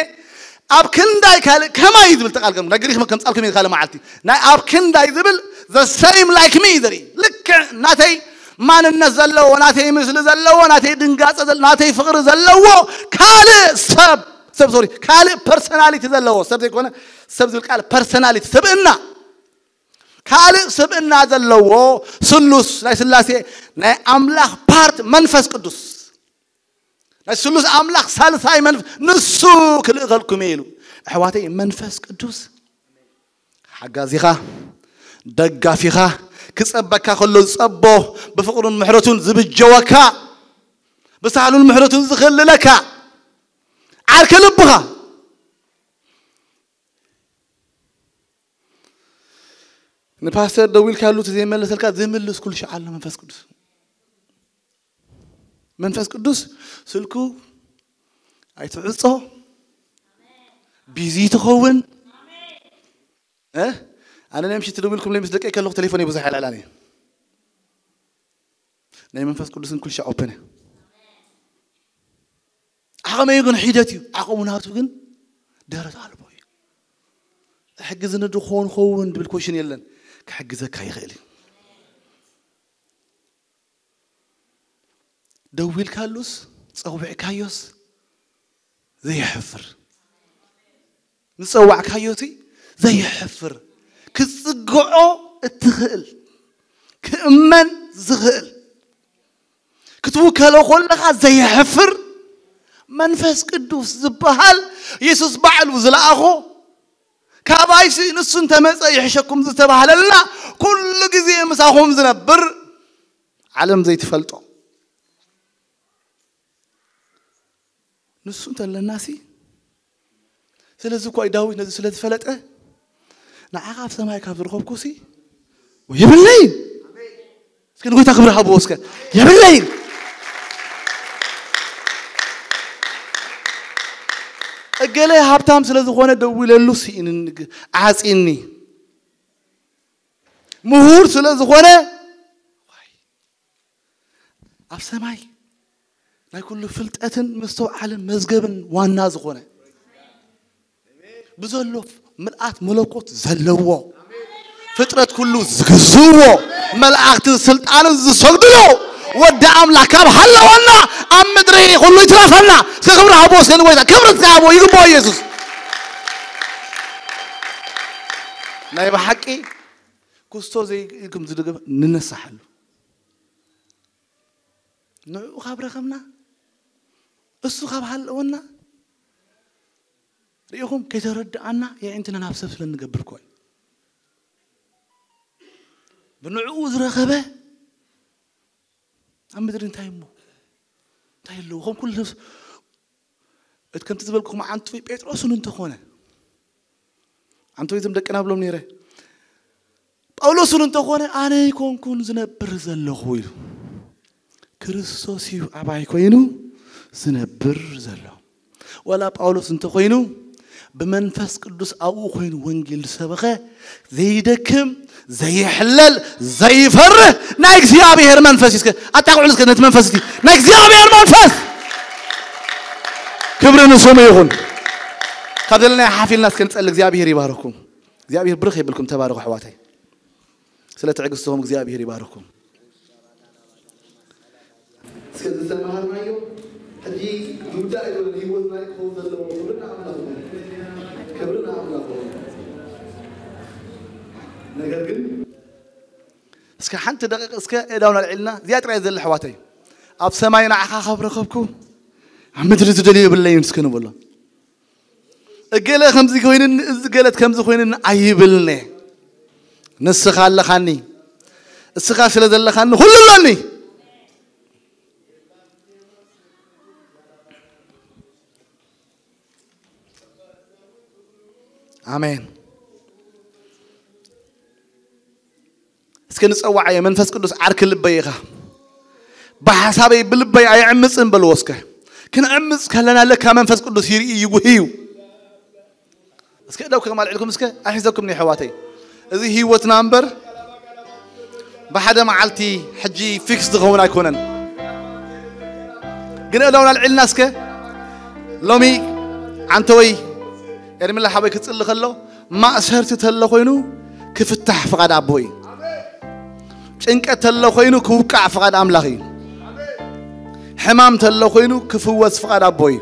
ኣብ ክንዳይ ካልእ ከማይ ዝብል ተቃል ከም ናይ ግሪክ ከም ጻልኩም ካልእ መዓልቲ ናይ ኣብ ክንዳይ ዝብል the same like me ዘርኢ ልክዕ ናተይ ማንነት ዘለዎ ናተይ ምስሊ ዘለዎ ናተይ ድንጋጸ ዘለ ናተይ ፍቕሪ ዘለዎ ካልእ ሰብ ሰብ ሶሪ ካልእ personality ዘለዎ ሰብ ዘይኮነ ሰብ ዝብል ቃል personality ስብእና ካልእ ስብእና ዘለዎ ስሉስ ናይ ስላሴ ናይ ኣምላኽ part መንፈስ ቅዱስ ናይ ስሉስ ኣምላኽ ሳልሳይ መንፈስ ንሱ ክልእኸልኩም እየ ኢሉ። ኣሕዋተይ መንፈስ ቅዱስ ሓጋዚኻ ደጋፊኻ ክጸበካ ከሎ ዝጸቦ ብፍቕሩን ምሕረቱን ዝብጀወካ ብሳህሉን ምሕረቱን ዝኽልለካ ዓርከ ልብኻ ንፓስተር ደዊልካሉ እቲ ዘይመለሰልካ ዝምልስ ኩሉ ሻዕ ኣሎ መንፈስ ቅዱስ መንፈስ ቅዱስ ስልኩ ኣይትዕጾ ቢዚ ትኸውን እ ኣነ ናይ ምሽት ደዊልኩም ለይ ምስ ደቀይ ከለኹ ቴሌፎን ብዙሕ ኣይልዕላን እየ ናይ መንፈስ ቅዱስን ኩሉ ሻዕ ኦፕን እየ ዓቐመዩ ግን ሒደት እዩ ዓቐሙ ናቱ ግን ደረት ኣልቦ እዩ ሕግዝኒ ድኾን ኸውን ድብል ኮሽን የለን ክሕግዘካ ይኽእል እዩ ደዊልካሉስ ጸዊዕካዮስ ዘየሕፍር ዝጸዋዕካዮ እቲ ዘየሕፍር ክትጽግዖ እትኽእል ክእመን ዝኽእል ክትውከሎ ከለኻ ዘየሕፍር መንፈስ ቅዱስ ዝበሃል የሱስ ባዕሉ ዝለኣኾ ካባይሲ ንሱ እንተመፀ ይሕሸኩም ዝተባህለልና ኩሉ ግዜ ምሳኹም ዝነብር ዓለም ዘይትፈልጦ ንሱ እንተለናሲ ስለዚ እኳ ዳዊት ነዚ ስለ ዝፈለጠ ንዓኻ ኣብ ሰማይ ካብ ዝረኸብኩሲ የብለይን እስከ ንጎይታ ክብሪ ሃብዎ እስከ የብለይን እገለ ሃብታም ስለ ዝኾነ ደዊለሉ ስኢንኒ ዓፂኒ ምሁር ስለ ዝኾነ ኣብ ሰማይ ናይ ኩሉ ፍልጠትን ምስተውዓልን መዝገብን ዋና ዝኾነ ብዘሎ ምልኣት መለኮት ዘለዎ ፍጥረት ኩሉ ዝግዝዎ መላእክትን ስልጣንን ዝሰግድሉ ወዲ ኣምላኽ ካብ ሃለወና ኣብ ምድሪ ኩሉ ይትረፈና እስከ ክብሪ ሃቦ እስከ ንጎይታ ክብሪ እስከ ሃቦ ይግባኦ ኢየሱስ ናይ ብሓቂ ኩስቶ ዘይኢልኩም ዝድገፍ ንነሳሓሉ ንዕኡ ካብ ረኸብና እሱ ካብ ሃለወና ርኢኹም ከይተረድኣና የዒንትና ናብ ሰብ ስለ እንገብር ኮይ ብንዕኡ ዝረኸበ ኣብ ምድሪ እንታይ እሞ እንታይ ኣለዎ ከም ኩሉ እቲ ከምቲ ዝበልኩኹም ዓንትፎይ ጴጥሮስ እውን እንተኾነ ዓንትፎይ እዞም ደቅና ብሎም ነይረ ጳውሎስ እውን እንተኾነ ኣነ ኣይኮንኩን ዝነብር ዘለኹ ኢሉ ክርስቶስ እዩ ኣባይ ኮይኑ ዝነብር ዘሎ ወላ ጳውሎስ እንተኾይኑ ብመንፈስ ቅዱስ ኣብኡ ኮይኑ ወንጌል ዝሰበኸ ዘይደክም ዘይሕለል ዘይፈርህ ናይ እግዚኣብሔር መንፈስ እዩ እስከ ኣጣቕዑ እስከ ነቲ መንፈስ እቲ ናይ እግዚኣብሔር መንፈስ ክብሪ ንስሙ ይኹን ካብ ዘለና ሓፊልና እስከ ንጸሊ እግዚኣብሔር ይባርኩም እግዚኣብሔር ብርኽ የብልኩም ተባረኹ ኣሕዋተይ ስለ ትዕግስትኹም እግዚኣብሔር ይባርኩም እስከ ዝተማሃርናዮ ሕጂ ይውዳእ ይበል ህይወትና ክኸውን ዘለዎ ክብሪ ንኣምላኽ ክብሪ ንኣምላኽ ነገር ግን እስከ ሓንቲ ደቂቕ እስከ እዳውና ኣልዒልና እዚኣ ጥራይ ዘለ ኣሕዋተይ ኣብ ሰማይ ንዓኻ ካብ ረኸብኩ ኣብ ምድሪ ዝደልዮ የብለይን እስከ ንበሎ እገለ ከምዚ ኮይንኒ እዚ ገለት ከምዚ ኮይንኒ ኣይብልኒ ንስኻ ኣለኻኒ እስኻ ስለ ዘለኻኒ ኩሉ ኣሎኒ ኣሜን እስከ ንጸዋዓዮ መንፈስ ቅዱስ ዓርኪ ልበይ ኢኻ ብሓሳበይ ብልበይ ኣይዕምፅን በልዎ እስከ ክንዕምፅ ከለና ለካ መንፈስ ቅዱስ ይርኢ ይጉህ እዩ እስከ ደው ከም ኣልዕልኩም እስከ ኣይሕዘኩም ኒ ሕዋተይ እዚ ህይወትና እምበር ብሓደ መዓልቲ ሕጂ ፊክስ ዝኸውን ኣይኮነን ግን እለውን ኣልዕልና እስከ ሎሚ ዓንተወይ ኤርሚላ ሓወይ ክጽሊ ከሎ፣ ማእሰርቲ ተሎ ኮይኑ ክፍታሕ ፍቓድ ኣቦ እዩ። ጭንቀት ተሎ ኮይኑ ክውቃዕ ፍቓድ ኣምላኽ እዩ። ሕማም ተሎ ኮይኑ ክፍወስ ፍቓድ ኣቦ እዩ።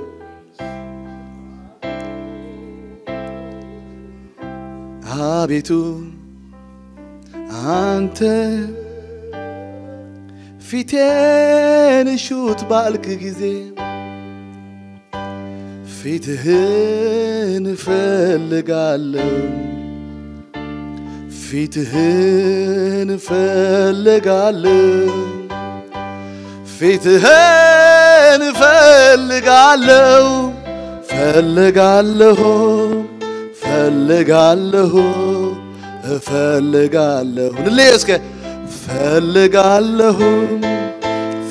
ኣቤቱ ኣንተ ፊቴን ሹት ባልክ ጊዜ ፊትህን እፈልጋለሁ፣ ፊትህን እፈልጋለሁ፣ ፊትህን እፈልጋለሁ፣ ፈልጋለሁ፣ ፈልጋለሁ፣ እፈልጋለሁ። ንለዮ እስከ ፈልጋለሁ፣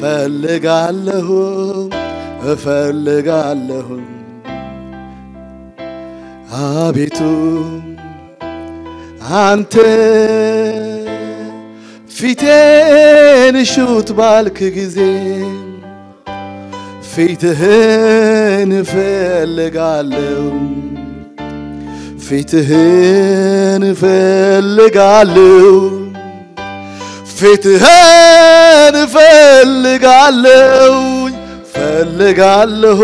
ፈልጋለሁ፣ እፈልጋለሁ። አቤቱ አንተ ፊቴን ሹት ባልክ ጊዜ ፊትህን እፈልጋለሁ፣ ፊትህን እፈልጋለሁ፣ ፊትህን እፈልጋለሁ፣ እፈልጋለሁ፣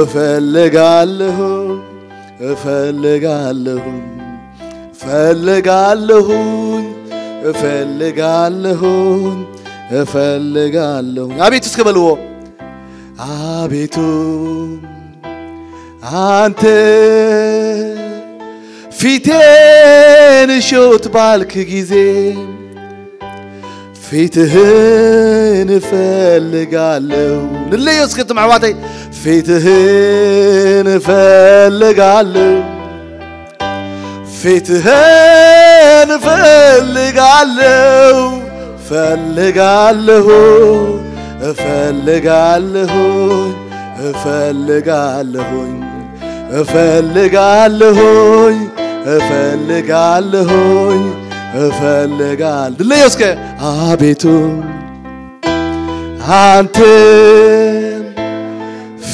እፈልጋለሁ፣ እፈልጋለሁ፣ እፈልጋለሁ፣ እፈልጋለሁ፣ እፈልጋለሁ። አቤቱ እስከ በልዎ። አቤቱ አንተ ፊቴን ሹት ባልክ ጊዜ ፊትህን እፈልጋለሁ። ንለዮ እስከ እትም ኣሕዋተይ፣ ፊትህን እፈልጋለሁ፣ ፊትህን እፈልጋለሁ፣ እፈልጋለሁ፣ እፈልጋለሁ፣ እፈልጋለሁ፣ እፈልጋለሁ፣ እፈልጋለሁ፣ እፈልጋለሁ። ድለዮ እስከ አቤቱ አንተ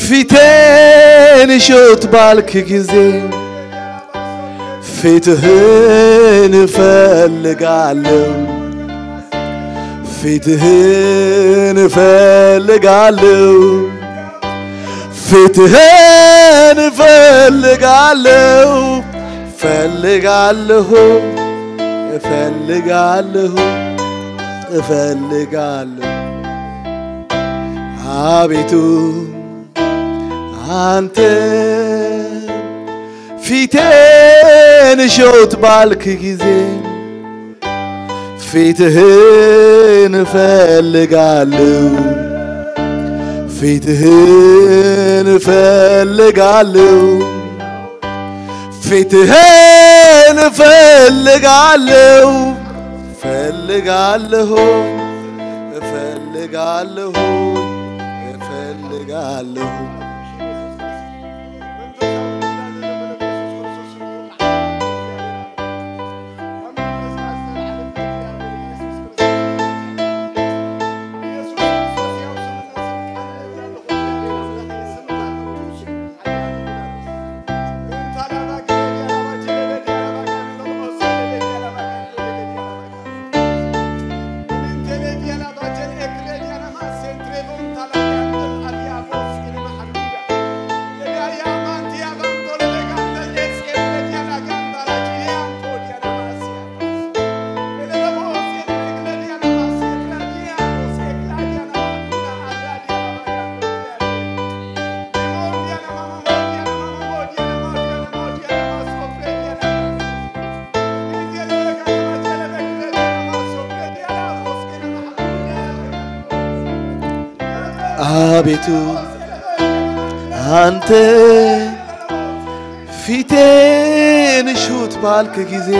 ፊቴን ሹት ባልክ ጊዜ ፊትህን እፈልጋለሁ፣ ፊትህን እፈልጋለሁ፣ ፊትህን እፈልጋለሁ፣ እፈልጋለሁ፣ እፈልጋለሁ፣ እፈልጋለሁ። አቤቱ አንተ ፊቴን ሹት ባልክ ጊዜ ፊትህን እፈልጋለሁ፣ ፊትህን እፈልጋለሁ፣ ፊትህን እፈልጋለሁ፣ እፈልጋለሁ፣ እፈልጋለሁ፣ እፈልጋለሁ። አቤቱ አንተ ፊቴን ሹት ባልክ ጊዜ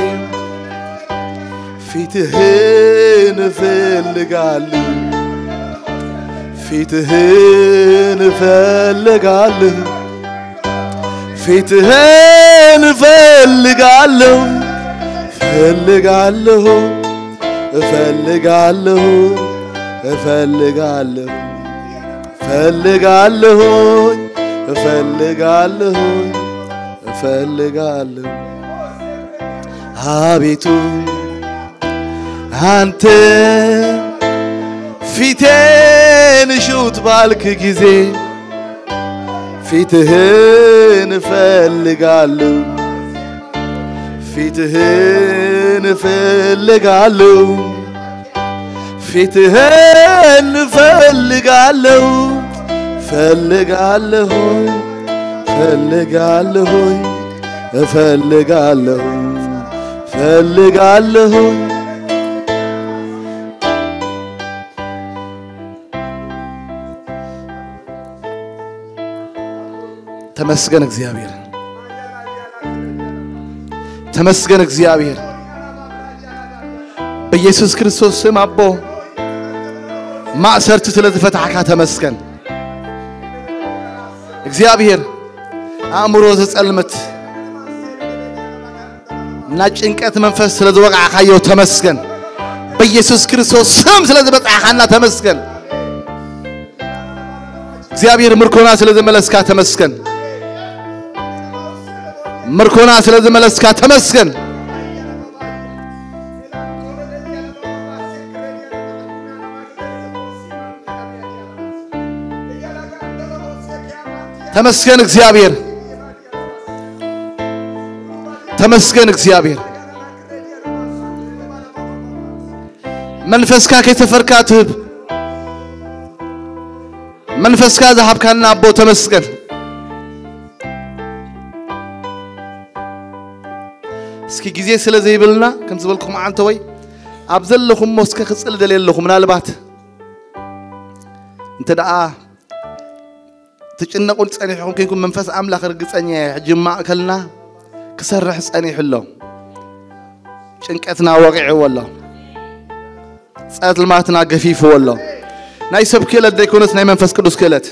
ፊትህን እፈልጋለሁ፣ ፊትህን እፈልጋለሁ፣ ፊትህን እፈልጋለሁ፣ እፈልጋለሁ፣ እፈልጋለሁ፣ እፈልጋለሁ፣ እፈልጋለሁ፣ እፈልጋለሁ። ፈልጋለሁ። አቤቱ አንተ ፊቴን ሹት ባልክ ጊዜ ፊትህን እፈልጋለሁ፣ ፊትህን እፈልጋለሁ፣ ፊትህን እፈልጋለሁ፣ ፈልጋለሁ፣ ፈልጋለሁ፣ እፈልጋለሁ፣ ፈልጋለሁ። ተመስገን እግዚኣብሔር፣ ተመስገን እግዚኣብሔር። በኢየሱስ ክርስቶስ ስም ኣቦ፣ ማእሰርቲ ስለ ዝፈታሕካ ተመስገን እግዚኣብሔር። ኣእምሮ ዘጸልምት እና ጭንቀት መንፈስ ስለ ዝወቃዕካዮ ተመስገን። በኢየሱስ ክርስቶስ ስም ስለ ዝበጻሕካና ተመስገን። እግዚኣብሔር ምርኮና ስለ ዝመለስካ ተመስገን። ምርኮና ስለ ዝመለስካ ተመስገን። ተመስገን እግዚኣብሔር፣ ተመስገን እግዚኣብሔር። መንፈስካ ከይተፈርካ ትህብ፣ መንፈስካ ዝሃብካና ኣቦ ተመስገን። እስኪ ግዜ ስለ ዘይብልና ከም ዝበልኩም ዓንተ ወይ ኣብ ዘለኹም ሞስከ ክጽል ደልየ ኣለኹ። ምናልባት እንተ ደኣ ትጭነቁን ጸኒሕኩም ኮይንኩም መንፈስ ኣምላኽ ርግጸኛ እየ ሕጂ ማእከልና ክሰርሕ ጸኒሑ ኣሎ። ጭንቀትና ወቂዕዎ ኣሎ። ጸልማትና ገፊፍዎ ኣሎ። ናይ ሰብ ክእለት ዘይኮነስ ናይ መንፈስ ቅዱስ ክእለት።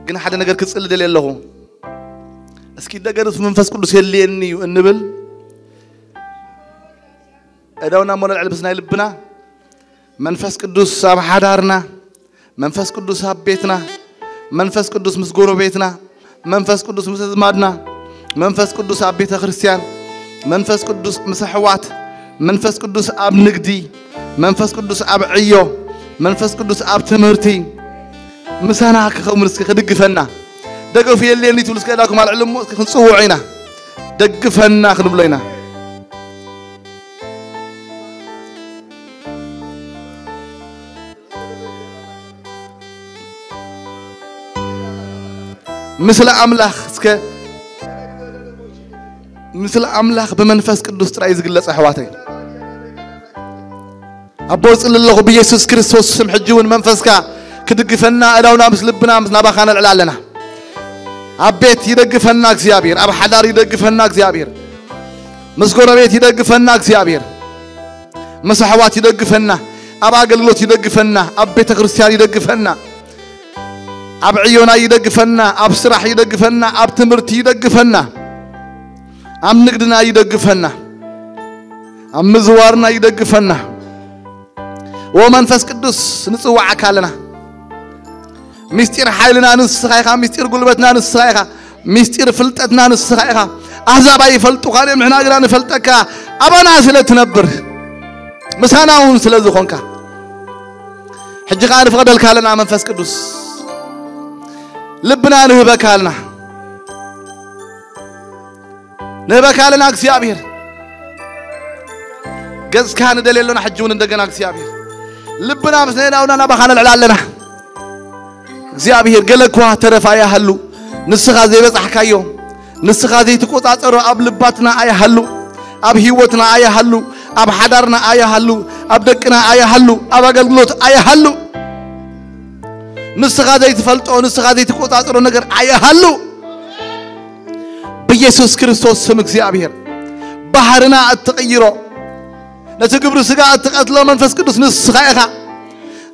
ግን ሓደ ነገር ክጽሊ ደልየ ኣለኹ። እስኪ ደገ ርእሱ መንፈስ ቅዱስ የድልየኒ እዩ እንብል። እዳውና እሞ ነልዕል ምስ ናይ ልብና መንፈስ ቅዱስ ኣብ ሓዳርና፣ መንፈስ ቅዱስ ኣብ ቤትና፣ መንፈስ ቅዱስ ምስ ጎረቤትና፣ መንፈስ ቅዱስ ምስ ኣዝማድና፣ መንፈስ ቅዱስ ኣብ ቤተ ክርስቲያን፣ መንፈስ ቅዱስ ምስ ኣሕዋት፣ መንፈስ ቅዱስ ኣብ ንግዲ፣ መንፈስ ቅዱስ ኣብ ዕዮ፣ መንፈስ ቅዱስ ኣብ ትምህርቲ ምሳና ክኸውን እስኪ ክድግፈና። ደገፉ የድልየኒ ትብሉ እስከ እዳኩም ኣልዕሉ እሞ እስኪ ክንጽውዖ ኢና። ደግፈና ክንብሎ ኢና። ምስለ ኣምላኽ እስከ፣ ምስለ ኣምላኽ ብመንፈስ ቅዱስ ጥራይ እዩ ዝግለጽ ኣሕዋተይ። ኣቦ እጽሊ ኣለኹ ብኢየሱስ ክርስቶስ ስም ሕጂ እውን መንፈስካ ክድግፈና፣ እዳውና ምስ ልብና ምስ ናባኻ ነልዕል ኣለና። ኣብ ቤት ይደግፈና እግዚኣብሔር፣ ኣብ ሓዳር ይደግፈና እግዚኣብሔር፣ ምስ ጎረቤት ይደግፈና እግዚኣብሔር፣ ምስ ኣሕዋት ይደግፈና፣ ኣብ ኣገልግሎት ይደግፈና፣ ኣብ ቤተ ክርስቲያን ይደግፈና፣ ኣብ ዕዮና ይደግፈና፣ ኣብ ስራሕ ይደግፈና፣ ኣብ ትምህርቲ ይደግፈና፣ ኣብ ንግድና ይደግፈና፣ ኣብ ምዝዋርና ይደግፈና። ወመንፈስ ቅዱስ ንጽዋዓካ ኣለና። ምስጢር ሓይልና ንስኻ ኢኻ፣ ምስጢር ጉልበትና ንስኻ ኢኻ፣ ምስጢር ፍልጠትና ንስኻ ኢኻ። ኣህዛብ ኣይፈልጡኻን እዮም፣ ንሕና ግና ንፈልጠካ፣ ኣባና ስለ ትነብር፣ ምሳና እውን ስለ ዝኾንካ። ሕጂ ኸኣ ንፍቐደልካ ኣለና መንፈስ ቅዱስ፣ ልብና ንህበካ ኣለና። ንህበካ ኣለና እግዚኣብሔር። ገጽካ ንደልየ ኣለና ሕጂ እውን እንደገና እግዚኣብሔር። ልብና ምስ ነናውና ናባኻ ነልዕል ኣለና። እግዚኣብሔር ገለ እኳ ተረፋ ኣይሃሉ፣ ንስኻ ዘይበጻሕካዮ፣ ንስኻ ዘይትቆጻጸሮ ኣብ ልባትና ኣይሃሉ፣ ኣብ ህይወትና ኣይሃሉ፣ ኣብ ሓዳርና ኣይሃሉ፣ ኣብ ደቅና ኣይሃሉ፣ ኣብ ኣገልግሎት ኣይሃሉ። ንስኻ ዘይትፈልጦ፣ ንስኻ ዘይትቆጻጸሮ ነገር ኣይሃሉ። ብኢየሱስ ክርስቶስ ስም እግዚኣብሔር ባህርና እትቕይሮ፣ ነቲ ግብሪ ስጋ እትቐትሎ መንፈስ ቅዱስ ንስኻ ኢኻ።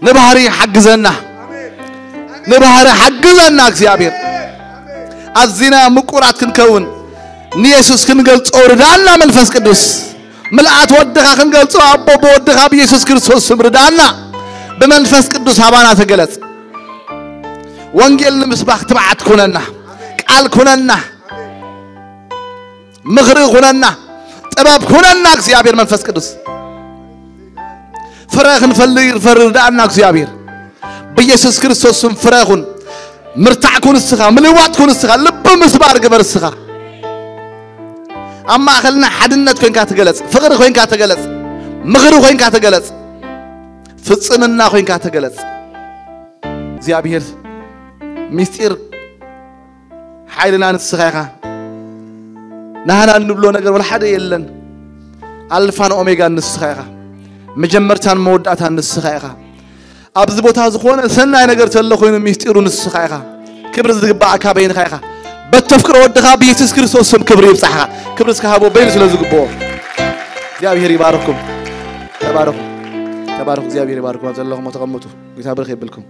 ንባህሪ ሓግዘና፣ ንባህሪ ሓግዘና እግዚኣብሔር። ኣዚና ምቁራት ክንከውን ንየሱስ ክንገልጾ ርዳና መንፈስ ቅዱስ። ምልኣት ወድኻ ክንገልጾ ኣቦ ብወድኻ ብኢየሱስ ክርስቶስ ስም ርዳና። ብመንፈስ ቅዱስ ሃባና ተገለጽ። ወንጌል ንምስባኽ ትብዓት ኩነና፣ ቃል ኩነና፣ ምኽሪ ኩነና፣ ጥበብ ኩነና። እግዚኣብሔር መንፈስ ቅዱስ ፍረ ክንፈልግ ፈርዳኣና። እግዚኣብሔር ብኢየሱስ ክርስቶስ ስም ፍረ ኩን። ምርታዕ ኩን እስኻ፣ ምልዋጥ ኩን እስኻ፣ ልቢ ምስባር ግበር እስኻ። ኣብ ማእኸልና ሓድነት ኮይንካ ተገለጽ፣ ፍቕሪ ኮይንካ ተገለጽ፣ ምኽሪ ኮይንካ ተገለጽ፣ ፍጽምና ኮይንካ ተገለጽ። እግዚኣብሔር ምስጢር ሓይልና ንስኻ ኢኻ። ናህና እንብሎ ነገር ወላ ሓደ የለን። ኣልፋን ኦሜጋን ንስኻ ኢኻ። መጀመርታን መወዳእታን ንስኻ ኢኻ። ኣብዚ ቦታ ዝኾነ ሰናይ ነገር ተሎ ኮይኑ ምስጢሩ ንስኻ ኢኻ። ክብሪ ዝግባኣካ በይንኻ ኢኻ። በተፍቅሮ ወድኻ ብየሱስ ክርስቶስ ስም ክብሪ ይብጻሕኻ። ክብሪ እስከ ሃቦ በይኑ ስለ ዝግብኦ። እግዚኣብሔር ይባርኩም። ተባረኹ። ተባረኹ። እግዚኣብሔር ይባርኩም። ኣብ ዘለኹም ተቐምጡ። ጌታ ብርኽ ይብልኩም።